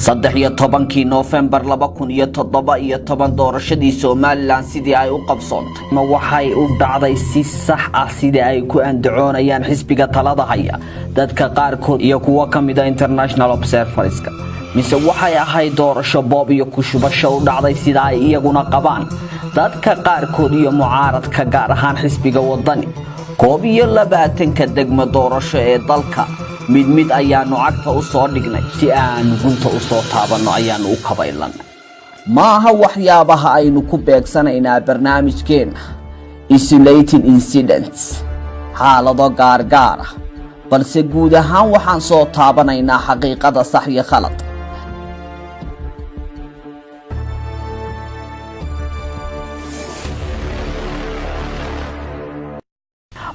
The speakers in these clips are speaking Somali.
13-kii Noofembar 2017 doorashadii Somaliland sidii ay u qabsoontay, ma waxay u dhacday si sax ah sidii ay ku andacoonayaan xisbiga talada haya, dadka qaarkood iyo kuwo ka mida international observers-ka, mise waxay ahayd doorasho boob iyo kushubasho u dhacday sida ay iyaguna qabaan dadka qaarkood iyo mucaaradka, gaar ahaan xisbiga Wadani? 21-ka degmo doorasho ee dalka mid mid ayaanu cagta u soo dhignay si aanu gunta u soo taabanno ayaanu u kabaylanay. Ma aha waxyaabaha aynu ku beegsanaynaa barnaamijkeenna isolated incidents, xaalado gaargaar ah, balse guud ahaan waxaan soo taabanaynaa xaqiiqada sax iyo khalad.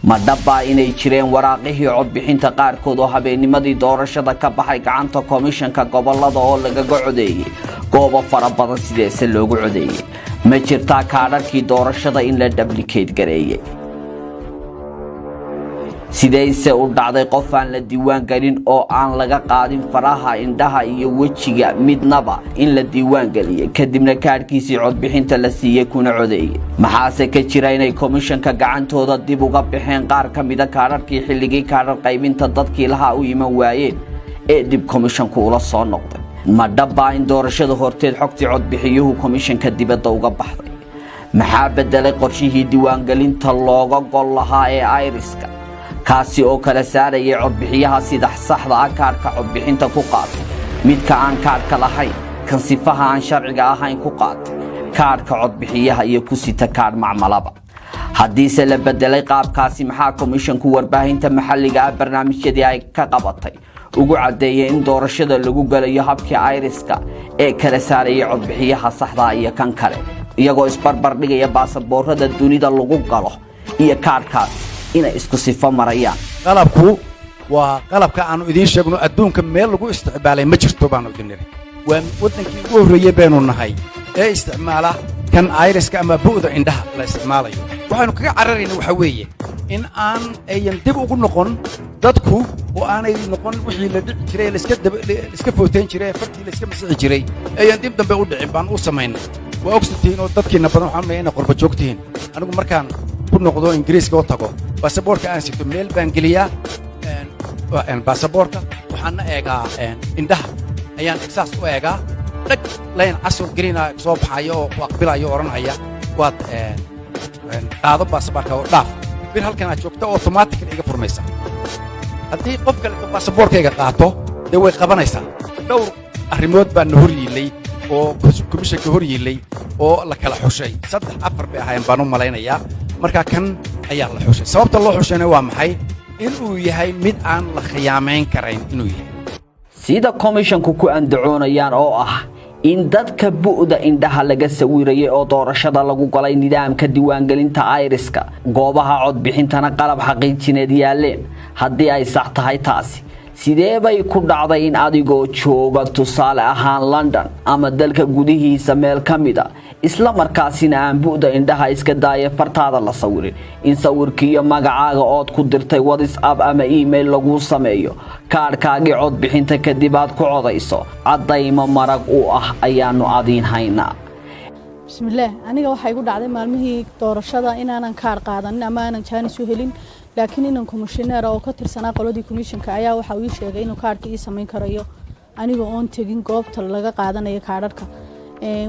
Ma dhabbaa inay jireen waraaqihii codbixinta qaarkood oo habeennimadii doorashada ka baxay gacanta komishanka gobolada oo lagaga codeeyey goobo fara badan? Sideese loogu codeeyey? Ma jirtaa kaadharkii doorashada in la duplicate gareeyey? Sidayse u dhacday qof aan la diiwaan gelin oo aan laga qaadin faraha, indhaha iyo wejiga midnaba in la diiwaan geliyey, kadibna kaadhkiisii codbixinta la siiyey kuna codeeyey? Maxaase ka jira inay komishanka gacantooda dib uga baxeen qaar ka mida kaadharkii xilligii kaadhar qaybinta dadkii lahaa u iman waayeen ee dib komishanku ula soo noqday? Ma dhabbaa in doorashada horteed xogtii codbixiyuhu komishanka dibadda uga baxday? Maxaa bedelay qorshihii diiwaangelinta looga gol lahaa ee iris-ka, kaasi oo kala saarayay codbixiyaha sida saxda ah kaadhka codbixinta ku qaatay, midka aan kaadhka lahayn, kan sifaha aan sharciga ahayn ku qaatay kaadhka codbixiyaha iyo ku sita kaadh macmalaba? Haddiise la bedelay qaabkaasi, maxaa komishanku warbaahinta maxalliga ah barnaamijyadii ay ka qabatay ugu caddeeyay in doorashada lagu gelayo habkii iris-ka ee kala saarayay codbixiyaha saxdaa iyo kan kale, iyagoo isbarbar dhigaya baasaboorada dunida lagu galo iyo kaadhkaas inay isku sifo marayaan? Qalabku waa qalabka aanu idiin sheegno, adduunka meel lagu isticmaalay ma jirto baanu idin nidhi. Waa waddankii ugu horreeyey baynu nahay ee isticmaala kan iris-ka ama bu'da indhaha la isticmaalayo. Waxaynu kaga cararayna waxaa weeye in aan ayan dib ugu noqon dadku oo aanay noqon wixii la dhici jiray, laiska footayn jiray, ee fartii laiska masixi jiray ayan dib dambe u dhicin baan u samaynay. Waa ogsantihiin oo dadkiinna badan waxaan unaya inay qorba joog tihiin. Anigu markaan ku noqdo Ingiriiska oo tago, baasaboorka aan sito meel baan geliyaa. Baasaboorka waxaana eegaa indhaha ayaan saas u eegaa, dhag layn casur gelina soo baxaya oo ku aqbilaya oo odhanaya waad qaado baasaboorka oo dhaaf. Bir halkan aad joogta automatically iga furmaysa. Haddii qof kale baasaboorkayga qaato, dee way qabanaysaa. Dhowr arrimood baa na hor yiillay oo komishanka hor yiillay oo la kala xushay. Saddex afar bay ahaayeen baan u malaynayaa. Marka kan ayaa la xushay. Sababta loo xushayna waa maxay? Inuu yahay mid aan la khiyaamayn karayn inuu yahay. Sida komishanku ku andacoonayaan oo ah in dadka bu'da indhaha laga sawirayay oo doorashada lagu galay nidaamka diiwaangelinta iris-ka, goobaha codbixintana qalab xaqiijineed yaaleen, haddii ay sax tahay taasi, sidee bay ku dhacday in adigoo jooga tusaale ahaan London ama dalka gudihiisa meel ka mid a, isla markaasina aan bu'da indhaha iska daaya fartaada la sawirin, in sawirkiiyo magacaaga ood ku dirtay WhatsApp ama email laguu sameeyo kaadhkaagii codbixinta, kadib aad ku codayso? Caddaymo marag u ah ayaanu adiin haynaa. Bismillaah. Aniga waxaa igu dhacday maalmihii doorashada inaanan kaar qaadanin ama aanan jaanis u helin, laakiin inan komishineera oo ka tirsanaa qoladii komishinka ayaa waxa uu ii sheegay inuu kaarhka ii samayn karayo aniga oon tegin goobta laga qaadanayo kaadharka.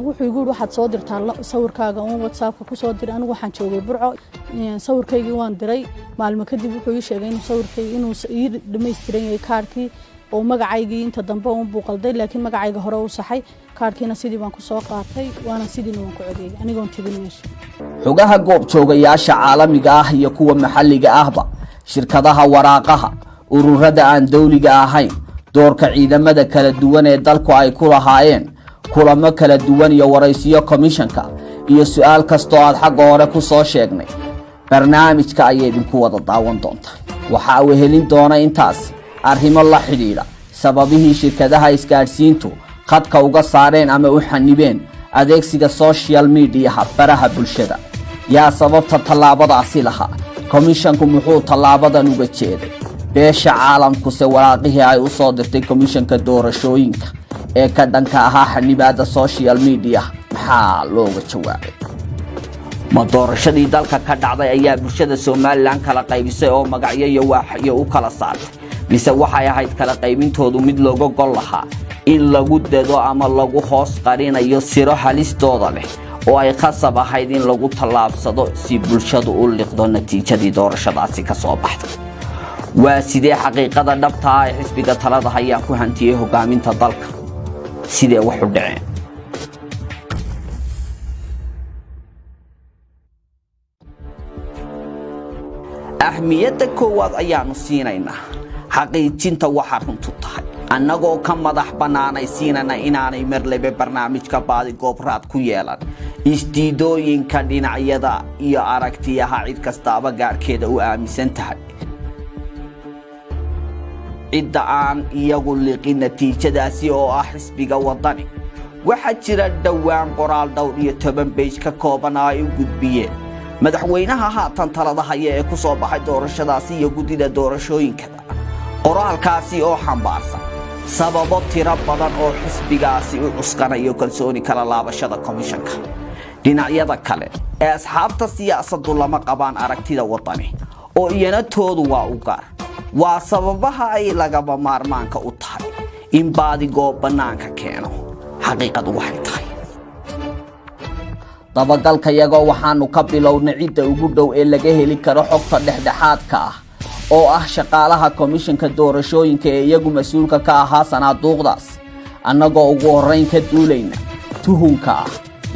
Wuxuu igu yidhi, "Waxaad soo dirtaa sawirkaaga uun, WhatsAppka kusoo diray." Anigu waxaan joogay Burco. Sawirkaygii waan diray. Maalmo kadib wuxuu ii sheegay inuu sawirkaygi inuu ii dhammaystiran yahay kaarhkii oo magacaygii inta dambe uun buu qalday, laakiin magacayga hore u saxay. Kaarhkiina sidii baan kusoo qaatay, waana sidiina waan ku codeeyey anigoon tegin meesha. Xogaha goobjoogayaasha caalamiga ah iyo kuwa maxalliga ahba, shirkadaha waraaqaha, ururada aan dowliga ahayn, doorka ciidamada kala duwan ee dalku ay ku lahaayeen, kulamo kala duwan iyo waraysiyo komishanka iyo su-aal kastoo aad xagga hore ku soo sheegnay, barnaamijka ayay idinku wada daawan doontaa. Waxaa uu helin doona intaasi arrimo la xidhiidha sababihii shirkadaha isgaadhsiintu khadka uga saareen ama u xanibeen adeegsiga social media-ha, baraha bulshada. Yaa sababta tallaabadaasi lahaa? Komishanku muxuu tallaabadan uga jeeday? Beesha caalamkuse waraaqihii ay u soo dirtay komishanka doorashooyinka Ee ka dhanka ahaa xanibaadda social media, maxaa looga jawaabay? Ma doorashadii dalka ka dhacday ayaa bulshada Somaliland kala qaybisay oo magacyo iyo waaxyo u kala saartay, mise waxay ahayd kala qaybintoodu mid looga gol lahaa in lagu dado ama lagu hoos qarinayo siro halistooda leh oo ay khasab ahayd in lagu tallaabsado si bulshadu u liqdo natiijadii doorashadaasi ka soo baxday? Waa sidee xaqiiqada dhabta ah ee xisbiga talada hayaa ku hantiyey hogaaminta dalka? Sidee wax u dhaceen? Ahmiyadda koowaad ayaanu siinaynaa xaqiijinta waxa runtu tahay, annagoo ka madax bannaanay siinana inaanay marlebe barnaamijka baadigoobraad ku yeelan isdiidooyinka dhinacyada iyo aragtiyaha cid kastaaba gaarkeeda u aaminsan tahay. Cidda aan iyagu liqin natiijadaasi oo ah xisbiga Wadani, waxaa jira dhowaan qoraal dhowr iyo toban page ka kooban oo ay u gudbiyeen madaxweynaha haatan talada haya ee ku soo baxay doorashadaasi iyo guddida doorashooyinkada, qoraalkaasi oo xambaarsan sababo tiro badan oo xisbigaasi u cuskanayo kalsooni kala laabashada komishanka. Dhinacyada kale ee asxaabta siyaasaddu lama qabaan aragtida Wadani, oo iyana toodu waa u gaar. Waa sababaha ay lagaba maarmaanka u tahay in baadigoo bannaanka keeno xaqiiqadu waxay tahay. Dabagalkayagoo waxaanu ka bilownay cidda ugu dhow ee laga heli karo xogta dhexdhexaadka ah, oo ah shaqaalaha komishanka doorashooyinka ee iyagu mas-uulka ka ahaa sanaaduuqdaas, annagoo ugu horrayn ka duulayna tuhunka ah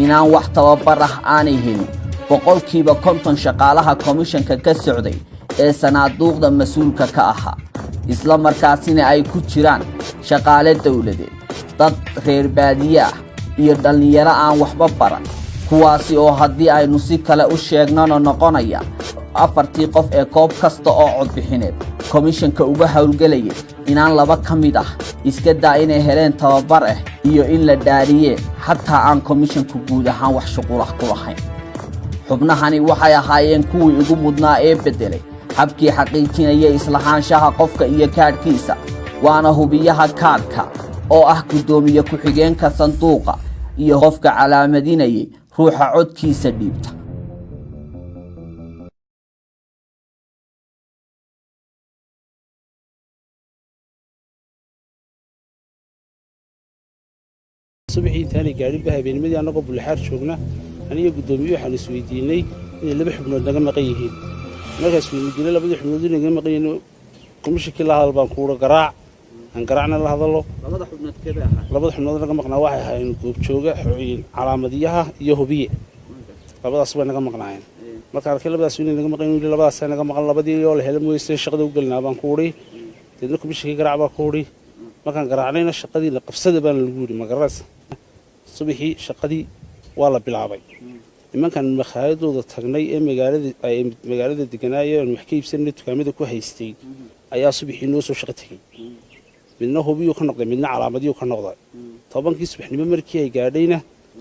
inaan wax tababar ah aanay helin 50% shaqaalaha komishanka ka socday ee sanaaduuqda mas-uulka ka ahaa, isla markaasina ay ku jiraan shaqaale dowladeed, dad reer baadiye ah iyo dhallinyaro aan waxba baran, kuwaasi oo haddii aynu si kale u sheegnona noqonaya afartii qof ee goob kasta oo codbixineed komishanka uga howlgelayay inaan laba ka mid ah, iska daa inay heleen tababar ah iyo in la dhaariyee, xataa aan komishanku guud ahaan wax shuqulah ku lahayn. Xubnahani waxay ahaayeen kuwii ugu mudnaa ee beddelay habkii xaqiijinaya islahaanshaha qofka iyo kaadhkiisa, waana hubiyaha kaadhka oo ah guddoomiye ku-xigeenka sanduuqa iyo qofka calaamadinayay ruuxa codkiisa dhiibta. Subaxii intaanay gaadhinba, habeennimadii annagoo Bullaxaar joogna, aniga guddoomiye waxaan isweydiinay inay laba xubnood naga maqan yihiin. Markaas weydiinay labadii xubnood inay naga maqan yihiin, komishinkii la hadal baan kuura, garaac aan garaacna la hadallo. Labada xubnood naga maqnaa waxay ahaayeen goobjooga calaamadiyaha iyo hubiye. Labadaas bay naga maqnaayeen. Markaan arkay labadaas inay naga maqan yihiin, labadaas naga maqan, labadii oo la helo mooyse shaqada u gelinaa baan ku udhi. Deedna komishinkii garaac baa ku udhi. Markaan garaacnayna, shaqadii la qabsada baana lagu yidhi. Magaranaysa, subaxii shaqadii waa la bilaabay. Nimankan makhaayadooda tagnay ee magaalada ay magaalada deganaayeen, wax ka iibsanay, dukaamada ku haystay ayaa subaxii noo soo shaqo tegey. Midna hubiyuu ka noqday, midna calaamadiyuu ka noqday. 10-kii subaxnimo markii ay gaadhayna,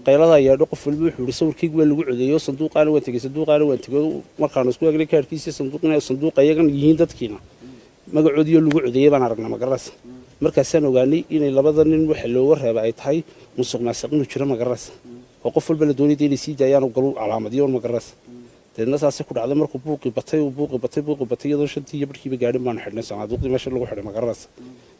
qaylada yaadho, qof walba wuxuu yidhi sawirkaygu waa lagu codeeyo, sanduuqaana waan tegey, sanduuqaana waan tegey. Markaanu isku eegnay kaadhkiisii sanduuqina sanduuqa iyagan yihiin, dadkiina magacoodiyo lagu codeeyey baan aragnaa. Magaranaysa, markaasaan ogaanay inay labada nin waxa looga reeba ay tahay musuq maasuq inuu jiro. Magaranaysa, oo qof walba la doonayda inay sii daayaan oo galu calaamadiyo. Magaranaysa, deedna saasay ku dhacday. Markuu buuqii batay, uu buuqii batay, buuqii batay, iyadoo shantii iyo barhkiiba gaadhin baanu xidhnay sanaaduuqdii meesha lagu xidhay. Magaranaysa,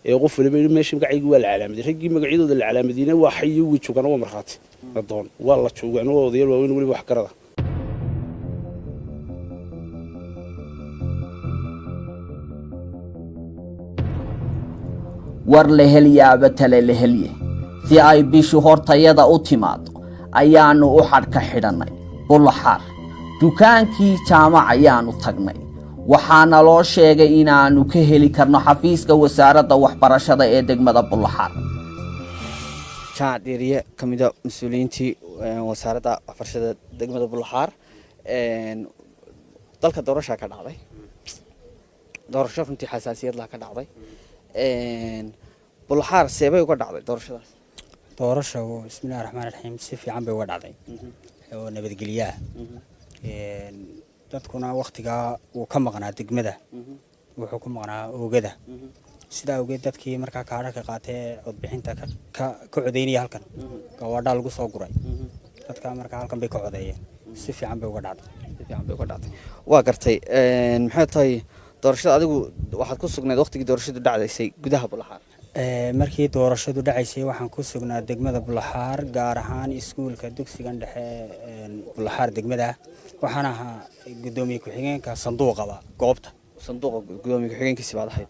ee qof waliba yidhi meesha magacaygii waa la calaamadiyey. Raggii magacyadooda la calaamadiyeyna waa xayo, way joogaan, waa markhaati adoon, waa la joogaan, waa odayaal waaweyn, weliba wax garada. War la helyaaba tale la helye. Si ay bishu hortayada u timaado ayaannu u xadhka xidhannay Bullaxaar. Dukaankii Jaamac ayaannu tagnay. Waxaana loo sheegay inaannu ka heli karno xafiiska wasaaradda waxbarashada ee degmada Bullaxaar. Jaamac Dhiiriye, ka mida mas-uuliyiintii wasaaradda waxbarashada degmada Bullaxaar. Dalka doorashaa ka dhacday, doorasho runtii xasaasiyad laha ka dhacday Bullaxaar. Seebay uga dhacday doorashadaas? Doorasha, bismillahi raxmaan raxiim, si fiican bay uga dhacday oo nabadgelyaah. Dadkuna waktigaa wuu ka maqnaa degmada, wuxuu ku maqnaa oogada. Sidaa awgeed dadkii markaa kaadhadhka qaatay ee codbixinta ka codeynaya halkan gawaadhaa lagu soo guray dadka, markaa halkan bay ka codeeyeen. Si fiican bay uga dhacday. Si fiican bay uga dhacday, waa gartay. Maxay tahay doorashada? Adigu waxaad ku sugnayd waqtigii doorashadu dhacdaysay gudaha Bulaxaar? Markii doorashadu dhacaysay waxaan ku sugnaa degmada Bulaxaar, gaar ahaan iskuulka dugsigan dhexe Bulaxaar degmada. Waxaan ahaa gudoomiye ku-xigeenka sanduuqaba goobta. Sanduuqa gudoomiye ku-xigeenkiisi baad ahayd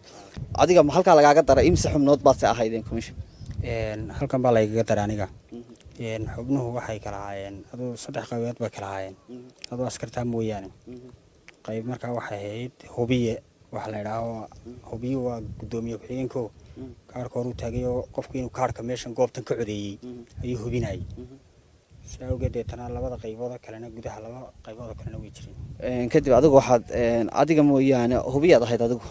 adiga. Ma halkaa lagaaga daray? Imise xubnood baad se ahaydeen commission? Halkan baa laygaga daray aniga. Xubnuhu waxay kala ahaayeen aduu saddex qaybood bay kala ahaayeen, aduu askartaa mooyaane. Qayb markaa waxay ahayd hubiye, waxa la idhaaho hubiye waa gudoomiye ku-xigeenko kaarka horuu taagay oo qofku inuu kaarka meeshan goobtan ka codeeyey ayuu hubinayay. Sidaa awgeed deetana labada qaybood kalena, gudaha laba qaybood kalena way jireen. Kadib adigu waxaad, adiga mooyaane, hubiyaad ahayd adigu.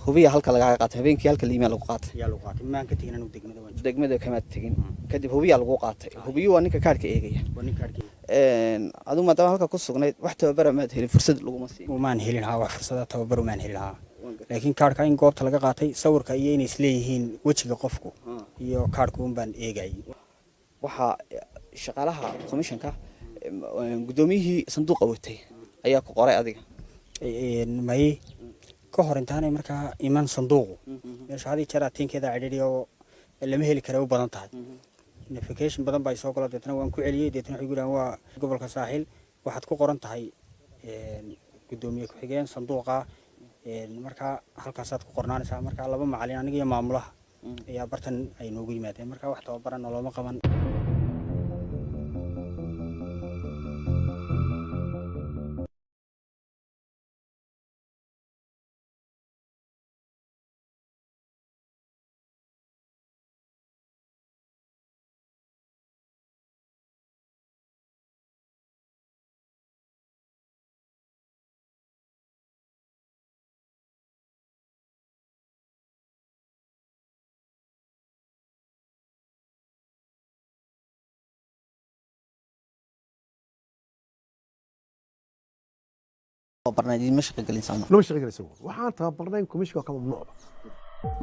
Hubiya halka lagaaga qaatay habeenkii, halka liimaa lagu qaatay? Ayaa lagu qaatay. Maan ka tegin anigu degmada, waan Degmada kamaad tegin. Kadib hubiyaa lagu qaatay. Hubiyu waa ninka kaarka eegaya. Waa ninka kaarka. Adigu maadaama halka ku sugnayd, wax tababara maad helin? Fursad laguma siin? Umaan helin haa, wax fursada tababar umaan helin haa, laakiin kaarhka in goobta laga qaatay sawirka iyo inay isleeyihiin wejiga qofku iyo kaarhku un baan eegayay. Waxaa shaqaalaha commissionka guddoomiyihii sanduuqa watay ayaa ku qoray adiga? May, ka hor intaanay markaa iman sanduuqu meesha, had iyo jeer atiinkeeda cidhidhi oo lama heli kara u badan tahay. Notification badan baa soo gala, deetna waan ku celiyey. Deetna waxay ku yidhahan waa gobolka Saaxil, waxaad ku qoran tahay guddoomiye ku-xigeen sanduuqa, markaa halkaasaad ku qornaanaysaa. Markaa laba macalin, aniga iyo maamulaha, ayaa bartan ay noogu yimaadeen. Markaa wax tababaran looma qaban. Tababarnayd idinma shaqo gelin sooma? Lama shaqo gelin isagu. Waxaan tababarnayn komishinka ka mamnuucba.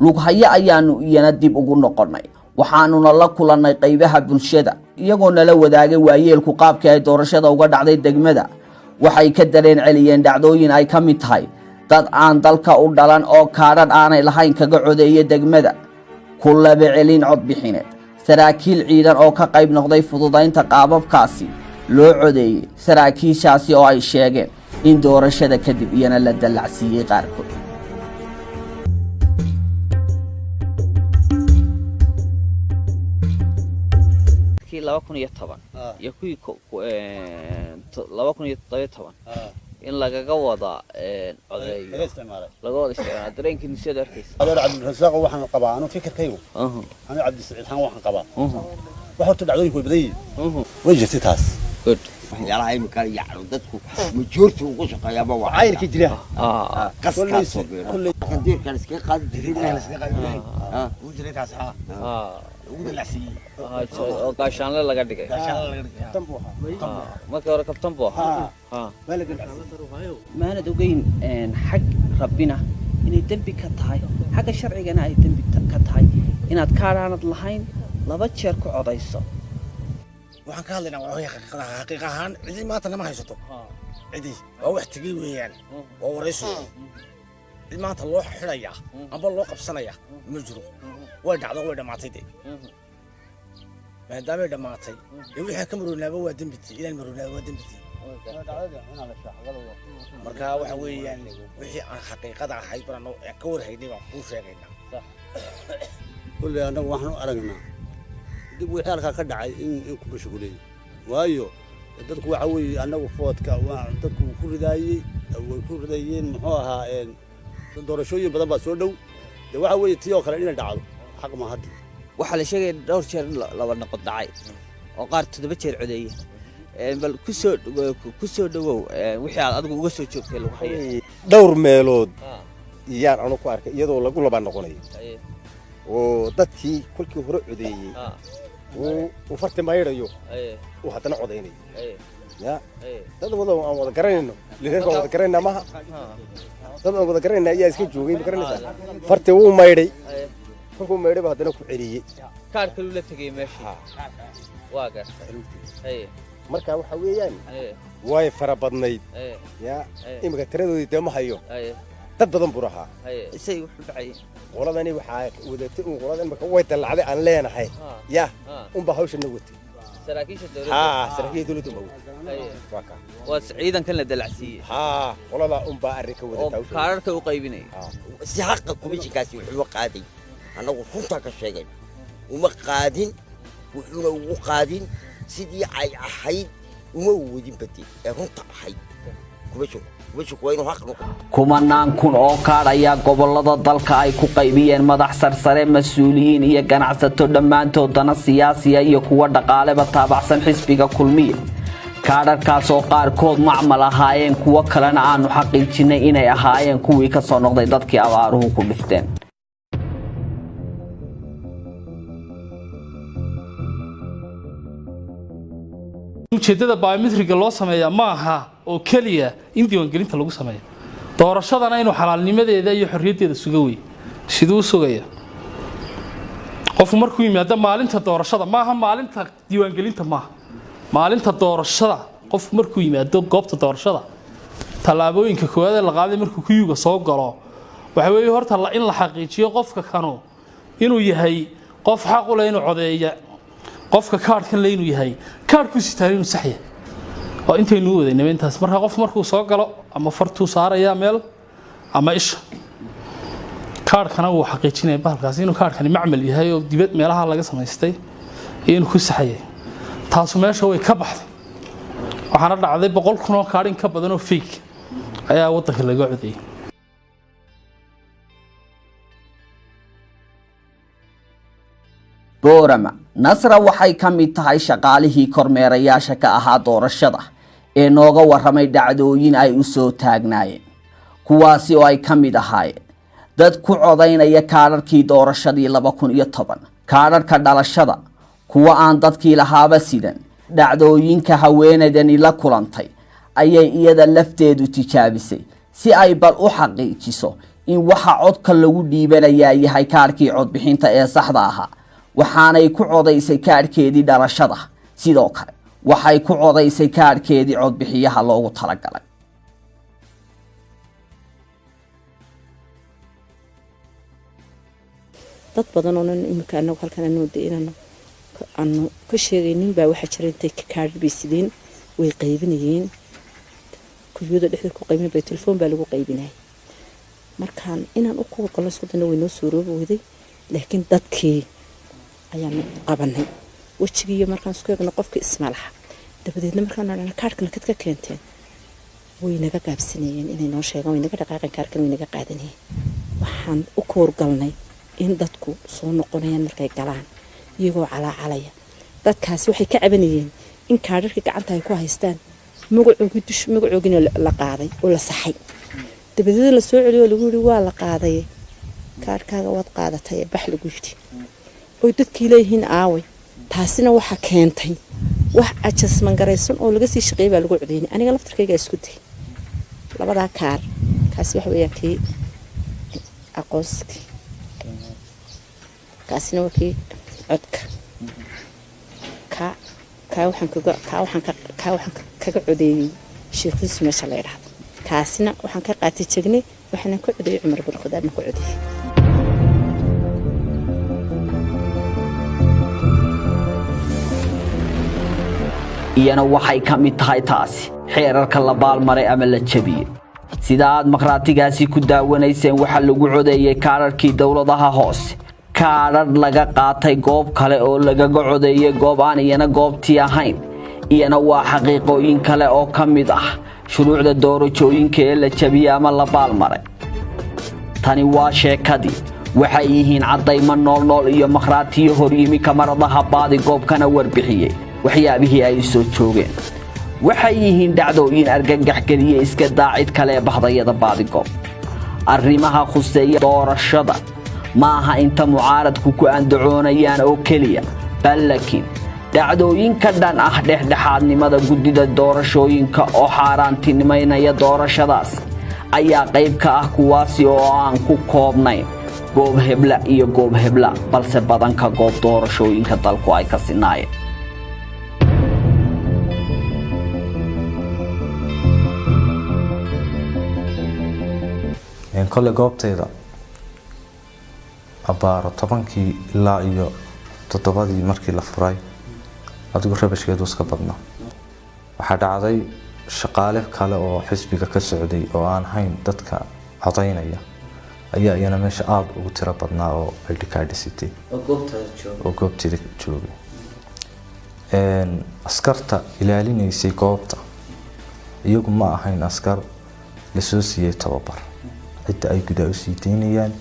Lughayo ayaanu iyana dib ugu noqonnay, waxaanuna la kulannay qaybaha bulshada, iyagoo nala wadaagay waayeelku qaabkii ay doorashada uga dhacday degmada. Waxay ka dareen celiyeen dhacdooyin ay ka mid tahay dad aan dalka u dhalan oo kaadhadh aanay lahayn kaga codeeya degmada, ku laba celin codbixineed, saraakiil ciidan oo ka qayb noqday fududaynta qaababkaasi loo codeeyey, saraakiishaasi oo ay sheegeen in doorashada kadib iyana la dallacsiiyey qaarkood. Kii 2010 iyo kuwii 2017 in lagaga wada codeeyo, laga wada isticmaalo, dareenkii nusiyada arkaysa? Adeer Cabdirasaaq, waxaan qabaa anu fikirkaygu, anu Cabdisaciid xaan, waxaan qabaa wax horta dhacdooyinku way badan yihiin, way jirtay taas. Good. Waxyaalaha imika yacni dadku majoorti ugu shaqeeyaaba waa cayrkii jira. Qaskaasoo beero qandiirkan iskaga qaadi jirin. Wuu jiray taas haa, ugu dalacsiiyey. Oo gaashaanle laga dhigay. Markii hore kabtan buu ahaa. Maanad ogeyn xag rabbina inay dembi ka tahay, xagga sharcigana ay dembi ka tahay inaad kaadhaanad lahayn laba jeer ku codayso? Waxaan ka hadlaynaa waa xaqiiqada. Xaqiiq ahaan cidii maanta nama haysato, cidii waa wax tegey weeyaan, waa waraysi. Cid maanta loo xidhayaa amba loo qabsanayaa ma jiro. Way dhacdo, way dhammaatay dee. Maadaamay dhammaatay ee wixii ka maroonaaba waa dembiti, inaan maroonaaba waa dembiti. Marka waxa weeyaan wixii aan xaqiiqada ahayd baan ka warhaynay baan kuu sheegaynaa. Kulley annagu waxaan u aragnaa dib wixii halkaa ka dhacay in ku mashquuliyey, waayo dadku waxa weeye annagu foodka waa dadku wuu ku ridaayey, way ku ridayeen. Muxuu ahaa, doorashooyin badan baa soo dhow dee. Waxa weeye tii oo kale inay dhacdo xaq ma hadda. Waxaa la sheegaya dhowr jeer in laba noqod dhacay oo qaar 7 jeer codeeyey. Bal ku soo dhawow wixii aad adigu uga soo joogtay lagu hayo. Dhowr meelood iyaan anu ku arkay iyadoo lagu laba noqonayo oo dadkii kolkii hore codeeyey uu farti maydhayo, uu haddana codaynayo. Ya dad wada aan wada garanayno, reerka wada garanayna maaha, dad aan wada garanayna ayaa iska joogay, ma garanaysaa? Farti wuu maydhay, kolkuu maydhay ba haddana ku celiyey. Kaar kaluu la tegay meeshii, waa gartay. Haye. Marka waxa weeyaan way fara badnayd. Ya imika tiradoodii dee ma hayo. Dad badan buu rahaa. Haye, isay wuxuu dhacay. Qoladani waxaa wadatay uun qolada imika way dallacday aan leenahay ya unbaa hawshana watay. Saraakiisha dowladda. Haa, saraakiisha dowladda unbaa watay. Waa kaa. Waa ciidankan la dalacsiiyey. Haa, qoladaa unbaa arrinka oo wadata hawsha. Kaararka u qaybinaya. Si xaqa komishinkaasi wuxuu qaaday, annagu runtaa ka sheegay, uma qaadin, wuxuuna ugu qaadin sidii ay ahayd uma wadin bade ee runta ahayd. Komishinku waa inuu xaq noqdo. Kumanaan kun oo kaadh ayaa gobolada dalka ay ku qaybiyeen madax sarsare, mas-uuliyiin iyo ganacsato, dhammaantood dana siyaasiya iyo kuwa dhaqaaleba taabacsan xisbiga Kulmiya. Kaadharkaas oo qaarkood macmal ahaayeen, kuwo kalena aanu xaqiijinay inay ahaayeen kuwii ka soo noqday dadkii abaaruhu ku dhifteen. Ujeeddada biometriga loo sameeyaa ma aha oo keliya in diiwaangelinta lagu sameeyo, doorashadana inuu xalaalnimadeeda iyo xorriyaddeeda suga wey. Siduu u sugaya? Qofku markuu yimaado maalinta doorashada, maaha maalinta diiwaangelinta, maaha maalinta doorashada, qofku markuu yimaado goobta doorashada, tallaabooyinka koowaad ee la qaaday markuu kuyuga soo galo waxa weeye horta in la xaqiijiyo qofka kanu inuu yahay qof xaq u leh inuu codeeya, qofka kaadhkan le inuu yahay, kaadhkuu sitaan inuu sax yahay. Oo intaynu u wadaynaba intaas. Marka qof markuu soo galo, ama fartuu saarayaa meel ama isha, kaadhkana wuu xaqiijinaya bahalkaasi inuu kaadhkani macmal yahay oo dibad meelaha laga samaystay iyo inuu ku saxayay. Taasu meesha way ka baxday. Waxaana dhacday 100,000 oo kaadh in ka badan oo fake ayaa waddanka laga codeeyey. Boorama, Nasra waxay ka mid tahay shaqaalihii kormeerayaasha ka ahaa doorashada ee nooga warramay dhacdooyin ay u soo taagnaayeen, kuwaasi oo ay ka mid ahaayeen dad ku codaynaya kaadharkii doorashadii 2010, kaadharka dhalashada, kuwa aan dadkii lahaaba sidan. Dhacdooyinka haweenaydani la kulantay ayay iyada lafteedu tijaabisay si ay bal u xaqiijiso in waxa codka lagu dhiibanayaa yahay kaadhkii codbixinta ee saxda ahaa. Waxaanay ku codaysay kaadhkeedii dhalashada, sidoo kale waxay ku codaysay kaadhkeedii codbixiyaha loogu talagalay. Dad badan oonan iminka anagu halkan aanu de inaanu aanu ka sheegaynin baa waxaa jira intay kaadh bay sideen, way qaybinayeen, kuryada dhexda ku qaybin bay, telefoon baa lagu qaybinayay. Markaan inaan u kuwa galno isku dayna, way noo suuroobi weyday, laakiin dadkii ayaanu qabanay wejigiiyo markaan isku eegno qofkii isma laha. Dabadeedna markaan odhana kaadhkan kad ka keenteen, way naga gaabsanayeen inay noo sheegaan, way naga dhaqaaqeen, kaarkan way naga qaadanayeen. Waxaan u kuurgalnay in dadku soo noqonayaan markay galaan iyagoo calaacalaya. Dadkaasi waxay ka cabanayeen in kaadharkii gacanta ay ku haystaan magacoogii dush magacoogiina la qaaday oo la saxay, dabadeedna la soo celiyo oo lagu yidhi waa la qaaday kaadhkaaga, waad qaadatay, bax lagu yidhi, oy dadkii leeyihiin aaway. Taasina waxaa keentay wax adjustment garaysan oo laga sii shaqeeyay baa lagu codeynay. Aniga laftarkaygaa isku dayay labadaa kaar. Kaasi waxa weeyaan kii aqoonsigii, kaasina waa kii codka. Kaa waxaan kaga kaa waxaan ka kaa waxaan kaga codeeyey Sheekhiisu meesha la yidhaahdo, kaasina waxaan ka qaatay Jegne, waxaana ka codeeyey Cumar bin Khadaab baan ku codeeyey. Iyana waxay ka mid tahay taasi xeerarka la baalmaray ama la jebiyey. Sida aad makhraatigaasi ku daawanayseen, waxaa lagu codeeyey kaadharkii dowladaha hoose, kaadhadh laga qaatay goob kale oo lagaga codeeyey goob aan iyana goobtii ahayn. Iyana waa xaqiiqooyin kale oo ka mid ah shuruucda doorashooyinka ee la jebiyey ama la baalmaray. Tani waa sheekadii. Waxay yihiin caddaymo noolnool iyo makhraatiyo horyimi kamaradaha baadi goobkana warbixiyey waxyaabihii ay soo joogeen. Waxay yihiin dhacdooyin argagax geliye iska daacid kale bahdayada baadigoob. Arrimaha khuseeya doorashada ma aha inta mucaaradku ku andacoonayaan oo keliya, bal laakiin Dhacdooyin ka dhan ah dhexdhexaadnimada guddida doorashooyinka oo xaaraantinimaynaya doorashadaas ayaa qayb ka ah, kuwaasi oo aan ku koobnayn goob hebla iyo goob hebla, balse badanka goob doorashooyinka dalku ay ka sinaayeen. Kole goobtayda abaaro 10-kii ilaa iyo 7-dii markii la furay, adigu rabashkeedu iska badnaa. Waxaa dhacday shaqaale kale oo xisbiga ka socday oo aan hayn dadka codaynaya ayaa iyana meesha aada ugu tiro badnaa oo ID card sitay oo goobteeda joogay. Askarta ilaalinaysay goobta iyagu ma ahayn askar lasoo siiyey tababar. Cidda ay gudaa usii daynayaan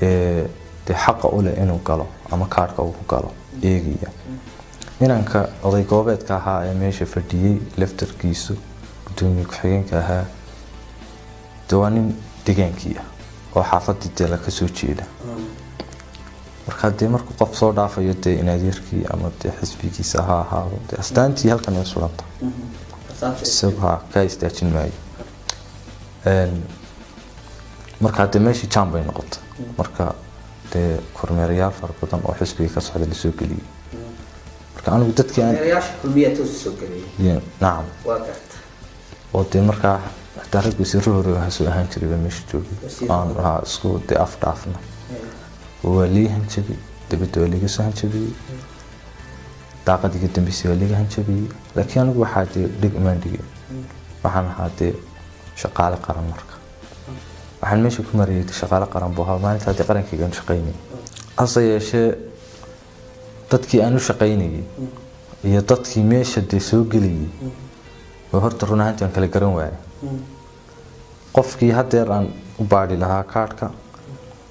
dee xaqa u leh inuu galo ama kaadhka uu ku galo eegaya. Inanka oday goobeedka ahaa ee meesha fadhiyey laftarkiisu, gudoomiye ku-xigeenka ahaa, dee waa nin degaankii ah oo xaafadii dee la kasoo jeeda. Marka dee markuu qof soo dhaafayo, dee inadeerkii ama dee xisbigiisa ha ahaado, dee astaantii halkan ay suranta, isagu ha kaa istaajin maayo. Marka dee meeshii jam bay noqotay. Marka dee kormeerayaal fara badan oo xisbiga ka socda lasoo geliyey. Marka anigu dadkii aan nacam oo dee markaa xitaa rag wasiiro hore waxaa soo ahaan jiray baa meesha joogay, aan ahaa isku dee af dhaafna. Waa lii hanjabay, dibadda waa liiga soo hanjabiyey, daaqadiga dambeysay waa liiga hanjabiyey. Laakiin anigu waxaa dee dhig imaan dhigay, waxaan ahaa dee shaqaale qaran. Marka waxaan meesha ku marayay shaqaale qaran buu ahaa maalintaa dee qarankayga aan shaqaynayay. Hase yeeshee dadkii aan u shaqaynayay iyo dadkii meesha dee soo gelayay oo horta run ahaantii aan kala garan waayay. Qofkii haddeer aan u baadhi lahaa kaadhka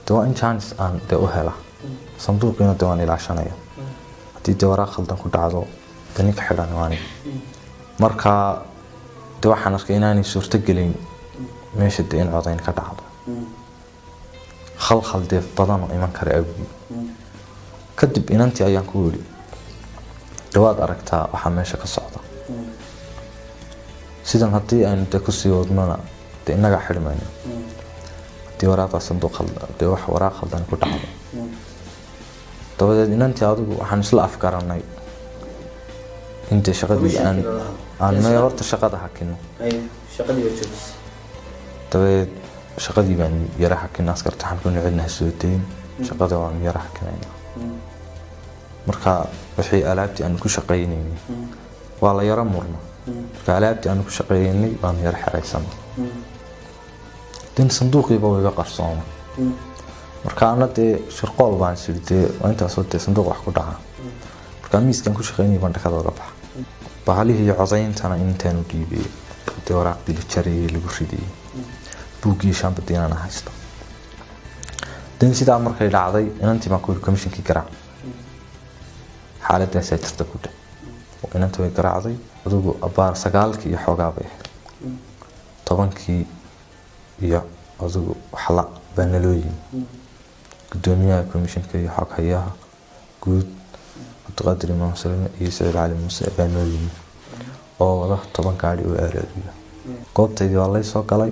dee waa in chance aan dee u hela, sanduuqiina dee waan ilaashanaya. Haddii dee waraaq khaldan ku dhacdo, dee ninka xidhan waa aniga. Marka dee waxaan arkay inaanay suurto gelin meesha dee in codayn ka dhacdo, khalkhal dee badan oo iman kara awgii. Kadib inantii ayaan ku yidhi, dee waad aragtaa waxaa meesha ka socda, sidan haddii aynu dee kusii wadnona dee innagaa xidhmayno haddii waraaqa sanduuq dee wax waraaq khaldan ku dhacdo. Dabadeed inantii adigu waxaan isla afgaranay in dee shaqadii aan may horta shaqada hakino. Dabadeed shaqadii baan yara hakinay. Askarta waxaan ku cidna ha soo dayn, shaqada waan yara hakinayna. Marka wixii alaabtii aanu ku shaqaynaynay waa la yara murna. Marka alaabtii aanu ku shaqeynay baanu yara xeraysanay, den sanduuqiiba waa iga qarsoomay. Marka ana dee shirqool baan isiri, dee waa intaasoo dee sanduuq wax ku dhaca. Marka miiskan ku shaqeynayay baan dhakada uga baxa bahalihii iyo codayntana intaanu dhiibay, dee waraaqdii la jarayay lagu ridayay, buuggii shaambadii inaan haysto. Den sidaa markay dhacday, inantii baan ku yiri, commissionkii garaac, xaaladaasaa jirta ku dheh. Inantii way garaacday. Adigu abaar 9-kii iyo xoogaa bay ahayd, 10-kii iyo adigu waxla baa naloo yimi. Gudoomiyaha commissionka iyo xoghayaha guud Cabdiqaadir Imaam Salame iyo Saciid Cali Muuse baa noo yimi oo wada 10 gaadhi oo aaraadiyo. Goobtaydii waa lay soo galay.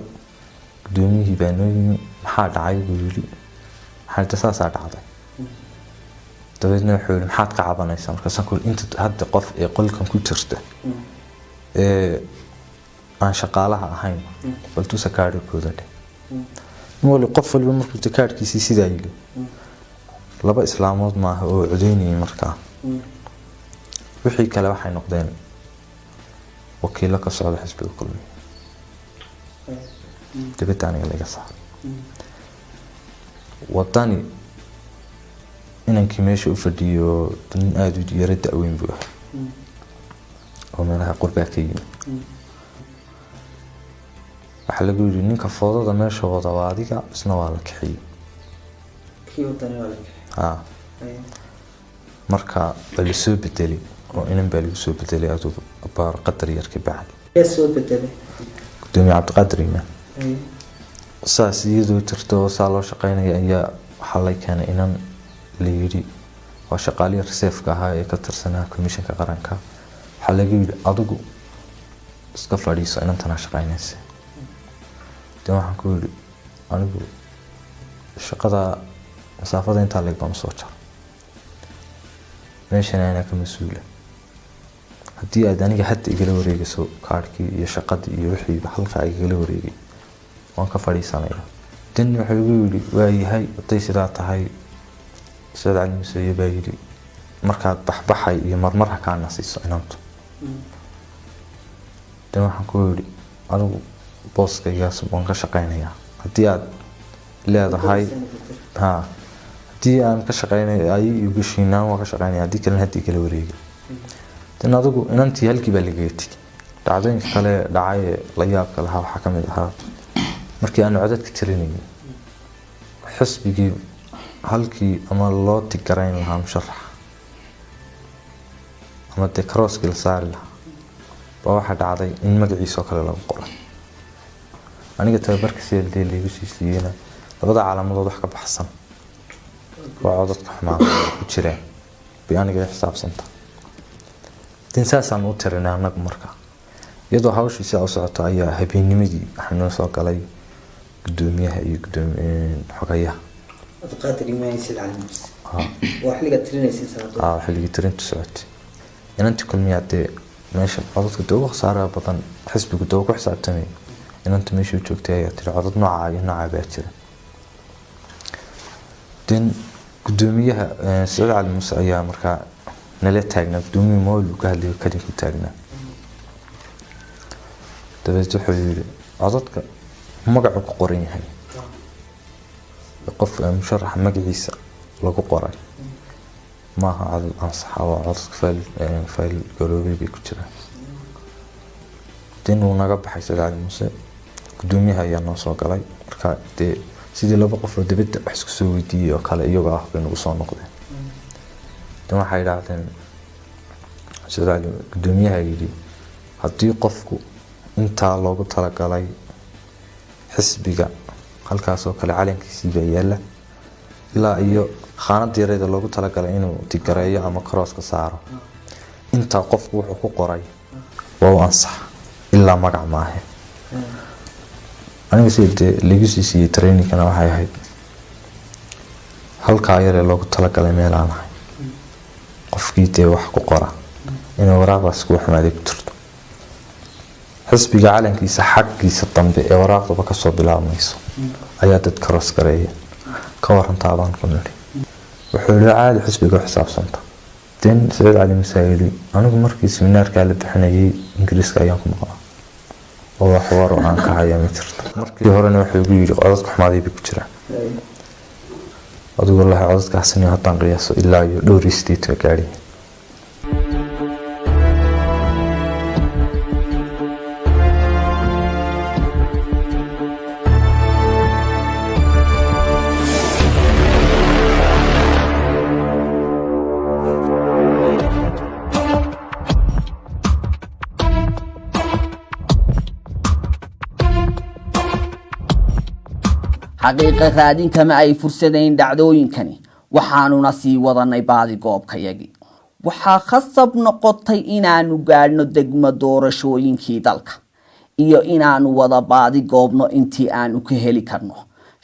Gudoomiyihii baa noo yimi. Maxaa dhacay buu yidhi. Maxaa saasaa dhacday? Dabeedna wuxuu yidhi, maxaad ka cabanaysaa? Markaasaan ku yidhi, inta hadda qof ee qolkan ku jirta ee aan shaqaalaha ahayn bal tusa kaadhikooda dheh. Nin wali, qof waliba markuu de kaadhkiisii sidaa yidhi, laba islaamood maaha oo codeynayay. Markaa wixii kale waxay noqdeen wakiilo ka socda xisbiga Kulmiye. Dibadda aniga laga saaray. Wadani inankii meesha u fadhiyo, nin aada u yaro da-weyn buu ahaa oo meelaha qurbaa ka yimi. Waxaa lagu yidhi, ninka foodada meesha wada waa adiga. Isna waa la kaxiyey. Ha, marka waa lasoo bedelay oo inan baa lagu soo bedelay adugu abaar qadar yar ka bacdi, gudoomiye Cabdiqaadir Imaan. Saas iyadoo jirto oo saa loo shaqeynaya ayaa waxaa lay keenay inan la yidhi Waa shaqaalihii reserve-ka ahaa ee ka tirsanaa komishanka qaranka. Waxaa laga yidhi, "Adigu iska fadhiiso, inantanaa shaqaynaysa." Dee waxaan ku yidhi, "Anigu shaqada masaafada intaa leeg baan usoo jaro, meeshan anaa ka mas-uula. Haddii aad aniga hadda igala wareegayso kaadhkii iyo shaqadii iyo wixiiba halkaa igala wareegay, waan ka fadhiisanaya." Dan wuxuu igu yidhi, "Waayahay, hadday sidaa tahay." Saciid Cali Museeye baa yidhi, "Markaad baxbaxay iyo marmar ha kaa nasiiso inantu." Dan waxaan ku yidhi, "Adigu booskaygaas waan ka shaqaynayaa haddii aad leedahay. Ha, haddii aan ka shaqeynay ay igu shiinaan, waan ka shaqeynaya, haddii kalena haddii kala wareegay." Dan adigu inantii halkii baa lagaga tegey. Dhacdooyinka kale dhacay ee la yaabka lahaa waxaa ka mid ahaa markii aanu codadka tirinayay, xisbigii halkii ama loo tigarayn lahaa musharaxa ama dee karooskii la saari lahaa baa waxaa dhacday in magaciisoo kale lagu qoray. Aniga tababarka CLD laigu sii siiyeyna labada calaamadood wax ka baxsan waa codadka xumaan ku jireen bay aniga i xisaabsanta. Den saasaan u tirinay anagu. Marka iyadoo hawshii sidaa u socoto ayaa habeennimadii waxaa noo soo galay gudoomiyaha iyo xogayaha. Cabdiqaadir Imaan Said Cali Muuse. Waa xilliga tirinaysa sanado? Aa, xilligii tirintu socotay. Inantii Kulmiyaa dee meesha codadka dee ugu khasaaraha badan xisbigu dee ku xisaabtamay, inanta meeshuu joogtay ayaa tiri, "Codad noocaa iyo noocaa baa jira." Den gudoomiyaha Saciid Cali Muuse ayaa markaa nala taagnaa. Gudoomiyuhu mool uu ka hadlayo kadin ku taagnaa. Dabeed wuxuu yidhi, "Codadka magacu ku qoran yahay qof musharaxa magaciisa lagu qoray maaha codad ansaxa, waa codadka fayl garoobay bay ku jiraan." Den wuu naga baxay Saciid Cali Muuse, gudoomiyaha ayaa noo soo galay. Marka dee sidii laba qof oo dibadda wax isku soo weydiiyey oo kale iyagoo ah bay nagu soo noqdeen. Den waxay idhaahdeen, Saciid Cali, gudoomiyaha yidhi, "Haddii qofku intaa loogu talagalay xisbiga halkaasoo kale calankiisii baa yaala ilaa iyo khaanada yareeda loogu talagalay inuu tigareeyo ama karooska saaro, intaa qofku wuxuu ku qoray waa u ansax, ilaa magac maahe." Aniga sida dee laigu sii siiyey trainingkana waxay ahayd halkaa yaree loogu talagalay meel aan ahay qofkii dee wax ku qora inuu waraaqdaas kuwa xumaaday ku jirto. Xisbiga calankiisa xaggiisa dambe ee waraaqdaba kasoo bilaabmayso ayaa dad karoos gareeya. "Ka warantaa?" baan ku nidhi. Wuxuu yihi, "Caadi, xisbiga u xisaabsanta." Den Saciid Cali Muuse yidhi, "Anigu markii seminaarkaa la bixinayay Ingiriiska ayaan ku maqlaa oo wax war oo aan ka hayaa ma jirto. Markii horena wuxuu igu yidhi codadka xumaaday bay ku jiraan." Adigu wallaahi codadkaasina haddaan qiyaaso ilaa iyo dhowr iyo sideedka gaadhiya. Xaqiiqa raadin kama ay fursadayn dhacdooyinkani, waxaanuna sii wadanay baadi goobkayagii. Waxaa khasab noqotay inaanu gaadhno degmo doorashooyinkii dalka iyo inaanu wada baadi goobno intii aanu ka heli karno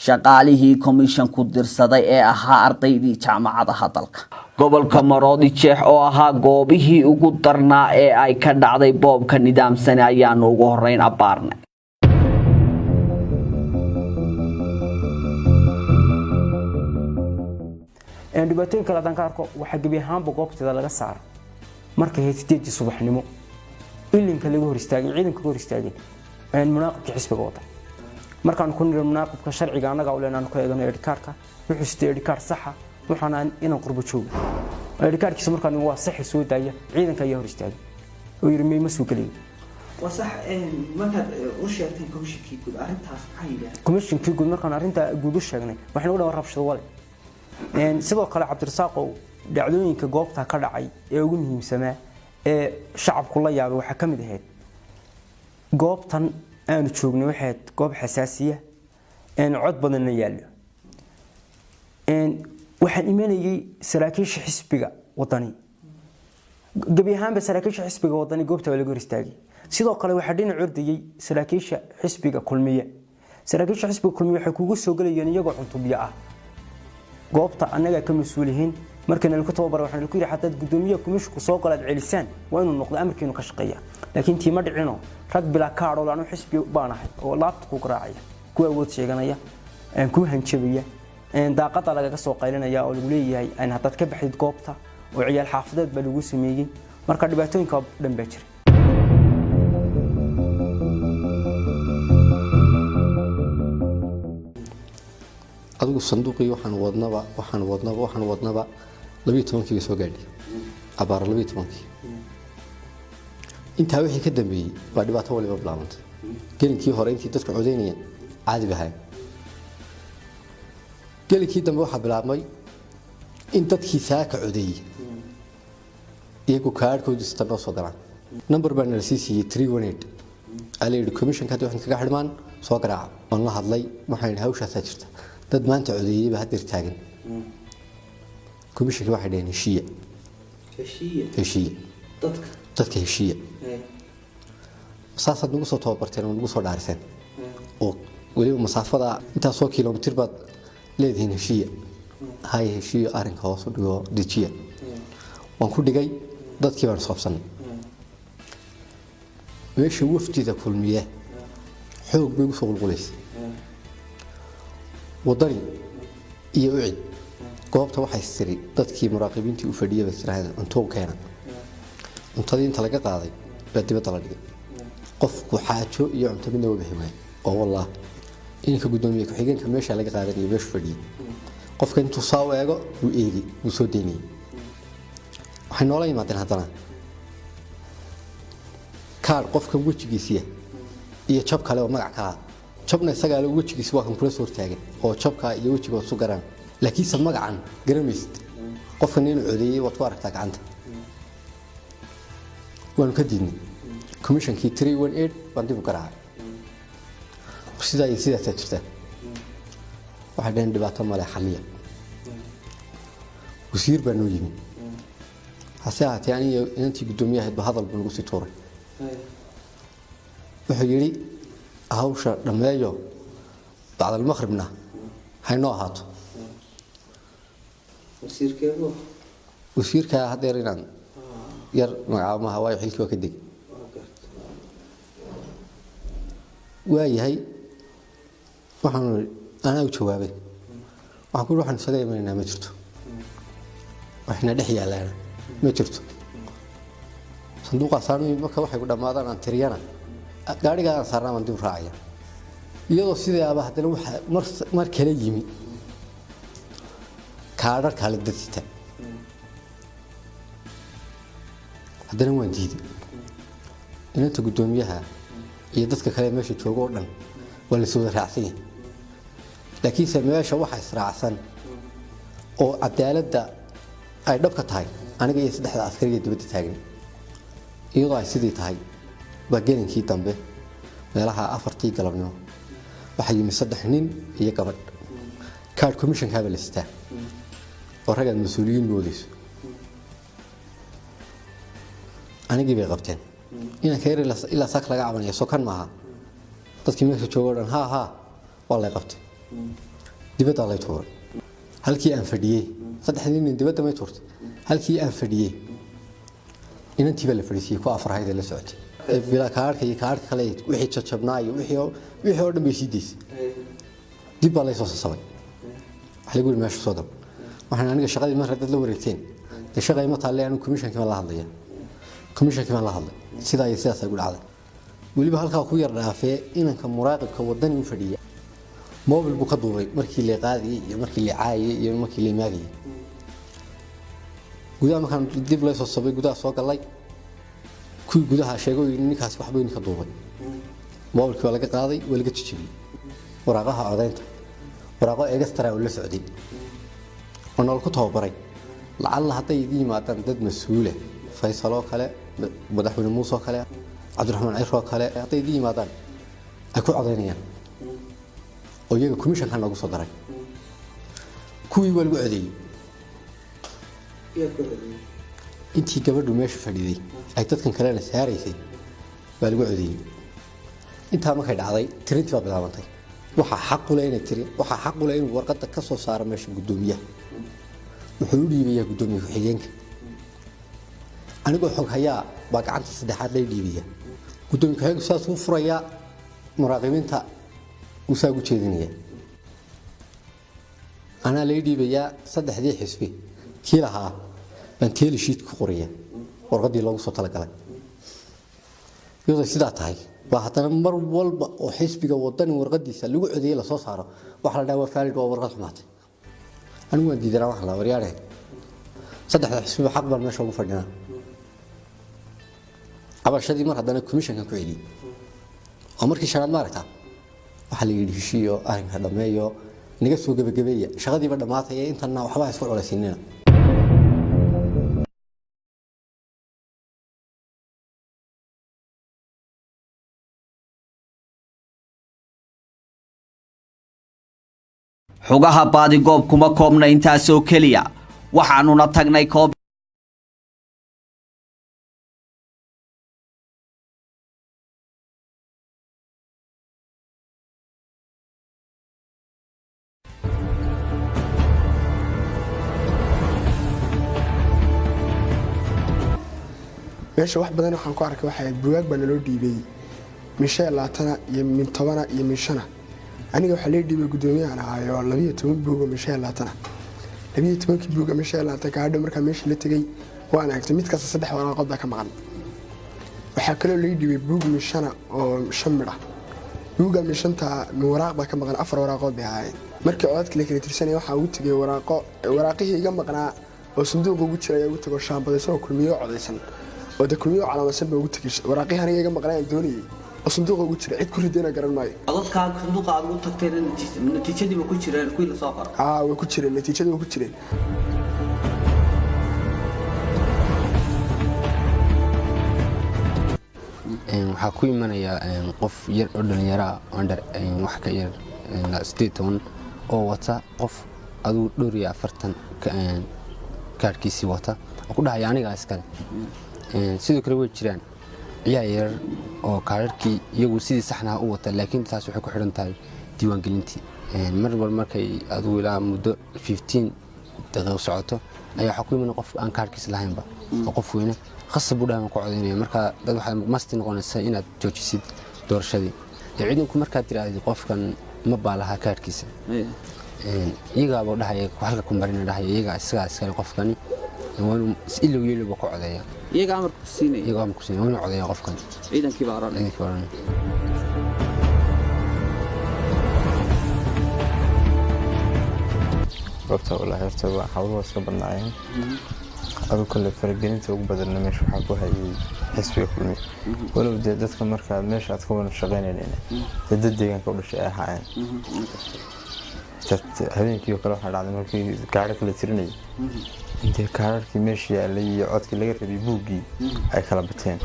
shaqaalihii komishanku dirsaday ee ahaa ardaydii jaamacadaha dalka. Gobolka Maroodi Jeex oo ahaa goobihii ugu darnaa ee ay ka dhacday boobka nidaamsani ayaanu ugu horeyn abbaarnay. Dhibaatooyin kale haddaan ka arko, waxaa gebi ahaanba goobteeda laga saara markay ahayd 8-dii subaxnimo ilinka laga hor istaagay, ciidanka ka hor istaagay munaaqibka xisbiga wada. Markaan ku niri munaaqibka sharciga annaga u leenaan ku eegano ID card-ka, wuxuu sitay ID card saxa, waxaana inaan qurbo joogo ID card-kiisa. Markaan waa saxi soo daaya, ciidanka ayaa hor istaagay oo yiri, "May, ma soo gelayo." Waa sax. Markaad u sheegteen komishinkii guud arrintaas, maxaa yidhahdeen? Komishinkii guud markaan arrinta guud u sheegnay, waxay nagu dhawan rabshado wale. Sidoo kale, Cabdirasaaqow, dhacdooyinka goobta ka dhacay ee ugu muhiimsanaa ee shacabku la yaabay waxaa ka mid ahayd goobtan aanu joognay waxay ahayd goob xasaasiya, cod badanna yaallo. Waxaan imanayay saraakiisha xisbiga Wadani. Gebi ahaanba saraakiisha xisbiga Wadani goobta waa laga hor istaagay. Sidoo kale waxaa dhinac ordayay saraakiisha xisbiga Kulmiye. Saraakiisha xisbiga Kulmiye waxay kugu soo gelayeen iyagoo cuntubyo ah goobta. Annagaa ka mas-uulihiin markana lagu tababaray, waxaan lagu yidhi haddaad guddoomiyaha kumishku soo galaad celisaan, waa inuu noqdo amarkiinu ka shaqeeya. Laakiin tiima dhicino, rag bilaa kaadhoo anu xisbi baanahay oo laabta ku garaacaya, ku awood sheeganaya, ku hanjabaya, daaqada lagaga soo qaylinaya oo lagu leeyahay haddaad ka baxdid goobta, oo ciyaal xaafadeed baa lagu sameeyey. Marka dhibaatooyinka dhan baa jira. Adigu sanduuqii waxaan wadnaba 12-kii bay soo gaadhay, abaara 12-kii. Intaa wixii ka dambeeyey baa dhibaato waliba bilaabantay. Gelinkii hore intii dadku codeynayeen caadi bahay. Gelinkii dambe waxaa bilaabmay in dadkii saaka codeeyey iyagu kaadhkoodii sita noo soo galaan. Number baa nala sii siiyey, 318 aa la yidhi. Commissionka hadda waxaan kaga xidhmaan soo garaaca. Waan la hadlay, waxaan yidhi hawshaasaa jirta, dad maanta codeeyey baa haddeer taagan. Commissionka waxay dhaheen heshiiya. Heshiiya? Heshiiya. Dadka? Dadka heshiiya. Saasaad nagu soo tababarteen oo nagu soo dhaariseen, oo weliba masaafada intaasoo kilomitir baad leedihiin. Heshiiya, hay heshiiyo, arrinka hoos u dhigo, dejiya. Waan ku dhigay, dadkii baan isqabsanay. Meesha wafdida Kulmiye xoog bay ugu soo qulqulaysay. Wadani iyo UCID goobta waxay tiri dadkii muraaqibiintii u fadhiyay bay tirahdeen cunto u keena. Cuntadii inta laga qaaday baa dibadda la dhigay. Qofku xaajo iyo cunto midna waa bixi waayay. Oo wallah, inanka guddoomiye ku-xigeenka meesha laga qaadanayay, meeshu fadhiyay, qofka intuu saa u eego wuu eegi, wuu soo daynayay. Waxay noola yimaadeen haddana kaadh qofkan wejigiisiya iyo jab kale oo magac kalaa. Jabna isagaa le, wejigiisa waa kan kula soo hortaagan, oo jabkaa iyo wejiga waad isu garaan, laakiinse magacan garamaysid. Qofkan inuu codeeyey waad ku aragtaa gacanta. Waanu ka diidnay. Commissionkii 318 baan dib u garaacay, sidaa iyo sidaasaa jirta. Waxay dhaheen dhibaato male, xaliya. Wasiir baa noo yimi. Hase ahaatee aniga inantii guddoomiyahaydba hadal buu nagu sii tuuray. Wuxuu yidhi hawsha dhammeeyo, bacdalmaqribna haynoo ahaato. Wasiirkeedu? Wasiirka haddeer inaan yar magacaabo maaha, waayo xilkii waa ka deg. Waayahay, waxaanu anaa u jawaabay, waxaan ku yidhi waxaanu isaga imanaynaa ma jirto, waxna dhex yaalaana ma jirto. Sanduuqaasaanu marka waxay ku dhammaadaan aan tiriyana, gaadhigaa aan saarnaa baan dib u raacaya. Iyadoo sidaaba haddana waxaa mar kale yimi kaadhar kale dad sita. Haddana waan diiday. Inanta guddoomiyaha iyo dadka kale meesha jooga oo dhan waa la wada raacsan yahay, laakiinse meesha waxa israacsan oo cadaaladda ay dhabka tahay aniga iyo saddexda askariga dibadda taagan. Iyadoo ay sidii tahay baa gelinkii dambe, meelaha 4-tii galabnimo, waxaa yimi saddex nin iyo gabadh. Kaadh commissionkaaba la sitaa, oo ragaad mas-uuliyiin moodeyso. Anigii bay qabteen, inanka yar ilaa saak laga cabanaya sokan maaha. Dadkii meesha jooga o dhan haa haa waa lay qabtay, dibaddaa lay tuuray. Halkii aan fadhiyey saddexdii nin dibadda may tuurtay. Halkii aan fadhiyey inantii baa la fadhiisiyey, ku afar ahayd ee la socotay bilaa kaadhka iyo kaadhka kale, wixii jajabnaa iyo wixii oo dhan bay sii deysay. Dib baa lay soo sasabay, waxa lagu yidhi meesha soo gal. Waxaan aniga shaqadii mar dad la wareegteen, dee shaqa ima taalle, anigu commissionkii baan la hadlaya. Commissionkii baan la hadlay, sidaa iyo sidaasaa igu dhacday. Weliba halkaa ku yar dhaafee, inanka muraaqibka Wadani u fadhiya mobil buu ka duubay markii la qaadayay iyo markii la caayay iyo markii la maagayay. Gudaha markaan dib loo soo sabay, gudaha soo galay, kuwii gudaha sheegay oo ninkaasi waxbuu ninka duubay. Mobilkii waa laga qaaday, waa laga jijibiyey. Waraaqaha codaynta, waraaqo extra oo la socday oo nool ku tababaray, lacalla hadday idin yimaadaan dad mas-uule, Faysal oo kale, madaxweyne Muuse oo kale, Cabdiraxmaan Ciro oo kale, hadday idin yimaadaan ay ku codaynayaan, oo iyaga commissionka noogu soo daray. Kuwii waa lagu codeeyey. Intii gabadhu meesha fadhiday ay dadkan kalena saaraysay baa lagu codeeyey. Intaa markay dhacday, tirintii baa bilaabantay. Waxaa xaq u leh inay tiri, waxaa xaq u leh inuu warqadda ka soo saaro meesha guddoomiyaha. Wuxuu u dhiibayaa guddoomiye ku-xigeenka. Anigoo xog hayaa baa gacanta saddexaad lay dhiibaya. Guddoomiye ku-xigeenku saas uu furayaa, muraaqibiinta uu saa ugu jeedinaya, anaa lay dhiibayaa. Saddexdii xisbi kii lahaa baan tally sheet ku qoraya warqaddii loogu soo talagalay. Iyadoo sidaa tahay baa haddana mar walba oo xisbiga Wadani warqadiisa lagu codeeyey lasoo saaro, waxaa la dhaha waa valid, waa warqad xumaatay. Anigu waan diidanaa. Waxaan lahaa, waryaadhe, saddexda xisbiba xaq baan meesha ugu fadhinaa. Cabashadii mar haddana commissionkan ku celiyey oo markii shanaad ma aragtaa, waxaa la yidhi heshiiyo, arrinka dhammeeyo, naga soo gebagabeeya, shaqadiiba dhammaataya, intanna waxba ha isku culaysiinina. Xogaha baadigoob kuma koobna intaasoo keliya. Waxaanuna tagnay Meesha wax badan waxaan ku arkay waxay ahayd bugaag baa naloo dhiibay, min 25 iyo min 10 iyo min 5. Aniga waxaa lee dhiibay, guddoomiyahan ahaayo, 12 buug oo min 25. 12-kii buug oo min 25-ka hadhow markaa meesha la tegey waan eegtay, mid kasta saddex waraaqood baa ka maqan. Waxaa kaloo lee dhiibay buug min 5 oo shan midh ah. Buugga min shanta min waraaq baa ka maqan, afar waraaqood bay ahaayeen. Markii codadka la kala tirsanaya waxaa ugu tegay waraaqo, waraaqihii iga maqnaa oo sanduuqa ugu jira ayaa ugu tegay, oo shaambadaysan oo Kulmiyo codaysan oo de Kulmiyo calaamadsan baa ugu tegay. Waraaqihii aniga iga maqnaa aan doonayay oo sanduuqa ugu jira, cid ku ridayna garan maayo. Codadkaa sanduuqa aad ugu tagteen natiijadiiba ku jireen kuwii lasoo qoray? Aa, way ku jireen, natiijadii way ku jireen. Waxaa ku imanaya qof yar oo dhalinyaro ah, under wax ka yar 18, oo wata qof adigu dhowr iyo 40 kaarhkiisii wata oo ku dhahaya anigaa iskale. Sidoo kale way jiraan ciyaar yar oo kaararkii iyagu sidii saxnaha u wata, laakiin taas waxay ku xidhan tahay diiwaangelintii. Mar wal markay adigu ilaa muddo 15 daqiiqo socoto ayaa waxaa ku imanaya qof aan kaarhkiis lahaynba oo qof weyne, khasab buu dhahan ku codaynaya. Marka dad waxaa masti noqonaysa inaad joojisid doorashadii. Ciidanku markaad tirahdid qofkan ma baalaha kaarhkiisa, iyagaaba dhahaya halka ku marina, dhahaya iyagaa isagaa iskale, qofkani waa inuu ilow yeelowba ku codeeya. Iyaga amarku siinaya? Iyaga amarku siinaya, waa inuu codeeya qofkan. Ciidankii baa oranaya? Ciidankii baa oranaya. Goobta wallaahi horta waa hawluhu iska badnaayeen. Adigu kale faragelinta ugu badanna meesha waxaa ku hayay xisbiga Kulmiye, walow dee dadka markaa meesha aad ka wada shaqaynaynayna dee dad deegaanka u dhashay ay ahaayeen. Habeenkii oo kale waxaa dhacday markii gaari kala tirinayay intee kaararkii meesha yaalay iyo codkii laga rabay buuggii ay kala bateen.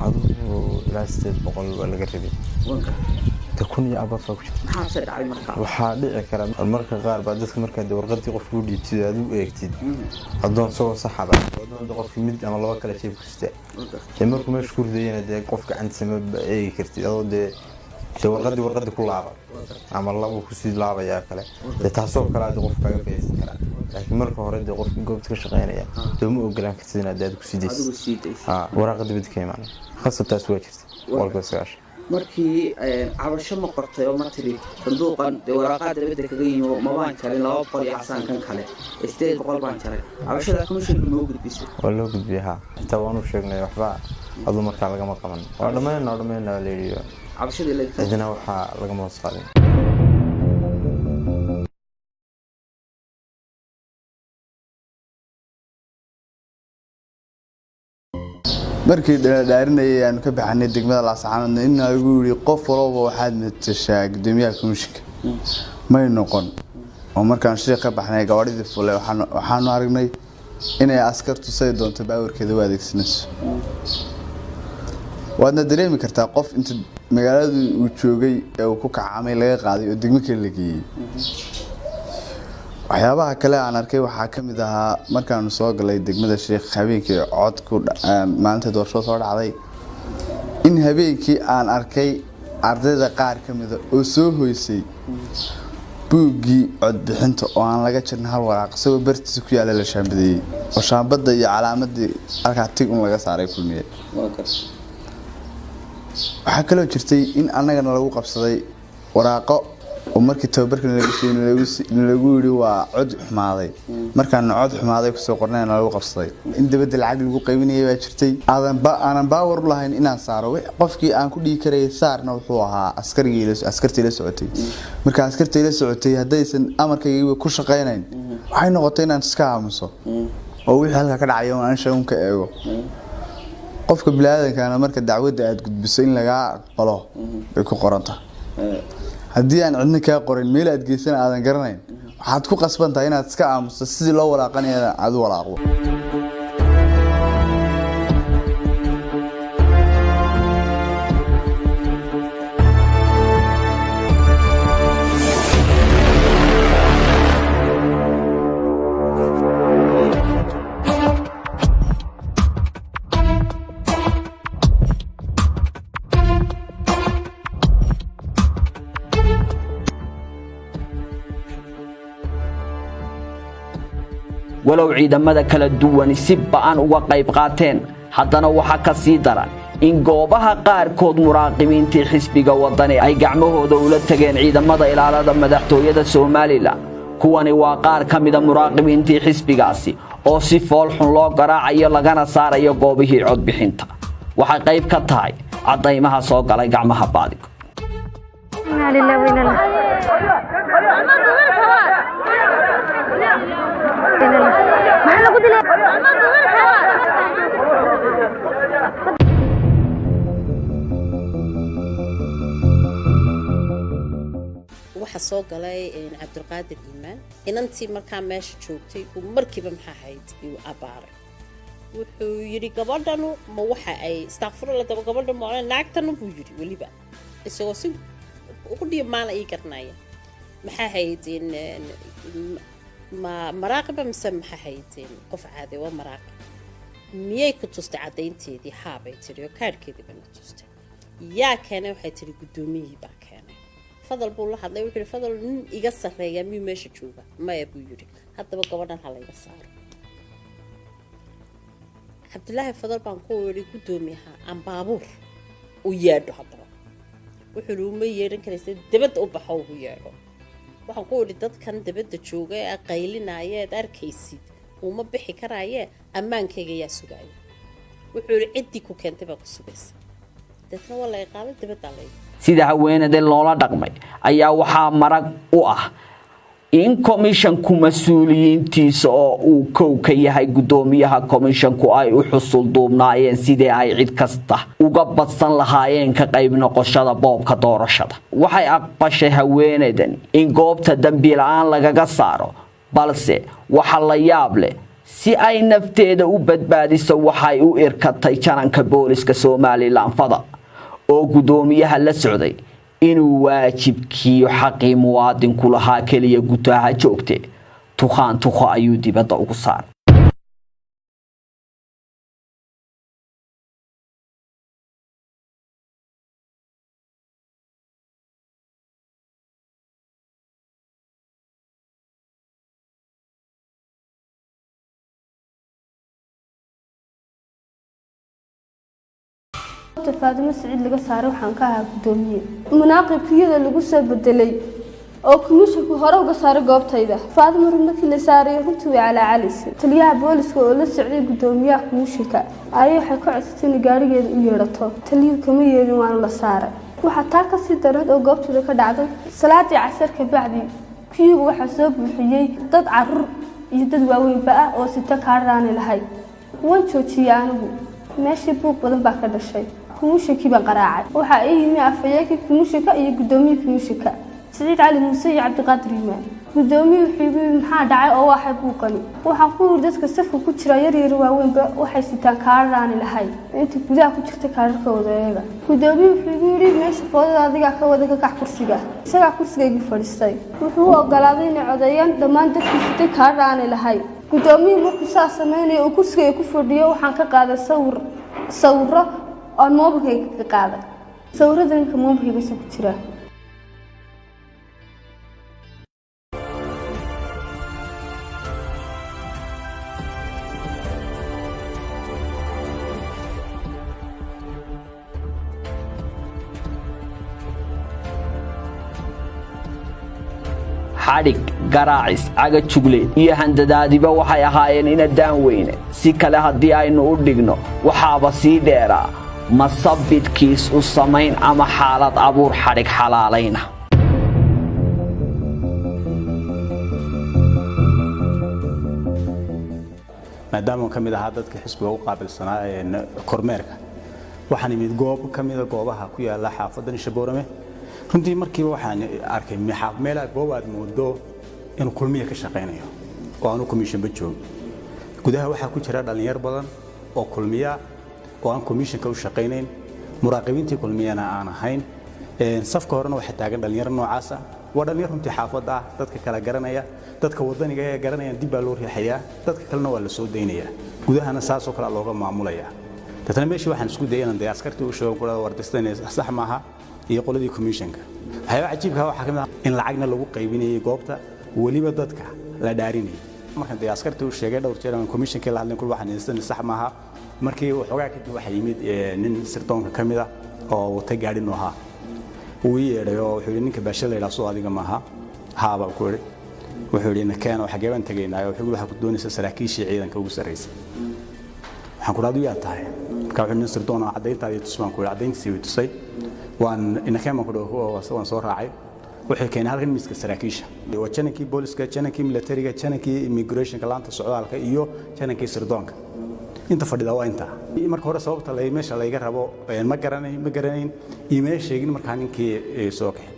Adigu ilaa 800 waa laga rabay, de 1000 iyo above baa ku jirta. Maxaase dhacay markaa? Waxaa dhici kara marka qaar baa dadka markaa dee warqadii qofka u dhiibtid aad u eegtid adoon isagoo saxaba, adoon de qofki mid ama laba kale jeeb ku sita, dee markuu meesha ku ridayana dee qof gacantiisa ma eegi kartid, adoo dee warqadii ku laaba ama laba kusii laabayaa kale, dee taasoo kale ade qof kaaga faa'iidaysan karaa. Laakiin marka hore dee qofka goobta ka shaqeynaya dee ma ogolaan kartid inaad dee adigu sii daysid ha waraaqa dibadda ka imaanay. Khasab taas waa jirta 90%. Markii cabasho ma qortay oo ma tiri sanduuqan dee waraaqaa dabadda kaga yimi oo mabaan jarin 200 iyo casaankan kale 800 baan jaray, cabashada commissionka ma u gudbisay? Waa loo gudbiyey ha, xitaa waanu sheegnay, waxba aduu markaa lagama qaban. Waa dhammaynaa, waa dhammaynaa la yidhi. Cabashadii la Cidina waxaa lagama hoos qaadin. Markii dhaadhaarinayay aanu ka baxanay degmada Laascaanoodna in nagu yidhi qof walba waxaad matashaa gudoomiyaha komishinka may noqon, oo markaan shiikh ka baxnay gawaadhidii fulay waxaanu aragnay inay askartu say doonto baawarkeeda u adeegsanayso. Waadna dareemi kartaa qof inta magaaladu uu joogay ee uu ku kacamay laga qaaday oo degmo kale la geeyey. Waxyaabaha kale aan arkay waxaa ka mid ahaa markaanu soo galay degmada Sheekh habeenkii codku maalinta doorashada soo dhacday, in habeenkii aan arkay ardayda qaar ka mida oo soo hoysay buuggii codbixinta oo aan laga jirin hal waraaq, isagoo bartiisa ku yaala la shaambadeeyey oo shaambadda iyo calaamadii halkaa tig un laga saaray Kulmiye. Waxaa kaloo jirtay in annagana lagu qabsaday waraaqo oo markii tababarka nalagu yidhi waa cod xumaaday, markaana cod xumaaday kusoo qornayna lagu qabsaday. In dabadda lacag lagu qaybinayay baa jirtay. Aanan baawar u lahayn inaan saaro. Qofkii aan ku dhihi karayay saarna wuxuu ahaa askarigii, askartii la socotay. Marka askartii la socotay haddaysan amarkaygiiba ku shaqaynayn, waxay noqotay inaan iska aamuso oo wixii halkaa ka dhacaya un ansha un ka eego. Qofka biniaadankana marka dacwadda aad gudbiso in lagaa aqbalo bay ku qoranta. Haddii aan cidna kaa qorin, meel aad geysana aadan garanayn, waxaad ku qasban tahay inaad iska aamusto sidii loo walaaqanaya aad u walaaqdo. Walow ciidamada kala duwani si ba'an uga qayb qaateen, haddana waxaa ka sii daran in goobaha qaarkood muraaqibiintii xisbiga Waddani ay gacmahooda ula tageen ciidamada ilaalada madaxtooyada Somaliland. Kuwani waa qaar ka mida muraaqibiintii xisbigaasi oo si foolxun loo garaacayo lagana saarayo goobihii codbixinta. Waxay qayb ka tahay caddaymaha soo galay gacmaha baadigo. إنا لله وإنا إليه. Maxaa lagu dilay? Waxaa soo galay Cabdulqaadir Iimaan. Inantii markaa meesha joogtay uu markiiba, maxaa ahayd, uu abaaray. Wuxuu yidhi, "Gabadhanu ma waxa ay, istakfurla, daba gabadha ma odhan, naagtanu," buu yidhi, weliba isagoo si ugu dhiyo maana ii garanaya, maxaa ahayd, ma maraaqiba mise, maxaa ahayd, qof caadi? Waa maraaqib. "Miyay ku tustay caddaynteedii?" "Haa," bay tidhi, oo kaadhkeedii bay na tustay. "Yaa keenay?" Waxay tidhi, "Guddoomiyihii baa keenay." Fadal buu la hadlay. Wuxuu yidhi, "Fadal, nin iga sarreeya miyuu meesha jooga?" "Maya," buu yidhi. "Haddaba gabadhan ha layga saaro." Cabdilaahi Fadal baan ku yidhi, "Guddoomiyaha aan baabuur u yeedho." Haddaba wuxuu yidhi, "Uma yeedhan karaysa, dibadda u baxo ugu yeedho." Waxaan ku idhi, "Dadkan dibadda jooga ee qaylinaya eed arkaysid uma bixi karaaye, ammaankayga yaa sugaaya?" Wuxuu yidhi, "Ciddii ku keentay baa ku sugaysa." Deetna waa la iqaaday, dibaddaa la Sida haweeneyda loola dhaqmay ayaa waxaa marag u ah in komishanku mas-uuliyiintiisa, oo uu kow ka yahay guddoomiyaha komishanku, ay u xusul duubnaayeen sidii ay cid kasta uga badsan lahaayeen ka qayb noqoshada boobka doorashada. Waxay aqbashay haweeneydan in goobta dembi la-aan lagaga saaro, balse waxa la yaab leh, si ay nafteeda u badbaadiso, waxay u irkatay jananka booliska Somaliland Fadal oo guddoomiyaha la socday inuu waajibkiiyo xaqii muwaadinku lahaa keliya gutaha joogte. Tukhaan tukho ayuu dibadda ugu saaray. Faadimo Siciid laga saaray waxaan ka ahaa guddoomiye munaaqibkiyada lagu soo bedelay oo komishanku hore uga saaray goobtayda. Faadimo run markii la saarayay runtii way calaacalaysay. Taliyaha booliska oo la socday guddoomiyaha komishanka ayay waxay ka codsatay inay gaarigeeda u yeedhato. Taliyuhu kama yeelin, waana la saaray. Waxaa taa kasii dareed oo goobtooda ka dhacday, salaadii casar ka bacdi kuyuga waxaa soo buuxiyey dad caruur iyo dad waaweynba ah oo sita kaadhaani lahayd. Waan joojiyey anigu meeshii, buuq badan baa ka dhashay. Komishankii baan qaraacay. Waxaa ii yimi afhayeenkii komishanka iyo guddoomiyihii komishanka, Siciid Cali Muuse iyo Cabdiqaadir Yimaan. Guddoomiye wuxuu igu yidhi, "Maxaa dhacay oo waxay buuqani?" Waxaan ku yidhi, "Dadka safka ku jira, yar yar, waaweynba, waxay sitaan kaarar aani lahayn. Inta gudaha ku jirta kaararkooda eega." Guddoomiye wuxuu igu yidhi, "Meesha foodada adigaa ka wada, ka kac kursiga." Isagaa kursigaygii fadhiistay. Wuxuu u ogolaaday inay codeeyaan dhammaan dadkii sitay kaarar aanay lahayn. Guddoomiyuhu markuu saa sameynayo uu kursigayga ku fadhiyo, waxaan ka qaaday sawir, sawiro oon moobilkayga ka qaaday. Sawirada ninka moobilkayga ku jiraa. Xadhig, garaacis, cagajugle iyo handadaadiba waxay ahaayeen ina daan weyne. Si kale haddii aynu u dhigno, waxaaba sii dheeraa masabidkiis u samayn ama xaalad abuur xadhig xalaalayna. Maadaama ka mid ahaa dadka xisbiga u qaabilsanaa kormeerka, waxaan imid goob ka mida goobaha ku yaala xaafadda Nishaboorame. Runtii markiiba waxaan arkay meelaha goob aad moodo inuu Kulmiya ka shaqaynayo oo aanu komishanba joogin. Gudaha waxaa ku jira dhallinyar badan oo Kulmiya oo aan komishanka u shaqaynayn, muraaqibiintii Kulmiyana aan ahayn. Safka horena waxaa taagan dhallinyaro noocaas ah. Waa dhallinyar runtii xaafadda ah, dadka kala garanaya. Dadka wadaniga ee garanayaan dib baa loo riixayaa, dadka kalena waa la soo daynayaa. Gudahana saasoo kale looga maamulayaa. Deetana meeshii waxaan isku dayay inaan dee askartii u sheego ku war distan sax maaha iyo qoladii commissionka. Waxyaaba cajiibka waxaa ka mid ah in lacagna lagu qaybinayay goobta, weliba dadka la dhaarinayay. Markaan dee askartii u sheegay dhowr jeer aan commissionkii la hadlin, kul waxaan distan sax maaha. Markii waxoogaa kadib waxaa yimid nin sirdoonka ka mid ah oo watay gaadhi noohaa. Wuu ii yeedhay oo wuxuu yidhi, "Ninka Baashe la yidhaha soo adiga maaha?" "Haa," baan ku idhi. Wuxuu yidhi, "Nakeen oo xagee baan tegaynaa?" Wuxuu yidhi, "Waxaa ku doonaysa saraakiishii ciidanka ugu sarraysay." Waxaan ku idhi, "Adigu yaa tahay?" Marka wuxuu, "Nin sirdoon oo caddayntaadii tus," baan ku idhi. Caddayntiisii way tusay. Waan inakeen baan ku idhi, waan soo raacay. Wuxuu keenay halkan miiska saraakiisha. Waa janankii booliska, janankii militariga, janankii immigrationka, laanta socdaalka, iyo janankii sirdoonka. Inta fadhida waa intaa. Marka hore sababta meesha layga rabo ma garanayn, ma garanayn, iimee sheegin. Markaa ninkii soo kaxay,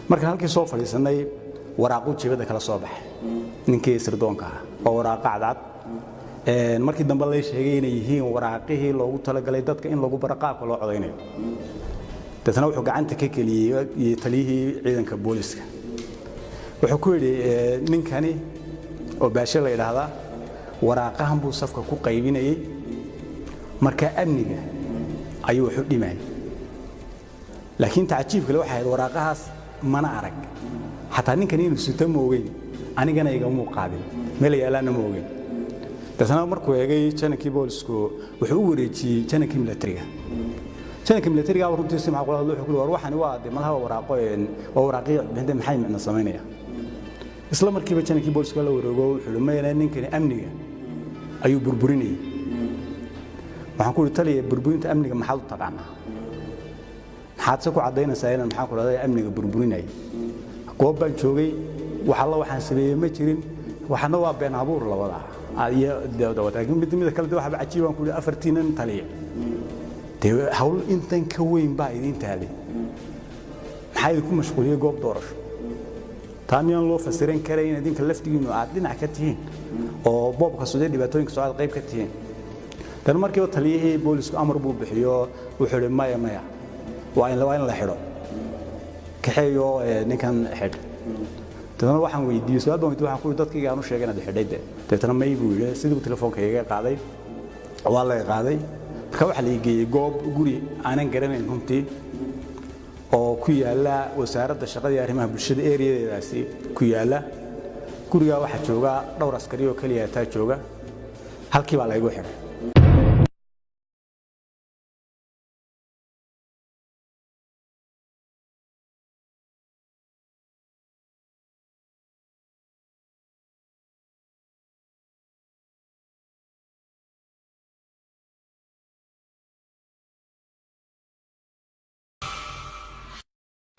markaan halkii soo fadhiisanay, waraaquu jeebada kala soo baxay ninkii sirdoonka ah oo waraaqo cadcad. Markii dambe lay sheegay inay yihiin waraaqihii loogu talagalay dadka in lagu baro qaabka loo codaynayo. Deetna wuxuu gacanta ka keliyey taliyihii ciidanka booliska. Wuxuu ku yidhi, "Ninkani oo Baashe la yidhaahdaa waraaqahan buu safka ku qaybinayey, marka amniga ayuu wax u dhimayay." Laakiin tacajiib kale waxay ahayd waraaqahaas mana arag, xataa ninkan inuu sito ma ogeyn, anigana igamuu qaadin, meel yaalaana ma ogeyn. Deetna markuu eegay janankii boolisku, wuxuu u wareejiyey janankii militariga. Jananka militariga runtii si macquul ah wuxuu ku war, "Waxani waa de malaha waraaqo, waa waraaqii codbixinta, maxay micno samaynaya?" Isla markiiba janankii booliska la wareego, wuxuu lumaynaa, "Ninkani amniga ayuu burburinayay." Waxaan ku uri, "Taliya, burburinta amniga maxaad u taqaanaa? Maxaad se ku caddaynaysaa inaan, maxaan ku dhahday, amniga burburinayay? Goob baan joogay, wax alla waxaan sameeyey ma jirin. Waxaana waa been abuur labada iyo." Laakiin mid mida kale waxba cajiib baan ku uri, afartiinan taliya dee hawl intan ka weyn baa idiin taalay, maxaa idinku mashquuliyey goob doorasho? Taa miyaan loo fasiran karayn idinka laftigiinu aad dhinac ka tihiin oo boobka socday, dhibaatooyinka socdaad qayb ka tihiin?" Dan markiiba taliyihii boolisku amar buu bixiyo. Wuxuu yidhi, "Maya, maya, waa in la xidho, kaxeeyo ninkan xidh." Deetana waxaan weydiiyey su'aal baan weydiiyey. Waxaan ku yidhi, "Dadkayga aan u sheegay inaad xidhay de?" Deetana "May," buu yidhi. Sidii buu telefoonka iga qaaday, waa laga qaaday. Marka waxaa la geeyey goob guri aanan garanayn runtii oo ku yaala Wasaaradda Shaqada iyo Arrimaha Bulshada ereyadeedaasi ku yaala. Gurigaa waxaa jooga dhowr askari oo keliya taa jooga. Halkii baa laygu xidhay.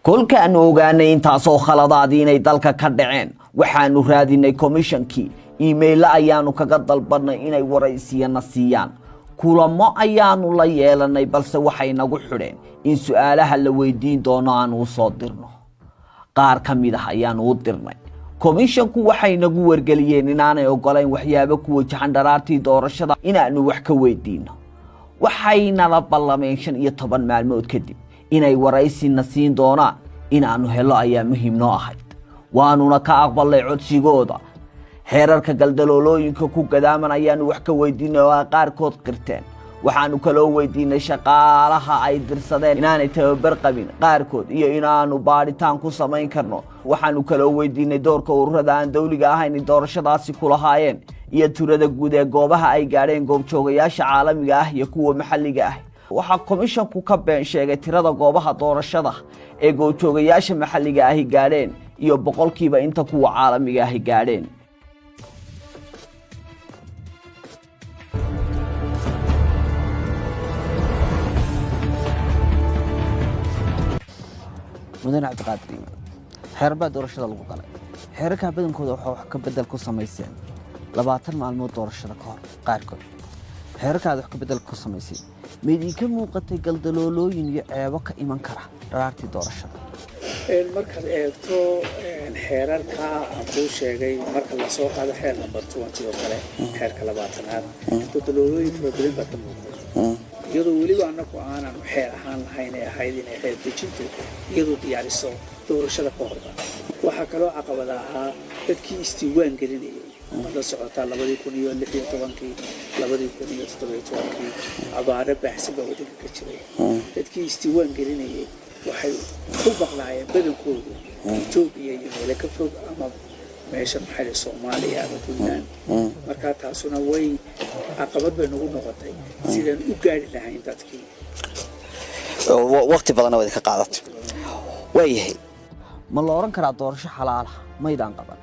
Kolkaannu ogaanay intaasoo khaladaadii inay dalka ka dhaceen, waxaannu raadinay komishankii. Iimaylo ayaannu kaga dalbannay inay waraysiyana siiyaan, kulamo ayaannu la yeelannay, balse waxay nagu xidheen in su'aalaha la weydiin doono aanu u soo dirno. Qaar ka mid ah ayaannu u dirnay. Komishanku waxay nagu wargeliyeen inaanay ogolayn waxyaabo ku wajahan dharaartii doorashada inaannu wax ka weydiinno. Waxaynala ballameen 15 maalmood kadib inay waraysina siin doonaan. Inaannu helo ayaa muhiim noo ahayd, waanuna ka aqbalnay codsigooda. Xeerarka galdaloolooyinka ku gadaaman ayaannu wax ka weydiinay oo ay qaarkood qirteen. Waxaannu kaloo weydiinay shaqaalaha ay dirsadeen inaanay tababar qabin qaarkood iyo inaannu baadhitaan ku samayn karno. Waxaannu kaloo weydiinay doorka ururada aan dawliga ahayn doorashadaasi ku lahaayeen iyo tirada guud ee goobaha ay gaadheen goobjoogayaasha caalamiga ah iyo kuwa maxalliga ah. Waxaa komishanku ka been sheegay tirada goobaha doorashada ee goobjoogayaasha maxalliga ahi gaadheen iyo boqolkiiba inta kuwa caalamiga ahi gaadheen. Mudane Cabdiqaadir Iimaan, xeerar baa doorashada lagu galay. Xeerarkaa badankooda waxaa wax ka bedel ku samayseen 20 maalmood doorashada ka hor qaarkood. Xeerarkaad wax ka bedel ku samayseen, ma idinka muuqatay galdaloolooyin iyo ceebo ka iman kara dharaartii doorashada? Markaad eegto xeerarka aan kuu sheegay, marka lasoo qaado xeer number 20 oo kale, xeerka 20aad, galdaloolooyin fara badan baa ka muuqday, iyadoo weliba annagu aanan xeer ahaan lahayn ee ahayd inay xeer dejintu iyadu diyaariso doorashada ka horba. Waxaa kaloo caqabada ahaa dadkii isdiiwaan gelinayay. Waad la socotaa, 2016kii, 2017kii abaaro baahsan baa waddanka ka jiray. Dadkii isdiiwaan gelinayay waxay ku maqnaayeen badankoodu Etoobiya iyo meelo ka fog ama meesha maxay Soomaaliya ama Puntland. Marka taasuna way caqabad bay nagu noqotay sidaan u gaari lahayn dadkii. Waqti badanna waad ka qaadatay. Waayahay, ma la odhan karaa doorasho xalaala maydaan qaban,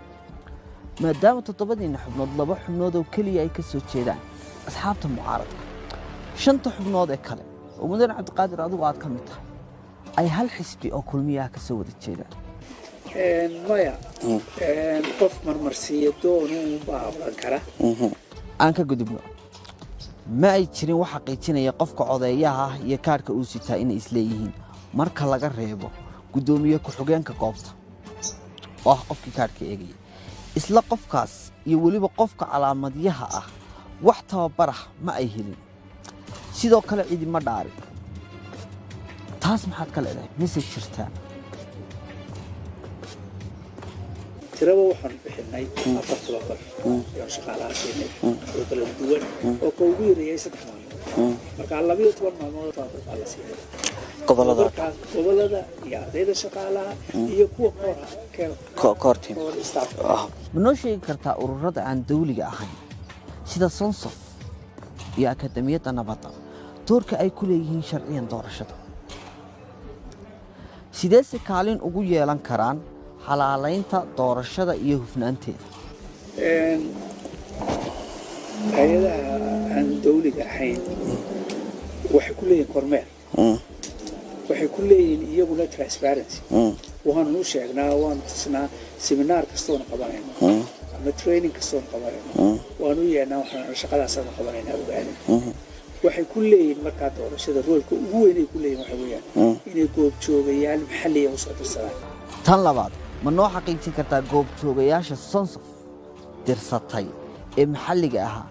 maadaama toddobadiinna xubnood laba xubnood oo keliya ay ka soo jeedaan asxaabta mucaaradka, shanta xubnood ee kale oo mudane Cabdiqaadir adigu aad ka mid tahay ay hal xisbi oo Kulmiyaha ka soo wada jeedaan? Maya, qof marmarsiiya doonunbaa odhan kara. Aan ka gudubno. Ma ay jirin wax xaqiijinaya qofka codeeyaha ah iyo kaadhka uu sitaa inay isleeyihiin, marka laga reebo guddoomiye ku-xigeenka goobta oo ah qofkii kaadhka eegaya. Isla qofkaas iyo weliba qofka calaamadyaha ah wax tababarah ma ay helin. Sidoo kale cidima dhaarin. Taas maxaad ka leedahay? Mise jirtaa? Tiraba waxaanu bixinay afar tababar ayaan shaqaalaha siinay oo kala duwan, oo ka ugu yareeyay 3 maalmood. Marka 12 maalmood tababar baa la siinay. Gobolada? Tababarkaas gobolada iyo ardayda shaqaalaha iyo kuwa koortim koor staff. Ma noo sheegi kartaa ururada aan dawliga ahayn sida Sonsof iyo Akademiyadda Nabadda doorka ay ku leeyihiin sharciyan doorashada? Sideese kaalin ugu yeelan karaan xalaalaynta doorashada iyo hufnaanteeda? Hay-adaha aan dawliga ahayn waxay ku leeyihiin kormeer, waxay ku leeyihiin iyaguna transparency. Waanu u sheegnaa, waanu tusnaa. Seminar kastoonu qabanayno ama training kastoonu qabanayno waanu u yeernaa, waxaan shaqadaasaanu qabanaynaa ogaada. Waxay ku leeyihiin markaa doorashada roolka ugu weyn ay ku leeyihin waxa weeyaan inay goobjoogayaal maxalliya usoo dirsadaan. Tan labaad, ma noo xaqiijin kartaa goobjoogayaasha Sonsof dirsatay ee maxalliga ahaa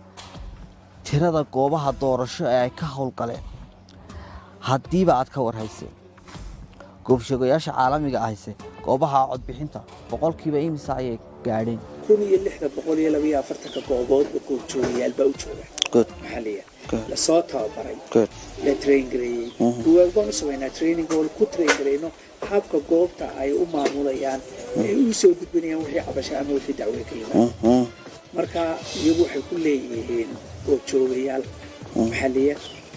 tirada goobaha doorasho ee ay ka howlgaleen, haddiiba aad ka warhayseen? Goobjoogayaasha caalamiga ahayse goobaha codbixinta boqolkiiba imisa ayay gaadheen? 1642 gooboodba goobjoogayaal baa u jooga maxalliya, lasoo tababaray, la train gareeyey. Buugaag baan u samaynaa training oo ku train gareyno habka goobta ay u maamulayaan, ay u soo gudbinayaan wixii cabasho ama wixii dacwe ka yimaada. Marka iyagu waxay ku leeyihiin goobjoogayaal maxalliya.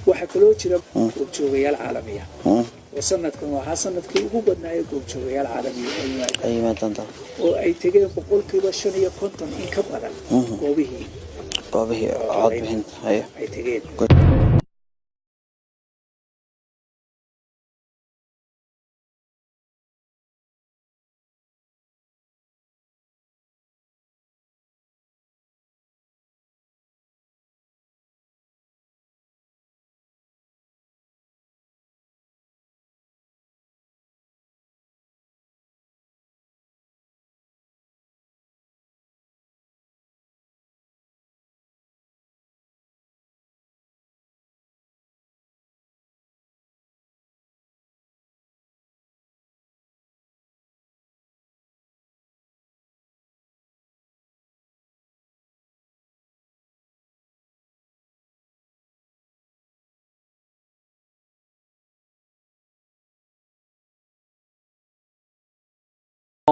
Waxaa kaloo jira goobjoogayaal caalamiya oo sanadkan ahaa sanadkii ugu badnaaye goobjoogayaal caalamiya ay yimaadaan, oo ay tegeen 55% in ka badan goobihii goobihii codbixinta ay tegeen.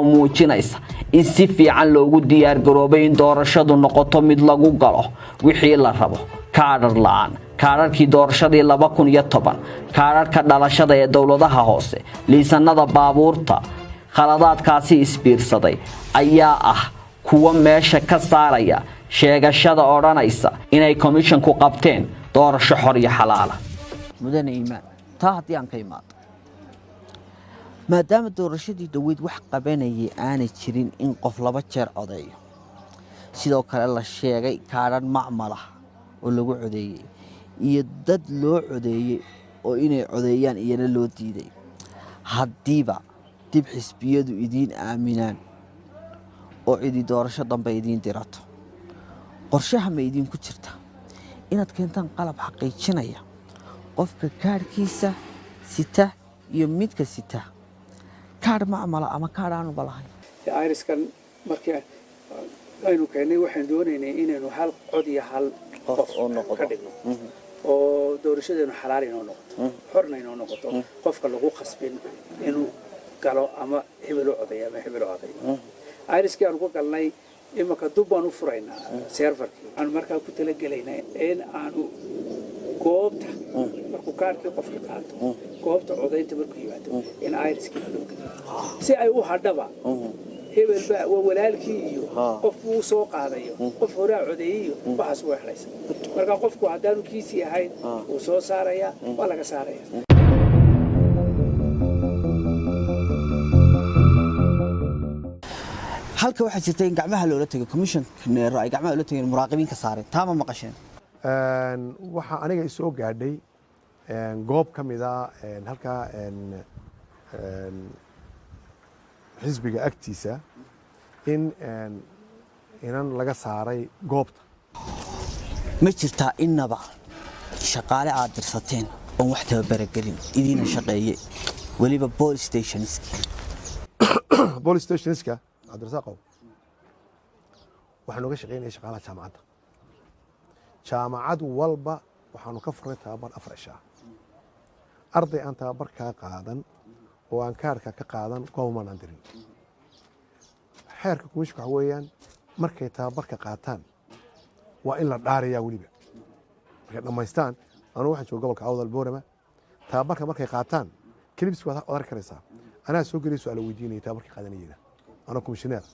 Muujinaysa in si fiican loogu diyaargaroobay in doorashadu noqoto mid lagu galo wixii la rabo, kaadhar la'aan, kaadharkii doorashadii 2010, kaadharka dhalashada ee dowladaha hoose, liisanada baabuurta. Khaladaadkaasi isbiirsaday ayaa ah kuwa meesha ka saaraya sheegashada odhanaysa inay komishanku qabteen doorasho xor iyo xalaala. Mudane Iimaan, taa haddii aan ka imaado, maadaama doorashadii dhoweyd wax qabanayay aanay jirin in qof laba jeer codeeyo, sidoo kale la sheegay kaadhan macmalah oo lagu codeeyey iyo dad loo codeeyey oo inay codeeyaan iyana loo diiday, haddiiba dib xisbiyadu idiin aaminaan oo cidi doorasho dambe idiin dirato, qorshaha ma idiinku jirta inaad keentaan qalab xaqiijinaya qofka kaadhkiisa sita iyo midka sita kaadh macmala ama kaadh aanuba lahayn? Iriskan markii aynu keennay, waxaan doonaynay inaynu hal cod iyo hal qof ka dhigno oo doorashadeenu xalaal inoo noqoto, xorna inoo noqoto, qofka lagu khasbin inuu galo ama hebel u codeeyo ama hebel u codeeyo. Iriskii aanu ku galnay imanka dub baan u furaynaa serverkii. Waxaanu markaa ku talagelaynaa in aanu goobta markuu kaarkii qofka qaato, goobta codaynta markuu yimaado, in iriskii loo geliyo si ay u hadhaba hebel baa waa walaalkii iyo qof uu soo qaadayo, qof horaa codeeyey iyo waxaas way helaysa. Marka qofku haddaanu kiisii ahayn wuu soo saarayaa, waa laga saaraya. Halka waxaa jirta in gacmaha loola tegay commissioneero ay gacmaha loola tegeen, muraaqibiin ka saareen. Taa ma maqasheen? Waxaa aniga isoo gaadhay goob ka mid a halkaa xisbiga agtiisa in inan laga saaray goobta. Ma jirtaa innaba shaqaale aad dirsateen oon wax tababaragelin idiina shaqeeye, weliba police stationski? Police stationska, Cabdirasaaqow, waxaan uga shaqeynaya shaqaalaha jaamacadda. Jaamacad walba waxaanu ka furnay tababar 4 cisho ah. Arday aan tababar kaa qaadan oo aan kaarka ka qaadan goobamaan dirin. Xeerka komishinka waxa weeyaan, markay tababarka qaataan waa in la dhaarayaa, weliba markay dhammaystaan. Anugu waxaan jooga gobolka Awdal, Boorama. Tababarka markay qaataan clips waad arki karaysaa, anaa soo gelay, su-aala weydiinaya tababarka qaadanayena, anoo komishineer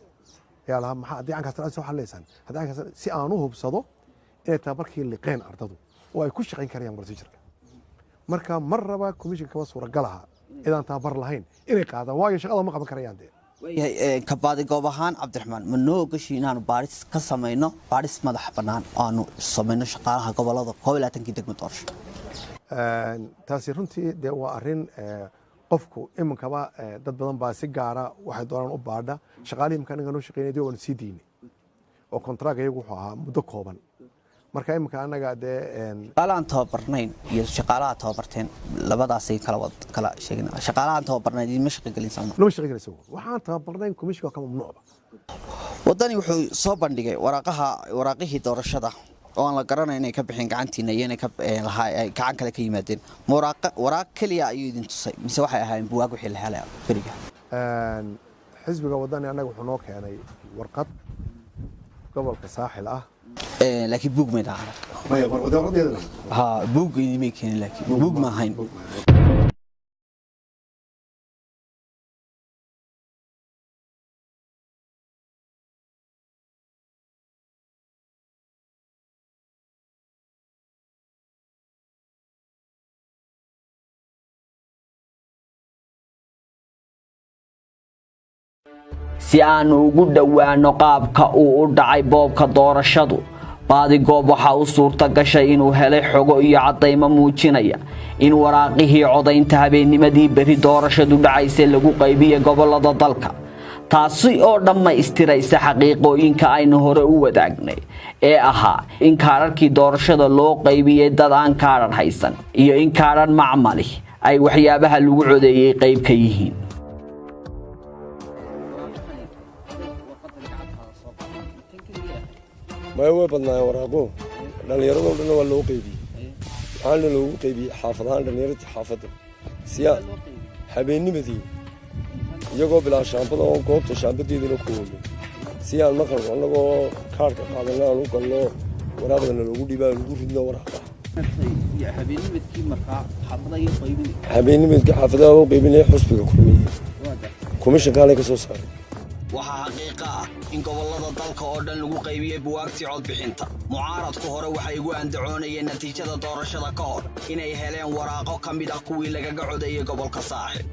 ayaa lahaa, maxaa haddii cankaas soo xaleysaan, haddii cankaas, si aan u hubsado inay tababarkii liqeen ardadu oo ay ku shaqayn karayaan procedureka. Marka mar raba komishinka kama suuragal aha idaan tababar lahayn inay qaadaan, waayo shaqada ma qaban karayaan dee. Waayahay, kabaadi goob ahaan, Cabdiraxmaan, ma noo ogashi inaanu baadhis ka samayno, baadhis madax bannaan oo aanu samayno shaqaalaha gobolada 21-kii degmo doorasho? Taasi runtii dee waa arrin qofku iminkaba dad badan baa si gaara waxay doonaan u baadha. Shaqaalihii imika anaga noo shaqeynay dee waanu sii daynay oo contract iyagu wuxuu ahaa muddo kooban. Marka iminka anaga dee Shaqaalahan tababarnayn iyo shaqaalaha tababarteen labadaasay kala wad kala sheegin. Shaqaalahan tababarnayn idinma shaqo gelin sama? Lama shaqo gelin isagu. Waxaan tababarnayn komishinka waa ka mamnuucba. Waddani wuxuu soo bandhigay waraaqaha, waraaqihii doorashada oo aan la garanayn inay ka bixeen gacantiina iyo inay ka lahaa ay gacan kale ka yimaadeen. Ma waraaq keliya ayuu idin tusay mise waxay ahaayeen buwaag wixii la helay beriga? Xisbiga Waddani annaga wuxuu noo keenay warqad gobolka Saaxil ah. Laakiin buug may dhacan. Ha, buug idimay keenin, laakiin buug ma ahayn. Si aanu ugu dhowaano qaabka uu u dhacay boobka doorashadu, Baadigoob waxaa u suurta gashay inuu helay xogo iyo caddaymo muujinaya in waraaqihii codaynta habeennimadii berri doorashadu dhacaysay lagu qaybiyey gobolada dalka, taasi oo dhammaystiraysa xaqiiqooyinka aynu hore u wadaagnay ee ahaa in kaadharkii doorashada loo qaybiyey dad aan kaadhar haysan iyo in kaadhar macmali ay waxyaabaha lagu codeeyey qayb ka yihiin. Maya, way badnaayeen waraaqo. Dhallinyaradoo dhanna waa loo qaybiyey, waxaana loogu qaybiyey xaafadahaan, dhallinyaradii xaafadda siyaa habeennimadii. Iyagoo bilaa shaambada oo goobta shaambadeedina ku oolin, si aan markan annagoo kaadhka qaadanna aan u galno, waraaqdana loogu dhiibaa, lagu ridno waraaqa. Habeennimadkii markaa xaafadaha iyo qaybinay? Habeennimadkii xaafadaha u qaybinaya xusbiga Kulmiye, komishankaanay ka soo saaray. Waxaa xaqiiqa ah in gobollada dalka oo dhan lagu qaybiyey buwaagtii codbixinta. Mucaaradku hore waxay ugu andacoonayeen natiijada doorashada ka hor inay heleen waraaqo ka mid ah kuwii lagaga codeeyey gobolka Saaxil.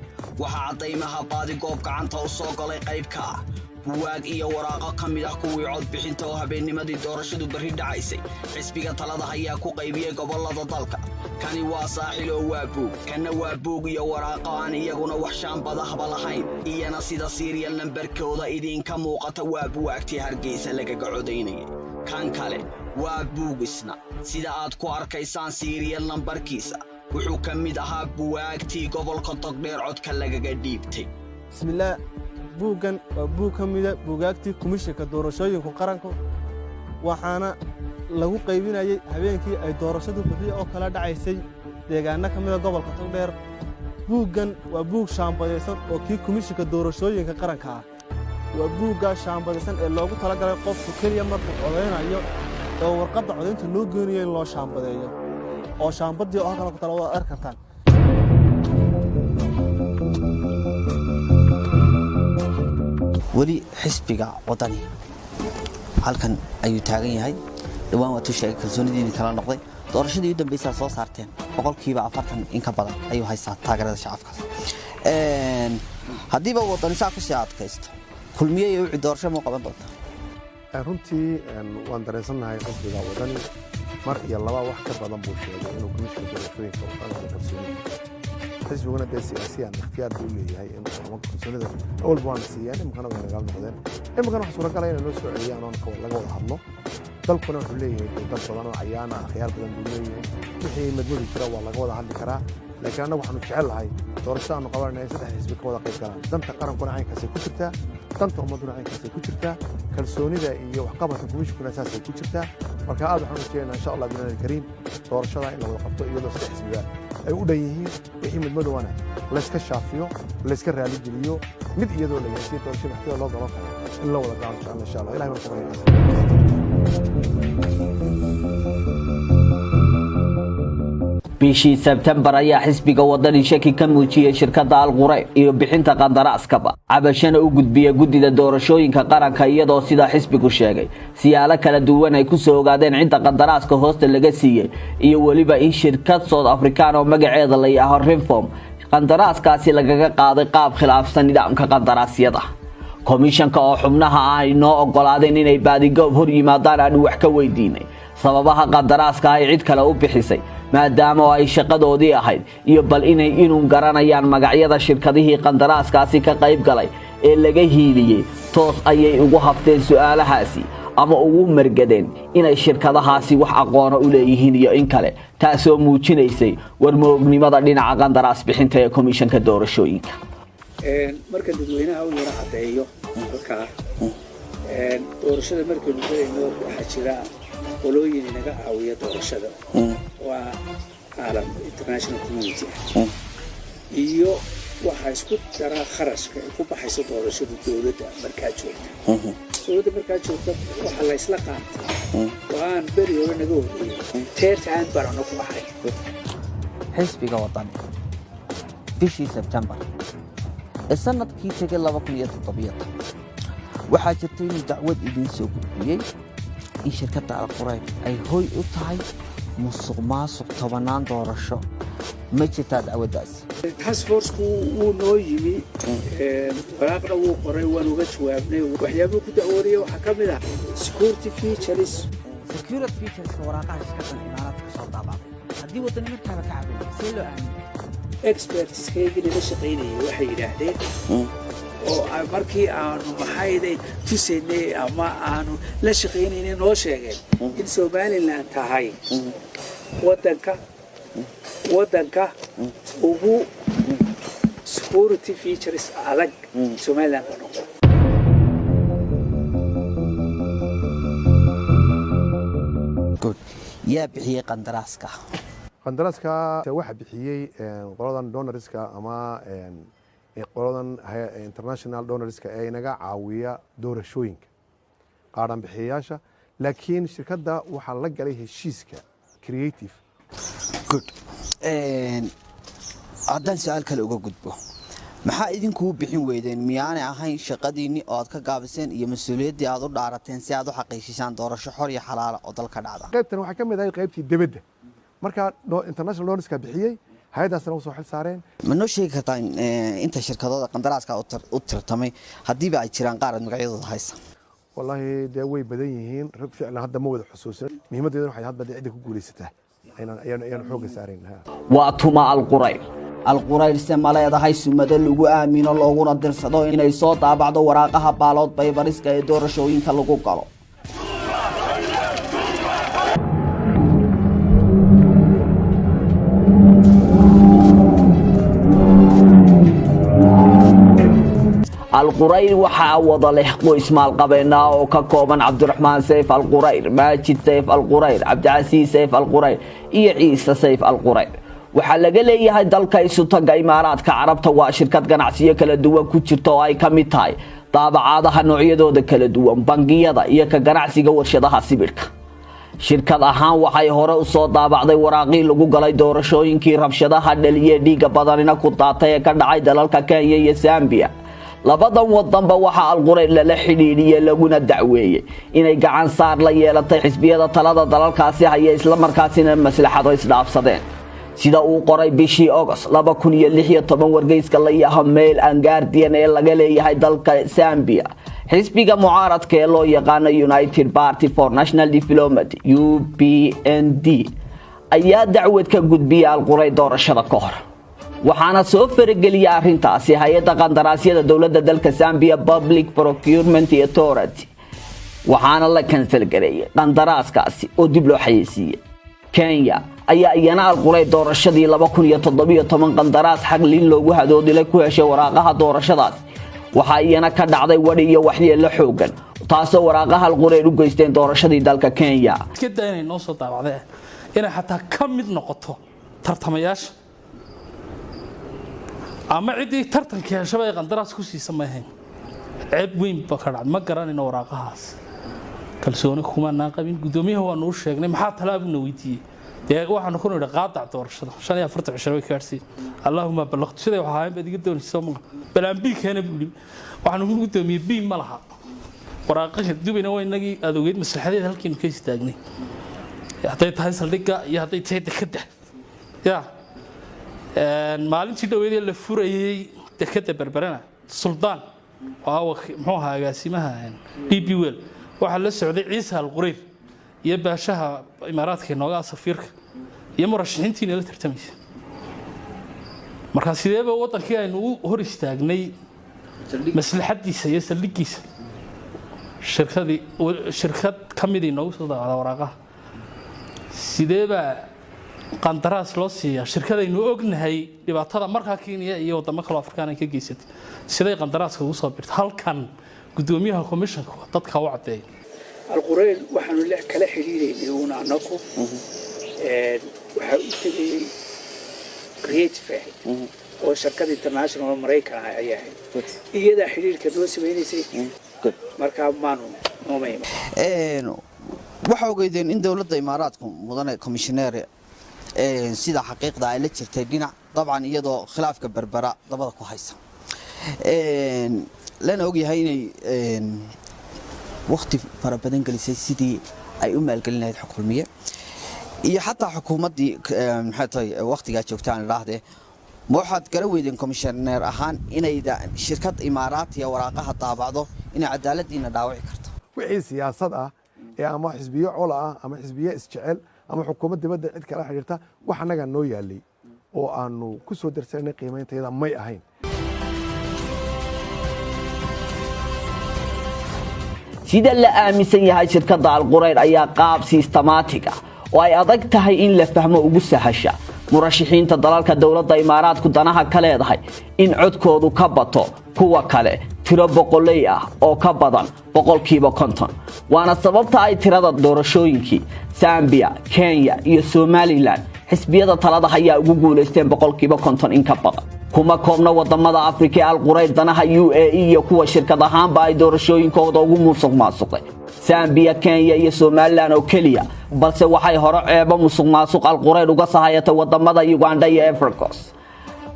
Waxaa caddaymaha baadigoob gacanta u soo galay qayb ka ah buwaag iyo waraaqo ka mid ah kuwii codbixinta oo habeennimadii doorashadu berri dhacaysay xisbiga talada ayaa ku qaybiyey gobollada dalka. Kani waa Saaxil oo waa buug, kanna waa buug iyo waraaqo aan iyaguna wax shaambadahba lahayn, iyana sida serial nambarkooda idinka muuqata waa buwaagtii Hargeysa lagaga codaynayay. Kan kale waa buug isna, sida aad ku arkaysaan serial nambarkiisa, wuxuu ka mid ahaa buwaagtii gobolka Togdheer codka lagaga dhiibtay. Bismillaah, buuggan waa buug ka mida buugaagtii Komishanka Doorashooyinka Qaranku, waxaana lagu qaybinayey habeenkii ay doorashadu berri oo kala dhacaysay deegaanno ka mida gobolka Togdheer. Buuggan waa buug shaambadaysan oo kii Komishanka Doorashooyinka Qaranka ah. Waa buugga shaambadaysan ee loogu talagalay qofku keliya markuu codaynayo oo warqadda codaynta loo geenayo in loo shaambadeeyo, oo shaambaddii oo halkan ku tala waad arki kartaan. Weli xisbiga Wadani halkan ayuu taagan yahay. Dhowaan waa tuu sheegay kalsoonidiini kala noqday. Doorashadii u dambaysaa soo saarteen 40% in ka badan ayuu haystaa taageerada shacabkaas. Haddiiba Wadani saa kusii adkaysto, Kulmiye iyo wixii doorasho muu qaban doontaa? Runtii waan dareensannahay, xisbiga Wadani mar iyo laba wax ka badan buu sheegay inuu komishinka doorashooyinka uu kala kalsooni. Xisbiguna dee siyaasiyan ikhtiyaar buu leeyahay in ama kalsoonida awalba waana siiyeen, iminkana way nagala noqdeen. Iminkana waxa suuragala inay noo soo celiyaan oon laga wada hadlo. Dalkuna wuxuu leeyahay dee dad badan oo cayaana, akhyaar badan buu leeyahay. Wixii madmadi jira waa laga wada hadli karaa, laakiin annagu waxaanu jecel lahay doorashada aanu qabanayna in saddex xisbi ka wada qayb galaan. Danta qarankuna caynkaasay ku jirtaa, danta ummadduna caynkaasay ku jirtaa, kalsoonida iyo waxqabadka komishinkuna saasay ku jirtaa. Marka aad waxaanu rajeynaynaa, insha Allah biidni alkariim, doorashada in la wada qabto iyadoo saddex xisbiba ay u dhan yihiin. Wixii madmadowana layska shaafiyo, layska raaligeliyo, mid iyadoo la yahay si doorashada madaxtooyada loo galo kale in la wada galo, insha Allah. Insha Allah, ilahay baan ka baryaynaa. Bishii Sebtembar ayaa xisbiga Wadani shaki ka muujiyey shirkadda Alqureyb iyo bixinta qandaraaskaba, cabashana u gudbiya guddida doorashooyinka qaranka, iyadoo sidaa xisbigu sheegay siyaalo kala duwan ay kusoo ogaadeen cidda qandaraaska hoosta laga siiyey, iyo weliba in shirkad South African oo magaceeda la yidhaaho Reform qandaraaskaasi lagaga qaaday qaab khilaafsan nidaamka qandaraasyada. Komishanka oo xubnaha ah ay noo ogolaadeen inay baadigoob hor yimaadaan aanu wax ka weydiinay sababaha qandaraaska ay cid kale u bixisay, maadaama oo ay shaqadoodii ahayd, iyo bal inay inuu garanayaan magacyada shirkadihii qandaraaskaasi ka qayb galay ee laga hiiliyey, toos ayay ugu hafteen su'aalahaasi ama ugu margadeen inay shirkadahaasi wax aqoono u leeyihiin iyo in kale, taasoo muujinaysay warmoognimada dhinaca qandaraas bixinta ee komishanka doorashooyinka. Marka dadweynaha u yaro caddeeyo halkaa, doorashada markaynu gelayno waxaa jira qolooyin inaga caawiya doorashada, waa caalam, international community ah, iyo waxaa isku daraa kharashka ay ku baxayso doorashada dowladda markaa joogta. Dowladda markaa joogta waxaa la isla qaatay go-aan beri hore naga horreeyey, teertaan baan ku ahay. Xisbiga Wadani bishii Sebtembar ee sanadkii tegay 2017 waxaa jirtay inuu dacwad idiin soo gudbiyey in shirkadda Alqurayb ay hoy u tahay musuq maasuq tobanaan doorasho. Ma jirtaa dacwaddaasi? Task forceku wuu noo yimi, waraaqna wuu qoray, waan uga jawaabnay. Waxyaabuhu ku dacwoonaya waxaa ka mid ah security features. Security featureska waraaqaha shirkaddan Imaaraadka soo daabacday, haddii Wadani markaaba ka cabanay, see loo aaminay? Expertskaygii nala shaqaynayay waxay yidhaahdeen oo markii aanu maxayday tusaynay ama aanu la shaqaynaynay noo sheegeen in Somaliland tahay wadanka ugu security features adag. Somaliland baa noqon. Good. Yaa bixiyey qandaraaska? Qandaraaska waxaa bixiyey qoladan donorska ama Qoladan international donorska ee inaga caawiya doorashooyinka, qaadhaan bixiyayaasha, laakiin shirkadda waxaa la galay heshiiska Creative. Good. Haddaan su-aal kale uga gudbo, maxaa idinkuu bixin weydeen? Miyaanay ahayn shaqadiinni oo aad ka gaabiseen iyo mas-uuliyaddii aad u dhaarateen si aad u xaqiijisaan doorasho xor iyo xalaala oo dalka dhacda? Qaybtan waxay ka mid ahay qaybtii debadda. Marka international donorska bixiyey, hay-addaasna usoo xil saareen. Ma noo sheegi kartaa inta shirkadooda qandaraaska u tirtamay, haddiiba ay jiraan qaar aad magacyadooda haysa? Wallaahi dee way badan yihiin rag, ficlan hadda ma wada xusuusin. Muhiimaddeedana waxay hadba dee cidda ku guulaysataa ayaanu xoogga saarayn. Waa tuma Alqurayr? Alqurayrse ma leedahay sumado lagu aamino looguna dirsado inay soo daabacdo waraaqaha ballot paperska ee doorashooyinka lagu galo? Alqurayr waxaa wada leh qoys maalqabeena oo ka kooban Cabdiraxmaan Sayf Alqurayr, Maajid Sayf Alqurayr, Cabdicasiis Sayf Alqurayr iyo Ciise Sayf Alqurayr. Waxaa laga leeyahay dalka Isutaga Imaaraadka Carabta. Waa shirkad ganacsiyo kala duwan ku jirta oo ay ka mid tahay daabacaadaha noocyadooda kala duwan, bangiyada iyo ka ganacsiga warshadaha sibidhka. Shirkad ahaan waxay hore usoo daabacday waraaqii lagu galay doorashooyinkii rabshadaha dhaliyee dhiigga badanina ku daatay ee ka dhacay dalalka Kenya iyo Zambiya. Labadan wadanba waxaa Alqurayr lala xidhiidhiyey laguna dacweeyey inay gacan saar la yeelatay xisbiyada talada dalalkaasi haya, islamarkaasina maslaxado isdhaafsadeen, sida uu qoray bishii Agost 2016 wargeyska la yaho Mail and Guardian ee laga leeyahay dalka Zambia. Xisbiga mucaaradka ee loo yaqaano United Party for National Development, UPND, ayaa dacwad ka gudbiyay Alqurayr doorashada ka hor, waxaana soo farageliyay arrintaasi hay-adda qandaraasyada dowladda dalka Zambia, Public Procurement Authority, waxaana la cancel gareeyay qandaraaskaasi oo dib loo xayeysiiyey. Kenya ayaa iyana Alqurayr doorashadii 2017 qandaraas xaglin loogu hadoodilay ku heshay waraaqaha doorashadaasi. Waxaa iyana ka dhacday wadhi iyo waxyeello xoogan, taasoo waraaqaha Alqurayr u geysteen doorashadii dalka Kenya. Iska daa inay noo soo daabacday, inay xataa ka mid noqoto tartamayaasha ama ciddii tartanka heshaba ay qandaraas ku siisa ma ahayn. Ceeb weyn ba ka dhacday. Ma garanayno waraaqahaas, kalsooni kumanaan qabin. Guddoomiyaha waanu u sheegnay. Maxaa talaabuna weydiiyey? Dee waxaanu ku nidhi qaadac doorashada 45 cisho way gaadhsiin. Allaahuma ballaqtu. Siday wax ahayn baad iga doonaysa ma balaan B keena buu yidhi. Waxaanu ku guddoomiyey B ma laha waraaqaha. Dubayna waa inagii aad ogeyd maslaxadeed halkiinu ka istaagnay, hadday tahay saldhigga iyo hadday tahay dekadda. Ya maalintii dhaweyd ee la furayey dekadda Berberena, Suldaan oo muxuu ahaa agaasimaha DP World, waxaa la socday Ciise Alqurayr iyo baashaha Imaaraadka inooga safiirka iyo murashaxiintiina la tartamaysa. Marka sideeba wadankii aynu u hor istaagnay maslaxadiisa iyo saldhiggiisa shirkadii, shirkad ka mid inoogu soo daawada waraaqaha, sideebaa qandaraas loo siiyaa shirkadaynu ognahay dhibaatada markaa Kenya iyo wadamo kaloo Afrikaan ay ka geysatay? Siday qandaraaska ugu soo birta halkan? Guddoomiyaha komishanka dadka u caddeeya. Alqurayl waxaanu kala xidhiidhaynay uun anaku. Waxaa u tegayey Creative ahayd oo shirkad international oo Maraykan ah ayay ahayd. Iyadaa xidhiidhka noo samaynaysay. Markaa maanu nooma iman. Waxaa ogeydeen in dowladda Imaaraadku, mudane komishineere, sida xaqiiqda ay la jirtay dhinac, dabcan iyadoo khilaafka Berbera dabada ku haysa, lana ogyahay inay wakti fara badan gelisay sidii ay u maalgelin lahayd xukulmiye iyo xataa xukuumaddii, maxay tahay, waktigaa joogtaan idhaahdee. Ma waxaad gara weydeen komishineer ahaan inayda shirkad Imaaraatiya waraaqaha daabacdo inay cadaaladdiina dhaawici karto? Wixii siyaasad ah ee ama xisbiyo cola ah ama xisbiye isjecel ama xukuumad dibadda cid kala xidhiirta, wax annagaa noo yaalay oo aanu ku soo darsanay qiimeyntayada may ahayn. Sida la aaminsan yahay, shirkadda Alqurayr ayaa qaab systematic ah oo ay adag tahay in la fahmo ugu sahasha murashaxiinta dalalka dowladda Imaaraadku danaha ka leedahay in codkoodu ka bato kuwa kale tiro boqoley ah oo ka badan 50%. Waana sababta ay tirada doorashooyinkii Zambiya, Kenya iyo Somalilan xisbiyada talada hayaa ugu guulaysteen 50% in ka badan. Kuma koobna wadamada Afrika ee Alqurayr danaha UAE iyo kuwa shirkad ahaanba ay doorashooyinkooda ugu musuq maasuqay Zambiya, Kenya iyo Somaliland oo keliya, balse waxay hore ceebo musuq maasuq Alqurayr uga sahayatay wadamada Uganda iyo Ivory Coast.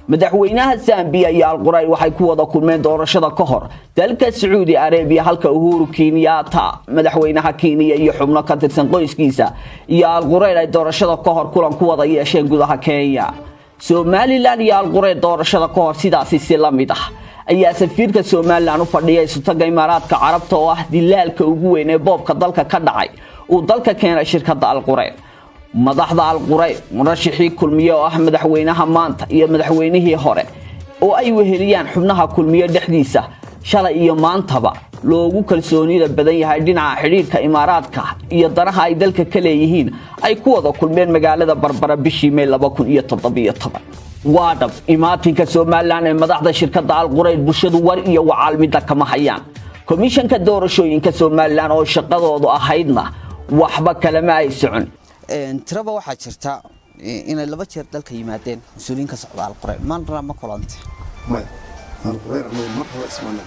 Madaxweynaha Zambiya iyo Alqurayr waxay ku wada kulmeen doorashada ka hor dalka Sacuudi Arabiya, halka Uhuru Kenyatta, madaxweynaha Kenya, iyo xubno ka tirsan qoyskiisa iyo Alqurayr ay doorashada ka hor kulan ku wada yeesheen gudaha Kenya. Somaliland iyo Alqurayr doorashada ka hor sidaasi si la mid ah ayaa safiirka Somaliland u fadhiya Isutaga Imaaraadka Carabta, oo ah dilaalka ugu weyn ee boobka dalka ka dhacay, uu dalka keenay shirkadda Alqurayr. Madaxda Alqurayr, murashixii Kulmiye oo ah madaxweynaha maanta iyo madaxweynihii hore, oo ay weheliyaan xubnaha Kulmiye dhexdiisa shalay iyo maantaba loogu kalsoonida badan yahay dhinaca xidhiidhka Imaaraadka iyo danaha ay dalka ka leeyihiin, ay ku wada kulmeen magaalada Barbara bishii May 2017. Waa dhab, imaatinka Somaliland ee madaxda shirkadda Alqurayr bulshadu war iyo wacaal midda kama hayaan. Komishanka doorashooyinka Somaliland oo shaqadoodu ahaydna waxba kalema ay socon. Tiraba waxaa jirta inay laba jeer dalka yimaadeen mas-uuliyiin ka socda Alqurayr. Marna ma kulantay? Maya, Alqurayr anagu mar hore ismaana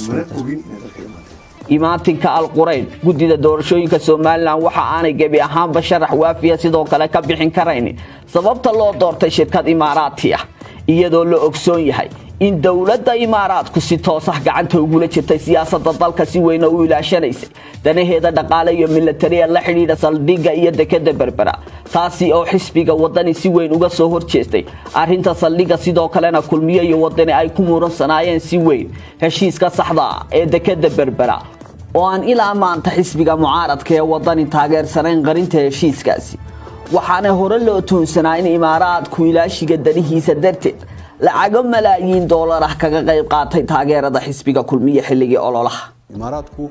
mana ogin inay dalka yimaadeen. Imaatinka Alqurayr, guddida doorashooyinka Somaliland waxa aanay gebi ahaanba sharax waafiya sidoo kale ka bixin karaynin sababta loo doortay shirkad Imaaraati ah, iyadoo la ogsoon yahay in dowladda Imaaraadku si toos ah gacanta ugula jirtay siyaasadda dalka, si weyna u ilaashanaysay danaheeda dhaqaale iyo militariya la xidhiidha saldhigga iyo dekeda Berbera, taasi oo xisbiga Wadani si weyn uga soo horjeestay arrinta saldhigga, sidoo kalena Kulmiye iyo Wadani ay ku muransanaayeen si weyn heshiiska saxda ah ee dekeda Berbera, oo aan ilaa maanta xisbiga mucaaradka ee Wadani taageersanayn qarinta heshiiskaasi. Waxaana hore loo tuunsanaa in Imaaraadku ilaashiga danihiisa darteed lacago malaayiin doolar ah kaga qayb qaatay taageerada xisbiga Kulmiye xilligii ololaha. Imaaraadku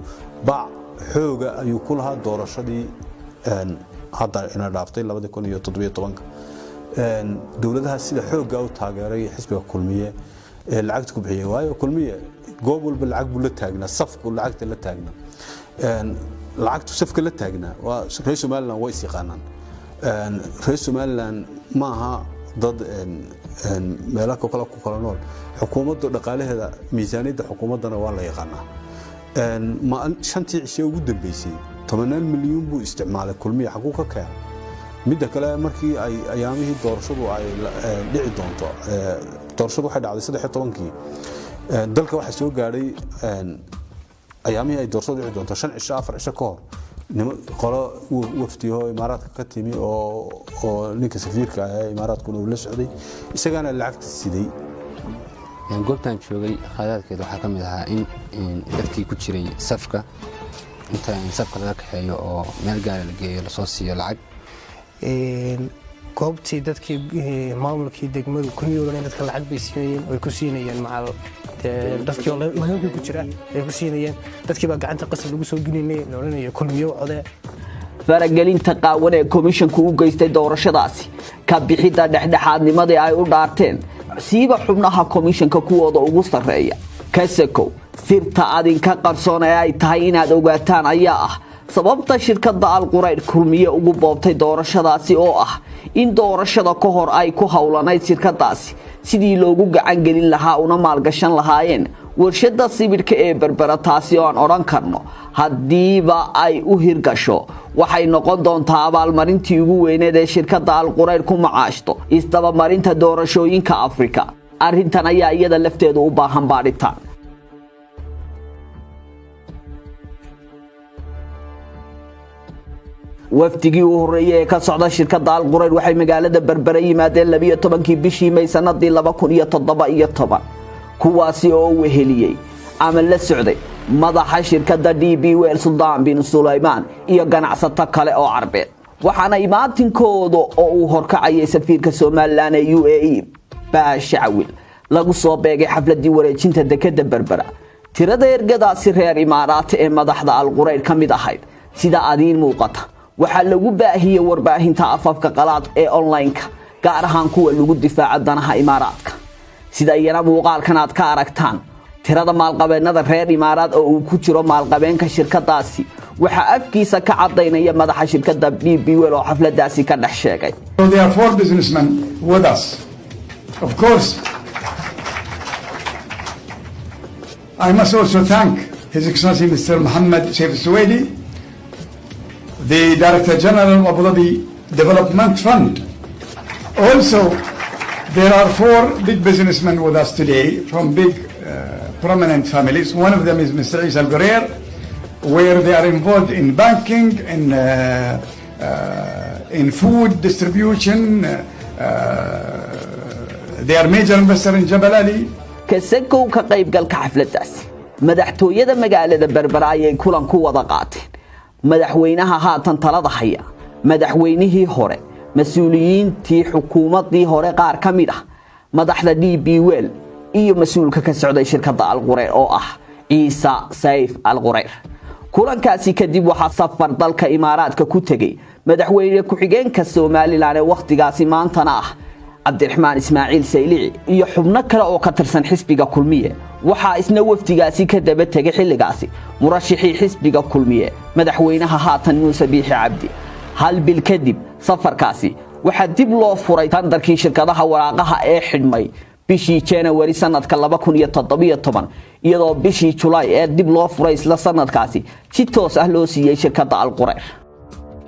baac xooga ayuu ku lahaa doorashadii hadda ina dhaaftay 2017-ka. Dowladaha sida xoogga u taageeray xisbiga Kulmiye ee lacagta ku bixiyay, waayo Kulmiye goob walba lacag buu la taagnaa, safku lacagta la taagnaa, lacagtu safka la taagnaa. Waa reer Somaliland, way is yaqaanaan. Reer Somaliland ma aha dad meelo kale ku kala nool. Xukuumadda dhaqaalaheeda, miisaaniyadda xukuumaddana waa la yaqaanaa. 5-tii cishe ugu dambeysay tobanaan milyuun buu isticmaalay Kulmiye. Xaguu ka keenay? Midda kale, markii ay ayaamihii doorashadu ay dhici doonto, doorashadu waxay dhacday 13-kii, dalka waxaa soo gaadhay ayaamihii ay doorashadu dhici doonto 5 cisho, 4 cisho ka hor, qolo wafdiho Imaaraadka ka timi oo ninka safiirka ah ee Imaaraadkuna uu la socday, isagaana lacagta siday. Goobtaan joogay khadaadkeed waxaa ka mid ahaa in dadkii ku jiray safka inta safka laga kaxeeyo oo meel gaara la geeyo, lasoo siiyo lacag. Goobtii dadkii maamulkii degmadu Kulmiyoodan dadka lacag bay siinayeen, way ku siinayeen macal dadkii oo layankii ku jira ay ku siinayeen. Dadkii baa gacanta qasab lagu soo gelinay, la odhanayo Kulmiyo codee. Faragelinta qaawan ee komishanku u geystay doorashadaasi, ka bixidda dhexdhexaadnimadii ay u dhaarteen siiba xubnaha komishanka kuwooda ugu sarreeya kasakow, sirta adinka qarsoon ee ay tahay inaad ogaataan ayaa ah sababta shirkadda Alqurayr Kulmiye ugu boobtay doorashadaasi, oo ah in doorashada ka hor ay ku howlanayd shirkadaasi sidii loogu gacan gelin lahaa una maalgashan lahaayeen warshada sibidhka ee Berbera, taasi oo aan odhan karno haddiiba ay u hirgasho waxay noqon doontaa abaalmarintii ugu weyneed ee shirkadda Alqurayr ku macaashto isdabamarinta doorashooyinka Afrika. Arrintan ayaa iyada lafteedu u baahan baadhitaan. Wafdigii u horreeyay ee ka socda shirkadda Alqurayr waxay magaalada Berbere yimaadeen 12-kii bishii May sanadii 2017, kuwaasi oo weheliyey ama la socday madaxa shirkadda DP World, Suldaan bin Sulaymaan, iyo ganacsato kale oo Carbeed. Waxaana imaatinkooda oo uu horkacayay safiirka Somaliland ee UAE, Baashe Cawil, lagu soo beegay xafladii wareejinta dekeda Berbera. Tirada ergadaasi reer Imaaraat ee madaxda Alqurayr ka mid ahayd, sida adiin muuqata, waxaa lagu baahiyey warbaahinta afafka qalaad ee online-ka, gaar ahaan kuwa lagu difaaco danaha Imaaraadka. Sida iyana muuqaalkan aad ka aragtaan, tirada maalqabeennada reer Imaaraad oo uu ku jiro maalqabeenka shirkadaasi waxaa afkiisa ka cadaynaya madaxa shirkadda DP World oo xafladaasi ka dhex sheegay. So there are four businessmen with us. Of course, I must also thank His Excellency Mr. Mohammed Saif Suwaidi, the Director General of Abu Dhabi Development Fund. Also, there are four big businessmen with us today from big prominent families. One of them is Mr. Isa Al Ghurair, where they are involved in banking, in food distribution. They are major investor in Jebel Ali. Kasakow ka qaybgalka xafladaasi, madaxtooyada magaalada Berbera ayay kulan ku wada qaateen madaxweynaha haatan talada haya, madaxweynihii hore, mas-uuliyiintii xukuumaddii hore qaar ka mid ah, madaxda DP World iyo mas-uulka ka socday shirkadda Alqureyr oo ah Ciise Sayf Alqureyr. Kulankaasi kadib waxaa safar dalka Imaaraadka ku tegey madaxweyne ku-xigeenka Somaliland ee wakhtigaasi, maantana ah, Cabdiraxmaan Ismaaciil Saylici iyo xubno kale oo ka tirsan xisbiga Kulmiye. Waxaa isna wafdigaasi ka daba tegay xilligaasi murashixii xisbiga Kulmiye, madaxweynaha haatan Muuse Biixi Cabdi. Hal bil kadib safarkaasi waxaa dib loo furay tandarkii shirkadaha waraaqaha ee xidhmay bishii Janawari sanadka 2017, iyadoo bishii Julaay ee dib loo furay isla sanadkaasi si toos ah loo siiyey shirkadda Alqureyr.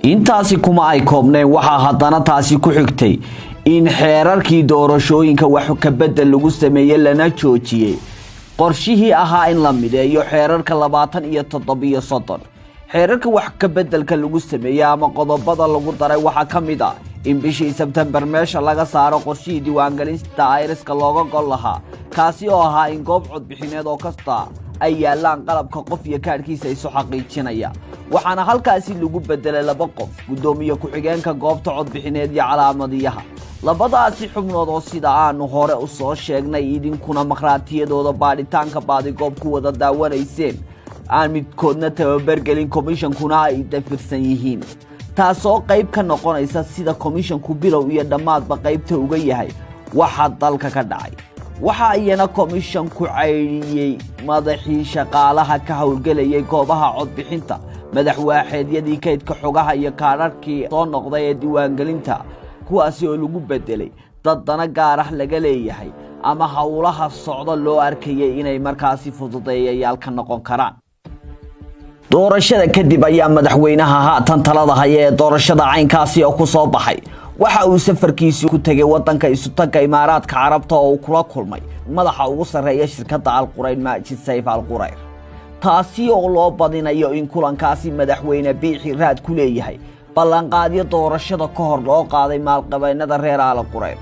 Intaasi kuma ay koobneen. Waxaa haddana taasi ku xigtay in xeerarkii doorashooyinka wax ka bedel lagu sameeyey, lana joojiyey qorshihii ahaa in la mideeyo xeerarka 27 iyo 30. Xeerarka wax ka bedelka lagu sameeyey ama qodobada lagu daray waxaa ka mid ah in bishii Sebtembar meesha laga saaro qorshihii diiwaangelinta ayriska looga gol lahaa, kaasi oo ahaa in goob codbixineed oo kasta ay yaalaan qalabka qof iyo kaadhkiisa isu xaqiijinaya. Waxaana halkaasi lagu bedelay laba qof, guddoomiye ku-xigeenka goobta codbixineed iyo calaamadiyaha. Labadaasi xubnood oo sida aanu hore u soo sheegnay, idinkuna makhraatiyadooda baadhitaanka baadigoob ku wada daawanayseen, aan midkoodna tababargelin, komishankuna ay dafirsan yihiin, taasoo qayb ka noqonaysa sida komishanku bilow iyo dhammaadba qaybta uga yahay waxa dalka ka dhacay. Waxa iyana komishanku caydhiyey madaxii shaqaalaha ka howlgelayay goobaha codbixinta, madaxwaaxeedyadii kaydka xogaha iyo kaadharkii soo noqday ee diiwaangelinta, kuwaasi oo lagu bedelay dad dana gaar ah laga leeyahay ama howlaha socda loo arkayay inay markaasi fududeeyayaal ka noqon karaan. Doorashada kadib ayaa madaxweynaha haatan talada haya ee doorashada caynkaasi oo ku soo baxay waxa uu safarkiisii ku tegay wadanka Isutagga Imaaraadka Carabta, oo uu kula kulmay madaxa ugu sarreeya shirkadda Alqurayr, Maajid Sayf Alqurayr, taasi oo loo badinayo in kulankaasi madaxweyne Biixi raad ku leeyahay ballanqaadyo doorashada ka hor loo qaaday maalqabeennada reer Alqurayr.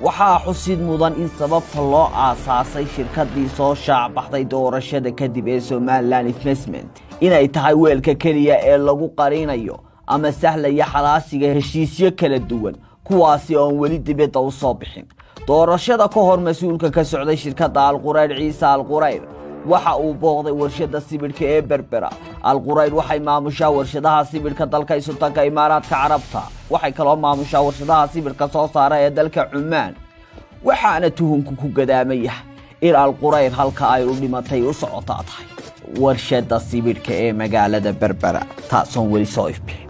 Waxaa xusid mudan in sababta loo aasaasay shirkaddii soo shaacbaxday doorashada kadib ee Somaliland Investment inay tahay weelka keliya ee lagu qarinayo ama sahlaya xalaasiga heshiisyo kala duwan, kuwaasi oon weli dibadda u soo bixin. Doorashada ka hor, mas-uulka ka socday shirkadda Alqurayr, Ciise Alqurayr, waxa uu booqday warshadda sibidhka ee Berbera. Alqurayr waxay maamushaa warshadaha sibidhka dalka Isutanka Imaaraadka Carabta. Waxay kaloo maamushaa warshadaha sibidhka soo saara ee dalka Cumaan. Waxaana tuhunku ku gadaamaya in Alqurayr halka ay u dhimatay u socotaa tahay warshadda sibidhka ee magaalada Berbera, taasoon weli soo ifbixin.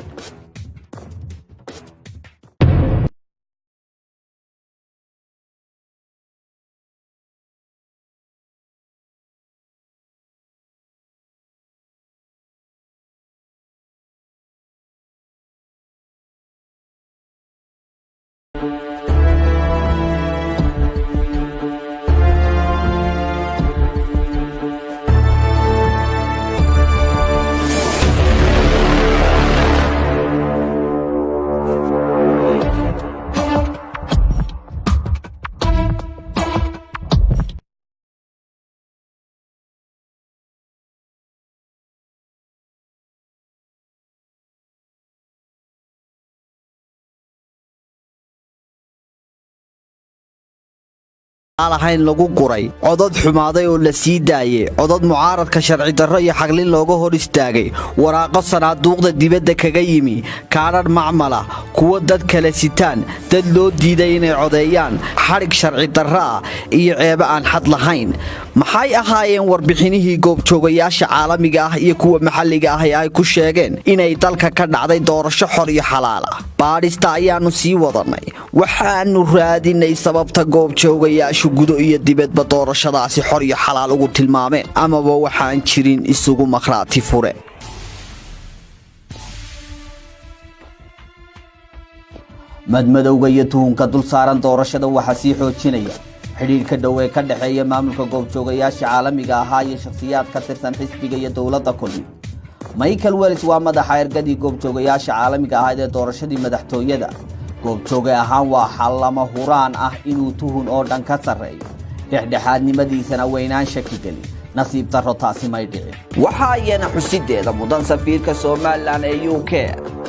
Lahayn lagu guray codad xumaaday oo la sii daayey, codad mucaaradka sharci darro iyo xaglin looga hor istaagay, waraaqo sanaaduuqda dibadda kaga yimi, kaadhadh macmala, kuwo dad kale sitaan, dad loo diiday inay codeeyaan, xadhig sharci darro ah iyo ceebo aan xad lahayn. Maxay ahaayeen warbixinihii goobjoogayaasha caalamiga ah iyo kuwa maxalliga ah ee ay ku sheegeen inay dalka ka dhacday doorasho xor iyo xalaal ah? Baadhista ayaannu sii wadannay. Waxaanu raadinay sababta goobjoogayaashu gudo iyo dibadba doorashadaasi xor iyo xalaal ugu tilmaameen amaba waxaan jirin isugu makhraati fure. Madmadowga iyo tuhunka dul saaran doorashada waxaa sii xoojinaya xidhiidhka dhow ee ka dhexeeya maamulka goobjoogayaasha caalamiga ahaa iyo shakhsiyaad ka tirsan xisbiga iyo dowladda Kulmi. Michael Wells waa madaxa ergadii goobjoogayaasha caalamiga ahayd ee doorashadii madaxtooyada. Goobjooge ahaan waa lama huraan ah inuu tuhun oo dhan ka sarreeyo, dhexdhexaadnimadiisana weynaan shaki gelin. Nasiib darro, taasi may dhicin. Waxaa iyana xusideeda mudan safiirka Somaliland ee UK,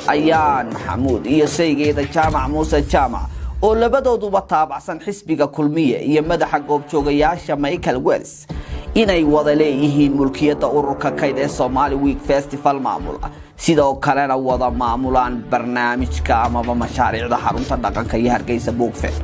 Ayaan Maxamuud, iyo saygeeda Jaamac Muuse Jaamac, oo labadooduba taabacsan xisbiga Kulmiye, iyo madaxa goobjoogayaasha Michael Wells inay wada leeyihiin mulkiyadda ururka Kayd ee Somali Week Festival maamula, sidoo kalena wada maamulaan barnaamijka amaba mashaariicda xarunta dhaqanka iyo Hargeysa Book Fair.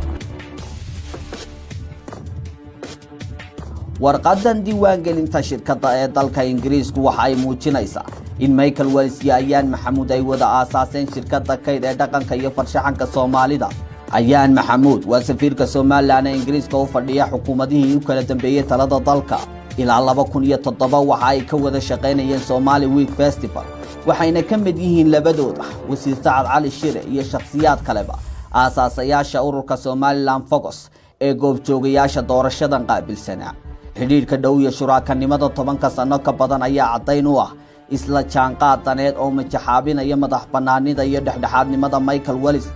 Warqadan diiwaangelinta shirkadda ee dalka Ingiriisku waxa ay muujinaysaa in Michael Wells iyo Ayaan Maxamuud ay wada aasaaseen shirkadda Kayd ee dhaqanka iyo farshaxanka Soomaalida. Ayaan Maxamuud waa safiirka Somaliland ee Ingiriiska u fadhiya xukuumadihii u kala dambeeyey talada dalka. Ilaa 2007 waxa ay ka wada shaqaynayeen Somali Week Festival, waxayna ka mid yihiin labadooda, wasiir Sacad Cali Shire iyo shakhsiyaad kaleba, aasaasayaasha ururka Somaliland Focus ee goobjoogayaasha doorashadan qaabilsanaa. Xidhiidhka dhow iyo shuraakanimada 10-ka sano ka badan ayaa caddayn u ah isla jaanqaad daneed oo majaxaabinaya madax bannaanida iyo dhexdhexaadnimada Michael Wells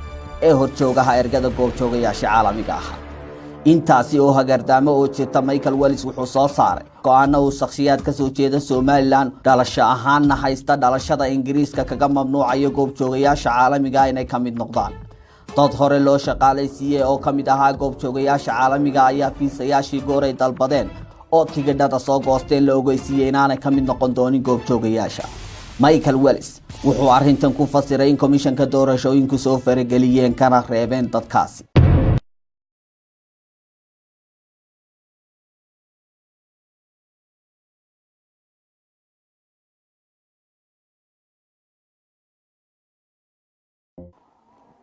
ee horjoogaha ergada goobjoogayaasha caalamiga ah. Intaasi oo hagardaamo oo jirta, Michael Wells wuxuu soo saaray go-aano uu shakhsiyaad ka soo jeeda Somaliland, dhalasho ahaanna haysta dhalashada Ingiriiska, kaga mamnuucayo goobjoogayaasha caalamiga inay ka mid noqdaan. Dad hore loo shaqaalaysiiyey oo ka mid ahaa goobjoogayaasha caalamiga ayaa fiisayaashii gooray dalbadeen oo tigidhada soo goosteen la ogeysiiyey inaanay ka mid noqon doonin goobjoogayaasha. Michael Wells wuxuu arrintan ku fasiray in komishanka doorashooyinku soo farageliyeen kana reebeen dadkaasi.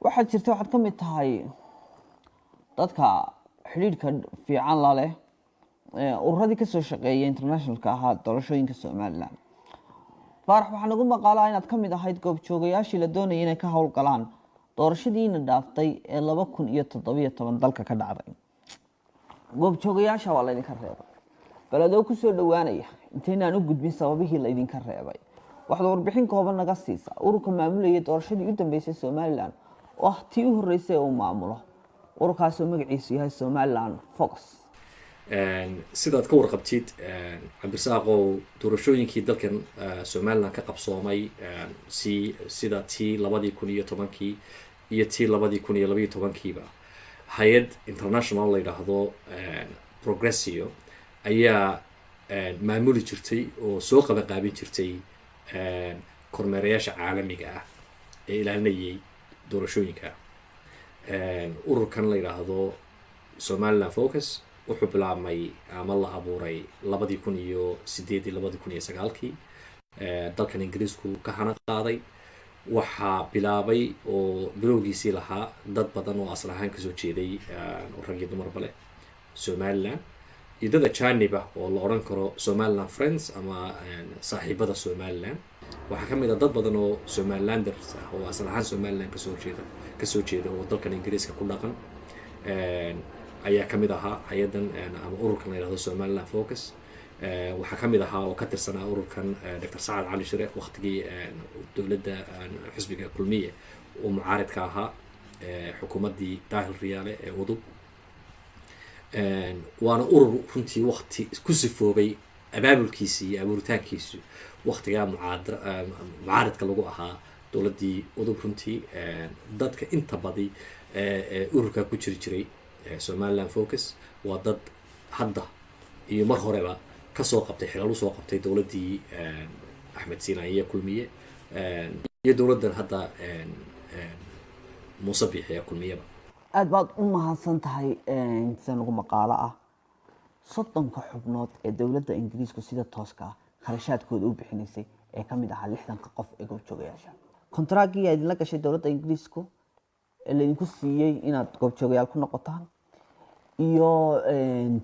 Waxaad jirta, waxaad ka mid tahay dadka xidhiidhka fiican la leh ururadii kasoo shaqeeyay internationalka ahaa doorashooyinka Somaliland. Faarax, waxaa nagu maqaalaa inaad ka mid ahayd goobjoogayaashii la doonayay inay ka howlgalaan doorashadiina dhaaftay ee 2017 dalka ka dhacday. Goobjoogayaasha waa laydinka reebay. Bal adoo kusoo dhowaanaya, intaynaan u gudbin sababihii laydinka reebay, waxaad warbixin kooban naga siisa ururka maamulayay doorashadii u dambeysay Somaliland, oo ah tii u horreysay ee uu maamulo ururkaasoo magaciisu yahay Somaliland Focus. Sidaad ka warqabtid, Cabdirasaaqow, doorashooyinkii dalkan Somaliland ka qabsoomay, si sida tii 2010-kii iyo tii 2012-kiiba, hay-ad international la yidhaahdo Progressio ayaa maamuli jirtay oo soo qabanqaabin jirtay kormeerayaasha caalamiga ah ee ilaalinayay doorashooyinka. Ururkan la yidhaahdo Somaliland Focus wuxuu bilaabmay ama la abuuray 2008-dii, 2009-kii, dalkan Ingiriisku ka hana qaaday. Waxaa bilaabay oo bilowgiisii lahaa dad badan oo asal ahaan kasoo jeeday, oo rag iyo dumarba leh, Somaliland iyo dad ajaanib ah oo la odhan karo Somaliland Friends ama saaxiibada Somaliland. Waxaa ka mid ah dad badan oo Somalilanders ah oo asal ahaan Somaliland kasoo jeeda oo dalkan Ingiriiska ku dhaqan ayaa ka mid ahaa hay-addan ama ururkan la yidhahdo Somaliland Focus. Waxaa ka mid ahaa oo ka tirsanaa ururkan Dr Sacad Cali Shire waqtigii dowladda xisbiga Kulmiye uu mucaaridka ahaa, xukuumaddii Daahir Riyaale ee UDUB. Waana urur runtii waqti ku sifoobay abaabulkiisi iyo abuuritaankiisu waqtigaa mucaaridka lagu ahaa dowladdii UDUB. Runtii dadka inta badi ururka ku jiri jiray Somaliland Focus waa dad hadda iyo mar horeba kasoo qabtay xilal, usoo qabtay dowladdii Axmed Siinaye Kulmiye iyo dowladdan hadda Muuse Biixi ee Kulmiyeba. Aada baad u mahadsan tahay. Sida nagu maqaalo ah, 30-ka xubnood ee dowladda Ingiriisku sida tooska ah kharashaadkooda u bixinaysay ee ka mid ahaa 60-ka qof ee goobjoogayaasha, kontaraaggii ay idinla gashay dowladda Ingiriisku Ee laydinku siiyey inaad goobjoogayaal ku noqotaan iyo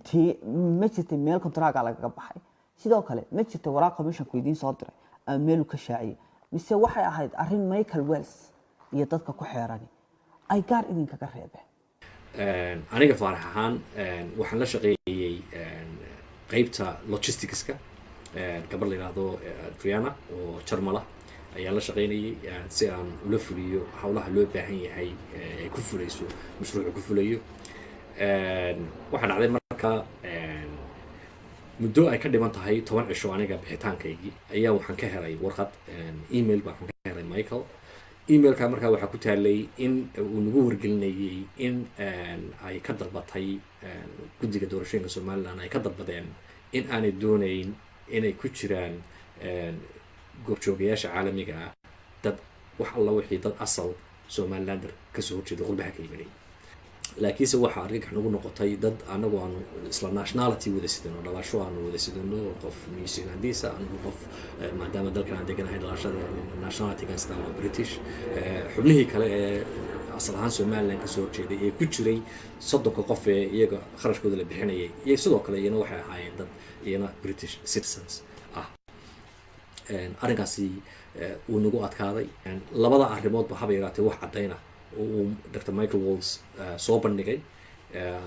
ti ma jirtay meel contractka lagaga baxay? Sidoo kale, ma jirtay waraaq commissionku idiin soo diray ama meelu ka shaaciyey, mise waxay ahayd arrin Michael Wells iyo dadka ku xeerani ay gaar idinkaga reebeen? Aniga Faarax ahaan waxaan la shaqeeyey qeybta logisticska. Gabar la yidhaahdo Adriana oo Jarmala ayaan la shaqeynayay si aan ula fuliyo howlaha loo baahan yahay ay ku fulayso mashruucu ku fulayo. Waxaa dhacday marka muddo ay ka dhiman tahay 10 cisho aniga bixitaankaygii ayaa waxaan ka helay warqad, email baa waxaan ka helay Michael. Emailka markaa waxaa ku taalay in uu nagu wargelinayay in ay ka dalbatay guddiga doorashooyinka Somaliland, ay ka dalbadeen in aanay doonayn inay ku jiraan goobjoogayaasha caalamiga ah dad wax alla wixii dad asal Somalilander kasoo horjeeda, qurbaha ka yimanay. Laakiinse waxaa argagax nagu noqotay dad anagu aanu isla nationality wada sidano, dhalasho aanu wada sidano, qof New Zealandisa, anigu qof maadaama dalkan aan deganahay dhalashada nationalitygan sidaa waa British. Xubnihii kale ee asal ahaan Somaliland kasoo horjeeday ee ku jiray 30-ka qof ee iyaga kharashkooda la bixinayay iyo sidoo kale iyana waxay ahaayeen dad iyana British citizens ah. Arrinkaasi wuu nagu adkaaday. Labada arrimoodba haba yaraatee wax caddayna oo uu Dr Michael Walls soo bandhigay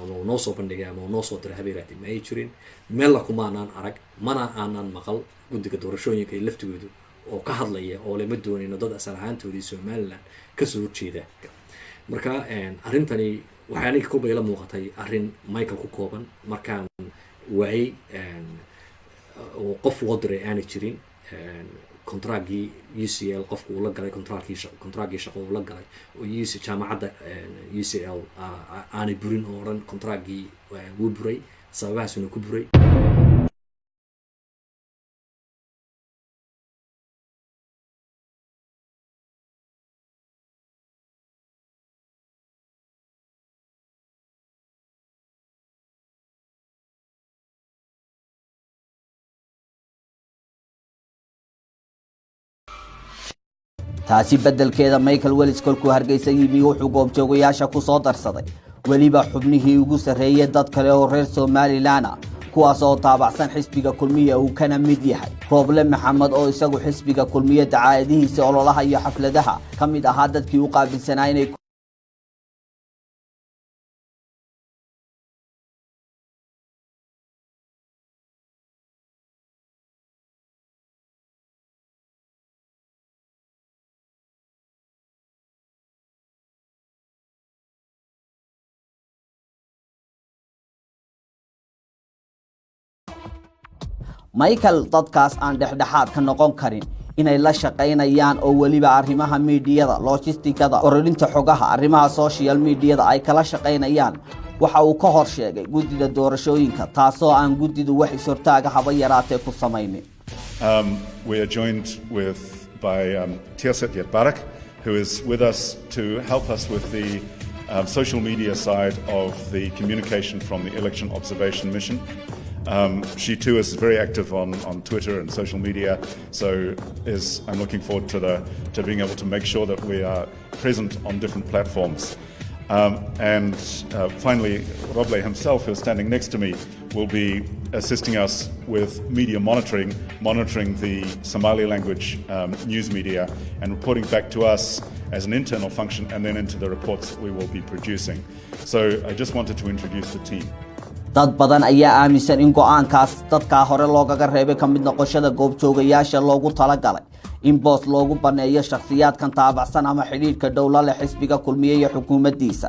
ama uu noo soo bandhigay ama uu noo soo diray haba yaraatee ma ay jirin. Meella kumaanaan arag, mana aanan maqal guddiga doorashooyinka iyo laftigoodu oo ka hadlaya oo lema doonayno dad asal ahaantoodii Somaliland kasoo horjeeda. Marka arrintani waxay aniga kolba ila muuqatay arrin Michael ku kooban. Markaan waayey oo qof loo diray aanay jirin, contractgii UCL qofku uu la galay, contractgii shaqo uu la galay oo UC jaamacadda UCL aanay burin oo odhan contractgii wuu buray, sababahaasuna ku buray. Taasi beddelkeeda, Michael Wells kolkuu Hargeysa yimi wuxuu goobjoogayaasha ku soo darsaday weliba xubnihii ugu sarreeyey dad kale oo reer Somalilan ah, kuwaas oo taabacsan xisbiga Kulmiya, uu kana mid yahay Rooble Maxamed, oo isagu xisbiga Kulmiye dacaayadihiisa ololaha iyo xafladaha ka mid ahaa dadkii u qaabilsanaa inay Michael dadkaas aan dhexdhexaad ka noqon karin inay la shaqaynayaan, oo weliba arrimaha miidiyada, logistikada, ururinta xogaha, arrimaha social mediada ay kala shaqaynayaan, waxa uu ka hor sheegay guddida doorashooyinka, taasoo aan guddidu wax is-hortaaga haba yaraatee ku samaynin. We are joined by Tirset Yetbarak, who is with us to help us with the social media side of the communication from the election observation mission. She too is very active on Twitter and social media, so I'm looking forward to being able to make sure that we are present on different platforms. And finally, Roble himself, who is standing next to me, will be assisting us with media monitoring, monitoring the Somali language news media, and reporting back to us as an internal function and then into the reports that we will be producing. So I just wanted to introduce the team. Dad badan ayaa aaminsan in go'aankaas dadkaa hore loogaga reebay ka mid noqoshada goobjoogayaasha loogu talagalay in boos loogu banneeyo shakhsiyaadkan taabacsan ama xidhiidhka dhowla leh xisbiga Kulmiye iyo xukuumaddiisa.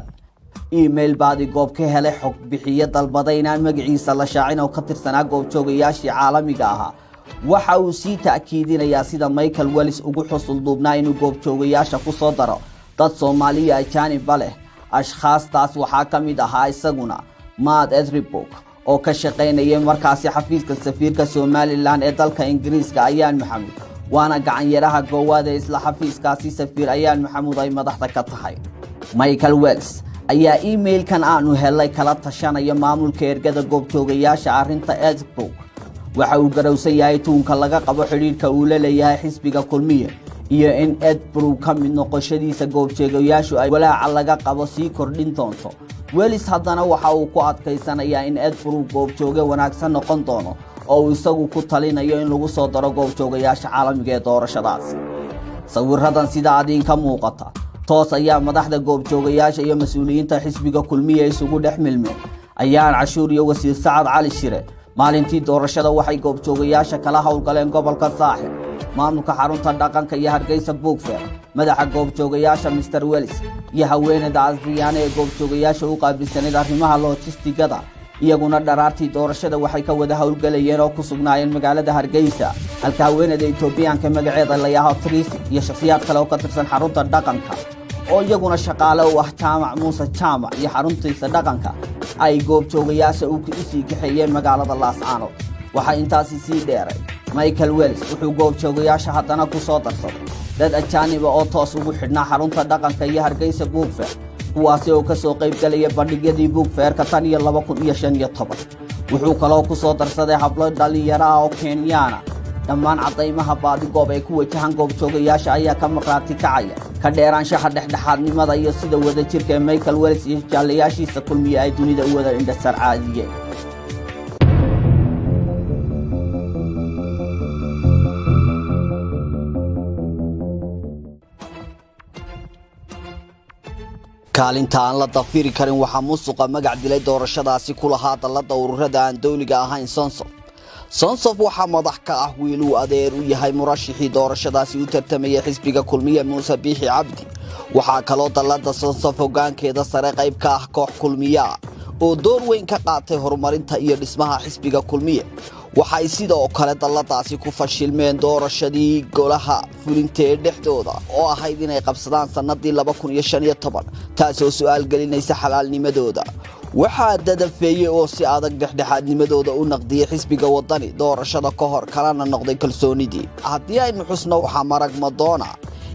Email baadi goob ka helay xog bixiyo dalbaday inaan magaciisa la shaacin oo ka tirsanaa goobjoogayaashii caalamiga ahaa waxa uu sii ta'kiidinayaa sida Michael Wells ugu xusul duubnaa inuu goobjoogayaasha ku soo daro dad Soomaaliya ajaanibba leh. Ashkhaastaas waxaa ka mid ahaa isaguna Matt Edribok oo ka shaqaynayay markaasi xafiiska safiirka Somaliland ee dalka Ingiriiska, Ayaan Maxamuud, waana gacanyaraha goowaad ee isla xafiiskaasi safiir Ayaan Maxamuud ay madaxda ka tahay. Michael Wells ayaa emailkan aanu helay kala tashanaya maamulka ergada goobjoogayaasha arrinta Edbrook. Waxa uu garowsan yahay tuunka laga qabo xidhiidhka uu la leeyahay xisbiga Kulmiye. Iyo in Ed Brook ka mid noqoshadiisa goobjoogayaashu ay walaaca laga qabo sii kordhin doonto. Wells haddana waxa uu ku adkaysanayaa in Ed Brook goobjooge wanaagsan noqon doono, oo uu isagu ku talinayo in lagu soo daro goobjoogayaasha caalamiga ee doorashadaasi. Sawiradan sida adiinka muuqata, toos ayaa madaxda goobjoogayaasha iyo mas-uuliyiinta xisbiga Kulmiya isugu dhex milmeen. Ayaan Cashuur iyo wasiir Sacad Cali Shire maalintii doorashada waxay goobjoogayaasha kala howlgaleen gobolka Saaxil, maamulka xarunta dhaqanka iyo Hargeysa Book Fair. Madaxa goobjoogayaasha Mister Wells iyo haweeneyda Asriyaane ee goobjoogayaasha u qaabilsanayd arrimaha loojistigada iyaguna dharaartii doorashada waxay ka wada howlgelayeen oo ku sugnaayeen magaalada Hargeysa, halka haweeneyda Etoobiyaanka magaceeda la yaaho Trisi iyo shakhsiyaad kale oo ka tirsan xarunta dhaqanka, oo iyaguna shaqaale u ah Jaamac Muuse Jaamac iyo xaruntiisa dhaqanka, ay goobjoogayaasha u sii kaxeeyeen magaalada Laascaanood. Waxaa intaasi sii dheeray, Michael Wells wuxuu goobjoogayaasha haddana ku soo darsaday dad ajaaniba oo toos ugu xidhnaa xarunta dhaqanka iyo Hargeysa Book Fair, kuwaasi oo ka soo qayb galaya bandhigyadii book fairka tan iyo 2015. Wuxuu kaloo ku soo darsaday hablo dhallinyaro ah oo Kenyaana. Dhammaan caddaymaha baadigoob ee ku wajahan goobjoogayaasha ayaa ka maqraati kacaya ka dheeraanshaha dhexdhexaadnimada iyo sida wadajirka ee Michael Wells iyo jaalayaashiisa Kulmiye ay dunida u wada indhasarcaadiyeen. Kaalinta aan la dafiri karin waxaa musuqa magac dilay doorashadaasi ku lahaa dallada ururada aan dowliga ahayn Sonsof. Sonsof waxaa madax ka ah wiil uu adeer u yahay murashixii doorashadaasi u tartamaya xisbiga Kulmiye, Muuse Biixi Cabdi. Waxaa kaloo dallada Sonsof hoggaankeeda sare qayb ka ah koox Kulmiyaa oo door weyn ka qaatay horumarinta iyo dhismaha xisbiga Kulmiye. Waxay sidoo kale dalladaasi ku fashilmeen doorashadii golaha fulinta ee dhexdooda oo ahayd inay qabsadaan sannadii 2015, taasoo su-aal gelinaysa xalaalnimadooda. Waxaa dadafeeyey oo si adag dhexdhexaadnimadooda u naqdiyey xisbiga Wadani doorashada ka hor, kalena noqday kalsoonidii. Haddii aynu xusno, waxaa marag madoona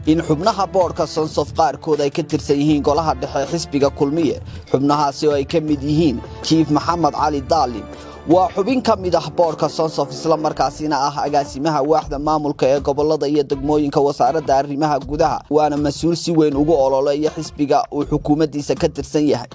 in xubnaha boodhka Sonsof qaarkood ay ka tirsan yihiin golaha dhexe xisbiga Kulmiye, xubnahaasi oo ay ka mid yihiin Jiif Maxamed Cali Daalin, waa xubin ka mid ah boodhka Sonsof, islamarkaasina ah agaasimaha waaxda maamulka ee gobolada iyo degmooyinka wasaaradda arrimaha gudaha, waana mas-uul si weyn ugu ololeeya xisbiga uu xukuumaddiisa ka tirsan yahay.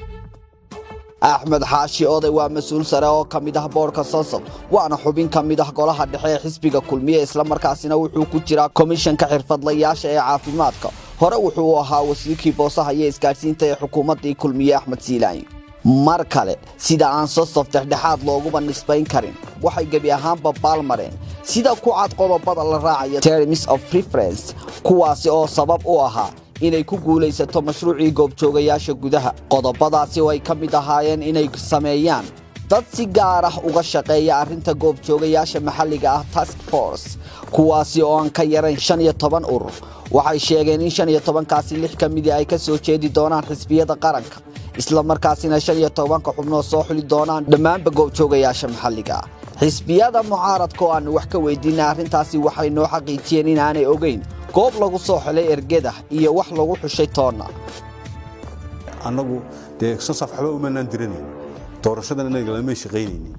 Axmed Xaashi Oday waa mas-uul sare oo ka mid ah boodhka Sonsof, waana xubin ka mid ah golaha dhexe ee xisbiga Kulmiye, islamarkaasina wuxuu ku jiraa komishanka xirfadlayaasha ee caafimaadka. Hore wuxuu u ahaa wasiirkii boosaha iyo isgaadhsiinta ee xukuumaddii Kulmiye Axmed Siilaanyo. Mar kale, sida aan Sosof dhexdhexaad looguba nisbayn karin, waxay gebi ahaanba baalmareen sida ku cad qodobada la raacaya terms of reference, kuwaasi oo sabab u ahaa inay ku guulaysato mashruucii goobjoogayaasha gudaha. Qodobadaasi oo ay ka mid ahaayeen inay sameeyaan dad si gaar ah uga shaqeeya arrinta goobjoogayaasha maxalliga ah, task force, kuwaasi oo aan ka yarayn 15 urur. Waxay sheegeen in 15-kaasi lix ka midii ay ka soo jeedi doonaan xisbiyada qaranka, islamarkaasina 15-ka xubnood soo xuli doonaan dhammaanba goobjoogayaasha maxalliga ah. Xisbiyada mucaaradka oo aanu wax ka weydiinay arrintaasi waxay noo xaqiijiyeen inaanay ogeyn goob lagu soo xelay ergeda iyo wax lagu xushay toonna. Annagu dee Sonsaf waxba umanaan diranayn, doorashadan inaga lamay shaqaynaynin,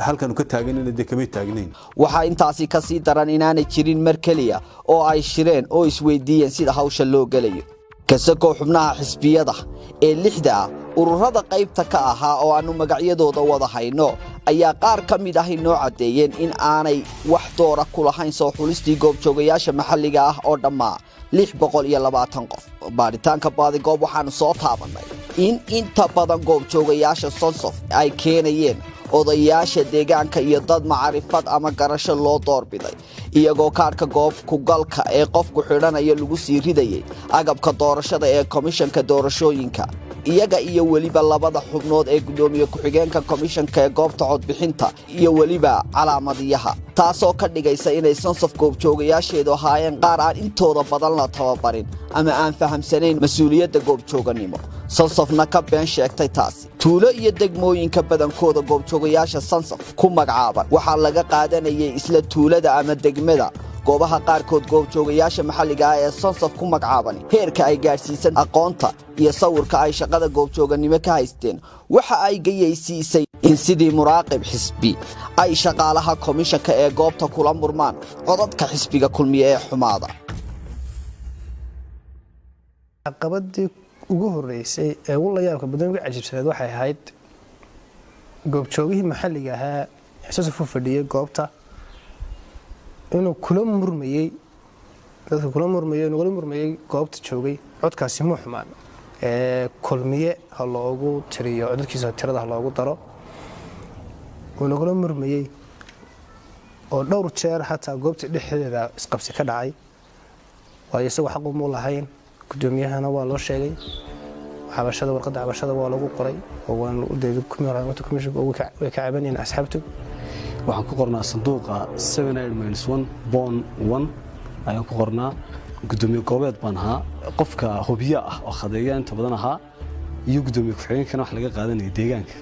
halkanu ka taaganina dee kamay taagnayn. Waxaa intaasi ka sii daran inaanay jirin mar keliya oo ay shireen oo isweydiiyeen sida hawsha loo gelayo. Kasakoo xubnaha xisbiyada ee lixda ah, ururada qaybta ka ahaa oo aannu magacyadooda wada hayno ayaa qaar ka mid ahi noo caddeeyeen in aanay wax doora ku lahayn soo xulistii goobjoogayaasha maxalliga ah oo dhammaa 620 qof. Baadhitaanka baadigoob waxaannu soo taabannay in inta badan goobjoogayaasha Sonsof ay keenayeen odayaasha deegaanka iyo dad macarifad ama garasho loo doorbiday, iyagoo kaadhka goob kugalka ee qofku xidhanayo lagu sii ridayay agabka doorashada ee komishanka doorashooyinka, iyaga iyo weliba labada xubnood ee guddoomiye ku-xigeenka komishanka ee goobta codbixinta iyo weliba calaamadiyaha, taasoo ka dhigaysa inay Sonsof goobjoogayaasheedu ahaayeen qaar aan intooda badan la tababarin ama aan fahamsanayn mas-uuliyadda goobjooganimo. Sonsofna ka been sheegtay taasi. Tuulo iyo degmooyinka badankooda goobjoogayaasha Sonsof ku magacaaban waxaa laga qaadanayay isla tuulada ama degmada. Goobaha qaarkood goobjoogayaasha maxalliga ah ee Sonsof ku magacaabani heerka ay gaadhsiisan aqoonta iyo sawirka ay shaqada goobjooganimo ka haysteen waxa ay gayaysiisay in sidii muraaqib xisbi ay shaqaalaha komishanka ee goobta kula murmaan codadka xisbiga Kulmiye ee xumaada. Caqabadii ugu horeysay ee ugu layaabka badan, ugu cajiibsaneed, waxay ahayd goobjoogihii maxalliga ahaa Sosaf u fadhiyey goobta inuu kula murmayey dadka, kula murmayey, nagula murmayey goobta joogay: codkaasi muu xumaan ee Kulmiye ha loogu tiriyo codadkiisa, tirada ha loogu daro. Uu nagula murmayey oo dhowr jeer xataa goobta dhexdeeda isqabsi ka dhacay, waayo isagu xaq umuu lahayn. Guddoomiyahana waa loo sheegay cabashada, warqadda cabashada waa lagu qoray oo waan u deegay way ka cabanayeen asxaabtu. Waxaan ku qornaa sanduuqa 1 Boon 1 ayaan ku qornaa. Gudoomiye goobeed baan ahaa, qofka hubiye ah oo khadeeya inta badan ahaa, iyo gudoomiye ku-xigeenkana wax laga qaadanaya deegaanka.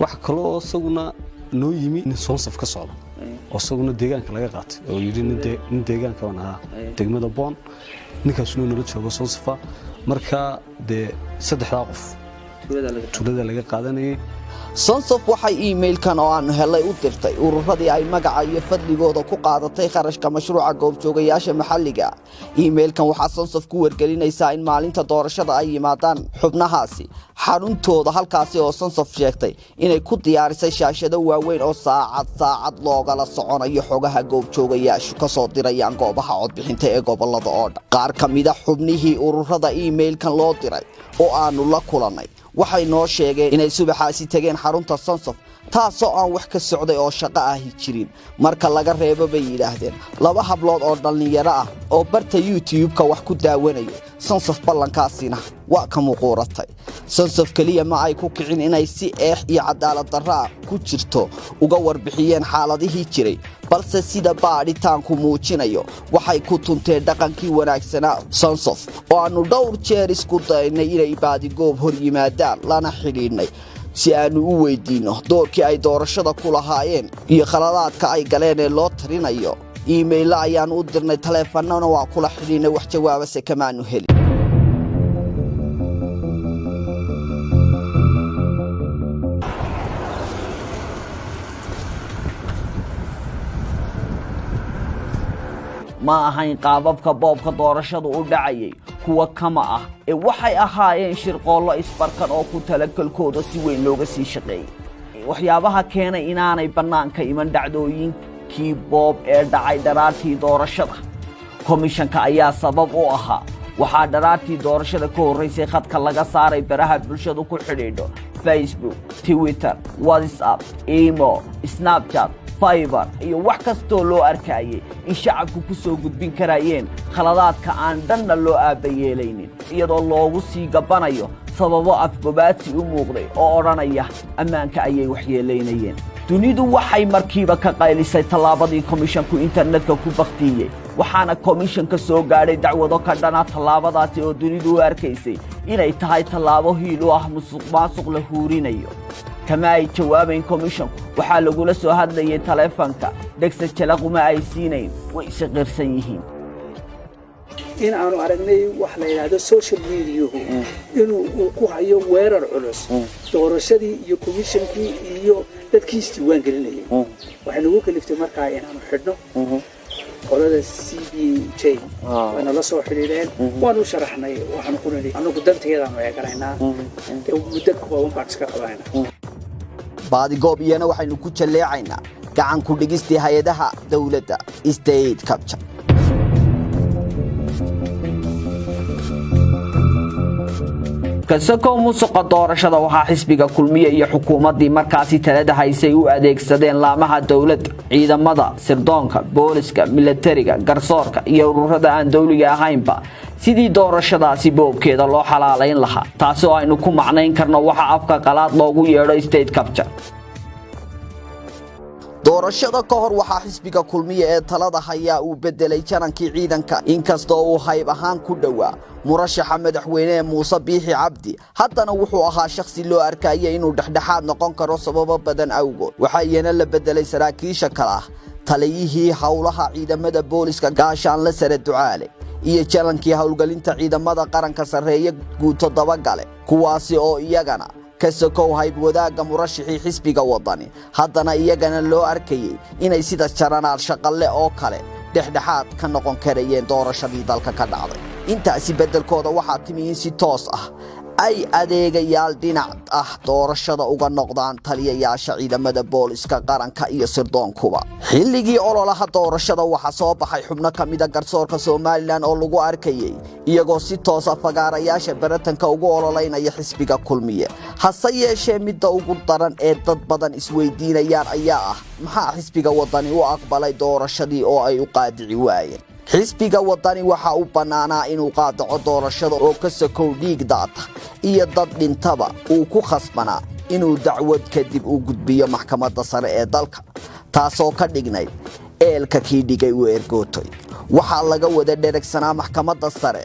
Waxa kaloo isaguna noo yimi nin Soonsaf ka socda oo isaguna deegaanka laga qaatay oo yidhi nin deegaanka baan ahaa degmada Boon. Ninkaasuna nala joogo Soonsafa. Marka dee saddexdaa qof tuulada laga qaadanayay. Sonsof waxay iimailkan oo aanu helay u dirtay ururadii ay magaca iyo fadligooda ku qaadatay kharashka mashruuca goobjoogayaasha maxalliga. Iimailkan waxaa Sonsof ku wargelinaysaa in maalinta doorashada ay yimaadaan xubnahaasi xaruntooda, halkaasi oo Sonsof sheegtay inay ku diyaarisay shaashado waaweyn oo saacad saacad loogala soconayo xogaha goobjoogayaashu ka soo dirayaan goobaha codbixinta ee gobolada oo dhan. Qaar ka mida xubnihii ururada iimailkan loo diray oo aanu la kulannay waxay noo sheegeen inay subaxaasi tageen xarunta Sonsof, taasoo aan wax ka socday oo shaqo ahi jirin, marka laga reebo, bay yidhaahdeen, laba hablood oo dhallinyaro ah oo barta YouTube-ka wax ku daawanayo. Sonsof ballankaasina waa ka muquuratay. Sonsof keliya ma ay ku kicin inay si eex iyo cadaalad darro ah ku jirto uga warbixiyeen xaaladihii jiray, balse sida baadhitaanku muujinayo waxay ku tunteen dhaqankii wanaagsanaa. Sonsof oo aannu dhowr jeer isku daynay inay baadigoob hor yimaadaan lana xidhiidhnay si aannu u weydiinno doorkii ay doorashada ku lahaayeen iyo khaladaadka ay galeen ee loo tirinayo, iimaylo ayaannu u dirnay, taleefannana waa kula xidhiidhnay, wax jawaabase kamaanu helin. Ma ahayn qaababka boobka doorashadu u dhacayay kuwa kama ah ee waxay ahaayeen shirqoollo isbarkan oo ku talagalkooda si weyn looga sii shaqeeyey. Waxyaabaha keenay inaanay bannaanka iman dhacdooyinkii boob ee dhacay dharaartii doorashada, komishanka ayaa sabab u ahaa. Waxaa dharaartii doorashada ka horraysay khadka laga saaray baraha bulshadu ku xidhiidho: Facebook, Twitter, WhatsApp, imo, Snapchat, Viber iyo wax kastoo loo arkayay in shacabku ku soo gudbin karayeen khaladaadka aan dhanna loo aabbayeelaynin, iyadoo loogu sii gabbanayo sababo afgobaadsi u muuqday oo odhanaya ammaanka ayay waxyeelaynayeen. Dunidu waxay markiiba ka qaylisay tallaabadii komishanku internetka ku bakhtiiyey, waxaana komishanka soo gaadhay dacwado ka dhana tallaabadaasi oo dunidu u arkaysay inay tahay tallaabo hiil u ah musuq maasuq la huurinayo. Kama ay jawaabayn komishanku. Waxaa lagula soo hadlayay taleefanka, dhegsa jalaquma ay siinayn, way isi qirsan yihiin. In aanu aragnay wax la yidhaahdo social mediahu inuu uu ku hayo weerar culus doorashadii iyo komishankii iyo dadkii isdiiwaan gelinayay, waxay nagu kaliftay markaa inaanu xidhno. Qolada CPJ wayna la soo xidhiidheen, waanu u sharaxnay. Waxaanu ku nidhi anagu danteedaanu eeganaynaa, dee muddo kooban baan iska qabanaynaa. Baadigoob iyana waxaynu ku jalleecaynaa gacan ku dhigistii hay-adaha dowladda, state capture. Kasakoo musuqa doorashada, waxaa xisbiga Kulmiye iyo xukuumaddii markaasi talada haysay u adeegsadeen laamaha dowladda, ciidamada sirdoonka, booliska, milatariga, garsoorka iyo ururada aan dowliga ahaynba sidii doorashadaasi boobkeeda loo xalaalayn lahaa, taasi oo aynu ku macnayn karno waxa afka qalaad loogu yeedho state capture. Doorashada ka hor waxaa xisbiga Kulmiye ee talada hayaa uu bedelay janankii ciidanka. Inkastoo uu hayb ahaan ku dhowaa murashaxa madaxweyne Muuse Biixi Cabdi, haddana wuxuu ahaa shakhsi loo arkaya inuu dhexdhexaad noqon karo sababo badan awgood. Waxaa iyana la bedelay saraakiisha kale ah taliyihii howlaha ciidamada booliska, Gaashaanle Sare Ducaale, iyo janankii howlgelinta ciidamada qaranka, Sarreeye Guuto Dabagale, kuwaasi oo iyagana ka sokow hayb wadaagga murashixii xisbiga Wadani, haddana iyagana loo arkayey inay sida Jenaraal Shaqalle oo kale dhexdhexaad ka noqon karayeen doorashadii dalka ka dhacday. Intaasi beddelkooda waxaa timi in si toos ah ay adeegayaal dhinac ah doorashada uga noqdaan taliyayaasha ciidamada booliska qaranka iyo sirdoonkuba. Xilligii ololaha doorashada waxaa soo baxay xubno ka mida garsoorka Somaliland oo lagu arkayay iyagoo si toosa fagaarayaasha baratanka ugu ololeynaya xisbiga Kulmiye. Hase yeeshee, midda ugu daran ee dad badan isweydiinayaan ayaa ah: maxaa xisbiga Wadani u aqbalay doorashadii oo ay u qaadici waayeen? Xisbiga Wadani waxa uu bannaanaa inuu qaadaco doorashada oo ka sokow dhiig daata iyo dad dhintaba uu ku khasbanaa inuu dacwad kadib u gudbiyo maxkamadda sare ee dalka, taasoo ka dhignayd eelka kii dhigay uu ergootay. Waxaa laga wada dheragsanaa maxkamadda sare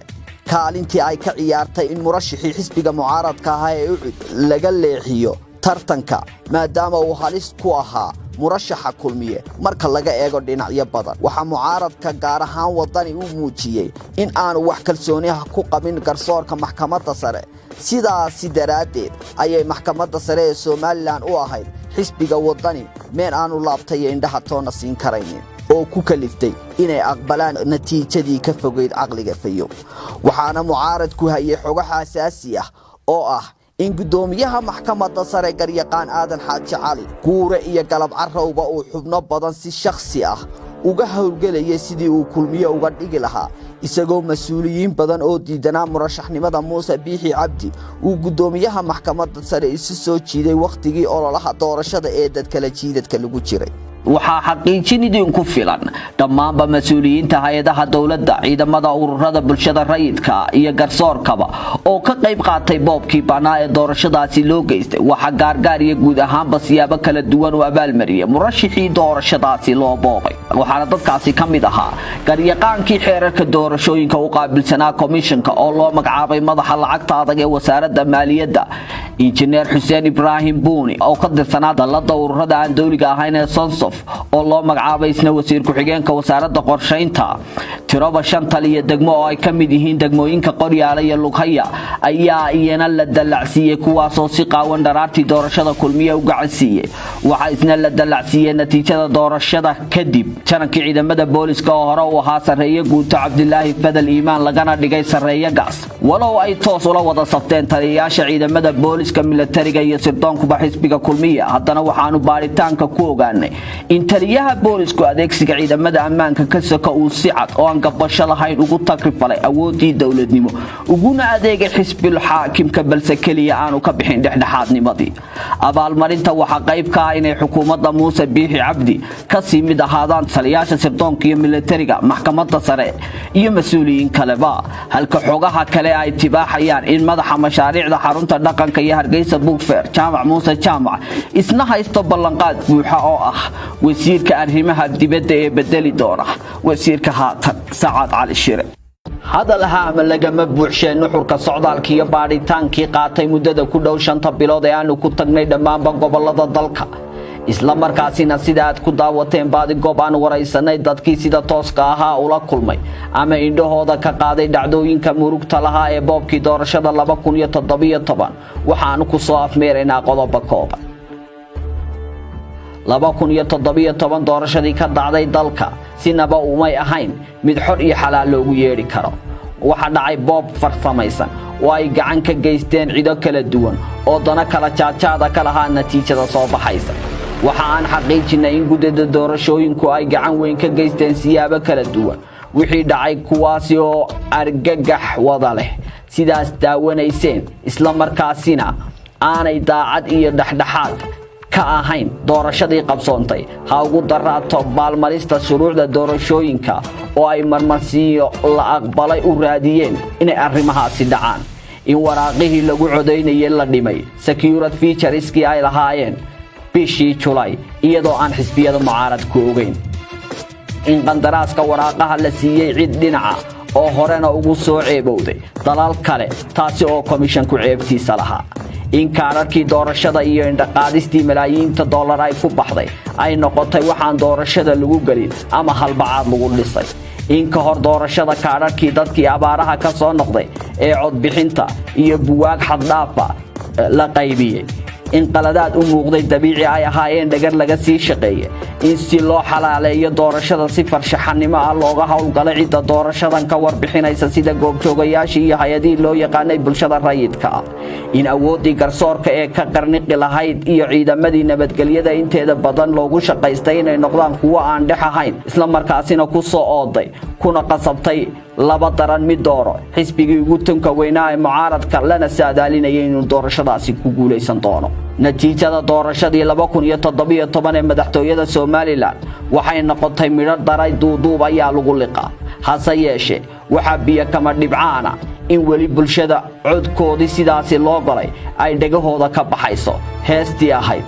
kaalintii ay ka ciyaartay in murashixii xisbiga mucaaradka ahaa ee UCID laga leexiyo tartanka, maadaama uu halis ku ahaa murashaxa Kulmiye marka laga eego dhinacyo badan. Waxaa mucaaradka, gaar ahaan Wadani, u muujiyey in aanu wax kalsooniha ku qabin garsoorka maxkamadda sare. Sidaasi daraaddeed ayay maxkamadda sare ee Somaliland u ahayd xisbiga Wadani meel aanu laabtayo indhaha toonna siin karaynin, oo ku kaliftay inay aqbalaan natiijadii ka fogeyd caqliga fayo. Waxaana mucaaradku hayay xogaha asaasi ah oo ah in guddoomiyaha maxkamadda sare, garyaqaan Aadan Xaaji Cali Guure iyo Galab Carowba, uu xubno badan si shakhsi ah uga howlgelayay sidii uu Kulmiye uga dhigi lahaa, isagoo mas-uuliyiin badan oo diidanaa murashaxnimada Muuse Biixi Cabdi uu guddoomiyaha maxkamadda sare isu soo jiiday wakhtigii ololaha doorashada ee dadkala jiidadka lagu jiray. Waxaa xaqiijin idinku filan dhammaanba mas-uuliyiinta hay-adaha dowladda, ciidamada, ururada bulshada rayidka iyo garsoorkaba oo ka qayb qaatay boobkii banaa ee doorashadaasi loo geystay. Waxaa gaargaar iyo guud ahaanba siyaabo kala duwan u abaalmariyay murashixii doorashadaasi loo boobay. Waxaana dadkaasi ka mid ahaa garyaqaankii xeerarka doorashooyinka u qaabilsanaa komishanka oo loo magacaabay madaxa lacagta adag ee wasaaradda maaliyadda, Injineer Xuseen Ibraahim Buuni oo ka tirsanaa dallada ururada aan dowliga ahayn ee SONSAF oo loo magacaabay isna wasiir ku-xigeenka wasaaradda qorshaynta. Tiroba shan taliya degmo oo ay ka mid yihiin degmooyinka Qoryaala iyo Lughaya ayaa iyana la dallacsiiyey, kuwaasoo si qaawan dharaartii doorashada Kulmiye u gacansiiyey. Waxaa isna la dallacsiiyey natiijada doorashada kadib janankii ciidamada booliska oo hore u ahaa sarreeye guuto Cabdilaahi Fadal Iimaan, lagana dhigay sarreeye gaas, walow ay toos ula wada safteen taliyayaasha ciidamada booliska, milatariga iyo sirdoonkuba xisbiga Kulmiya. Haddana waxaanu baaritaanka ku ogaanay in taliyaha boolisku adeegsiga ciidamada ammaanka ka soka uu si cad oo aan gabasho lahayn ugu takrifalay awoodii dowladnimo, uguna adeegay xisbil xaakimka, balse keliya aanu ka bixin dhexdhexaadnimadii. Abaalmarinta waxaa qayb ka ah inay xukuumadda Muuse Biixi Cabdi kasii mid ahaadaan taliyaasha sirdoonka iyo milatariga, maxkamadda sare iyo mas-uuliyiin kaleba, halka xogaha kale ay tibaaxayaan in madaxa mashaariicda xarunta dhaqanka iyo Hargeysa Book Fair, Jaamac Muuse Jaamac, isna haysto ballanqaad buuxa oo ah wasiirka arrimaha dibadda ee bedeli doona wasiirka haatan, Sacad Cali Shire. Hadal haama lagama buuxshee, nuxurka socdaalkii iyo baadhitaankii qaatay muddada ku dhow 5ta bilood ee aanu ku tagnay dhammaanba gobolada dalka, isla markaasina sida aad ku daawateen baadigoob aan waraysanay dadkii sida tooska ahaa ula kulmay ama indhahooda ka qaaday dhacdooyinka murugta lahaa ee boobkii doorashada 2017, waxaanu ku soo afmeeraynaa qodoba kooban. 2017 doorashadii ka dhacday dalka sinaba umay ahayn mid xor iyo xalaal loogu yeedhi karo. Waxaa dhacay boob farsamaysan oo ay gacan ka geysteen cido kala duwan oo dano kala jaadjaada ka lahaa natiijada soo baxaysa. Waxa aan xaqiijinay in guddida doorashooyinku ay gacan weyn ka geysteen siyaabo kala duwan wixii dhacay, kuwaasi oo argagax wada leh sidaas daawanayseen, isla markaasina aanay daacad iyo dhexdhexaad ka ahayn doorashadii qabsoontay. Ha ugu daraato baalmarista shuruucda doorashooyinka oo ay marmarsiiyo la aqbalay u raadiyeen inay arrimahaasi dhacaan, in waraaqihii lagu codaynayay la dhimay security features-kii ay lahaayeen bishii Julay iyadoo aan xisbiyada mucaaradku ogeyn, in qandaraaska waraaqaha la siiyey cid dhinaca oo horena ugu soo ceebowday dalal kale, taasi oo komishanku ceebtiisa lahaa, in kaadharkii doorashada iyo indhaqaadistii malaayiinta dollar ay ku baxday ay noqotay waxaan doorashada lagu gelin ama halbacaad lagu dhisay, in ka hor doorashada kaadharkii dadkii abaaraha ka soo noqday ee codbixinta iyo buwaag xaddhaafa la qaybiyey. In qaladaad u muuqday dabiici ay ahaayeen dhagar laga sii shaqeeye, in si loo xalaaleeyo doorashada si farshaxanimo ah looga howlgalay cidda doorashadan ka warbixinaysa, sida goobjoogayaashii iyo hay-adihii loo yaqaanay bulshada rayidka ah, in awooddii garsoorka ee ka qarniqi lahayd iyo ciidamadii nabadgelyada inteeda badan loogu shaqaystay inay noqdaan kuwo aan dhex ahayn, isla markaasina ku soo ooday kuna qasabtay laba daran mid dooro xisbigii ugu tunka weynaa ee mucaaradka, lana saadaalinayay inuu doorashadaasi ku guulaysan doono. Natiijada doorashadii 2017 ee madaxtooyada Somaliland waxay noqotay midho daray duuduub ayaa lagu liqaa. Hase yeeshee, waxaa biyo kama dhibcaana in weli bulshada codkoodii sidaasi loo golay ay dhegahooda ka baxayso heestii ahayd.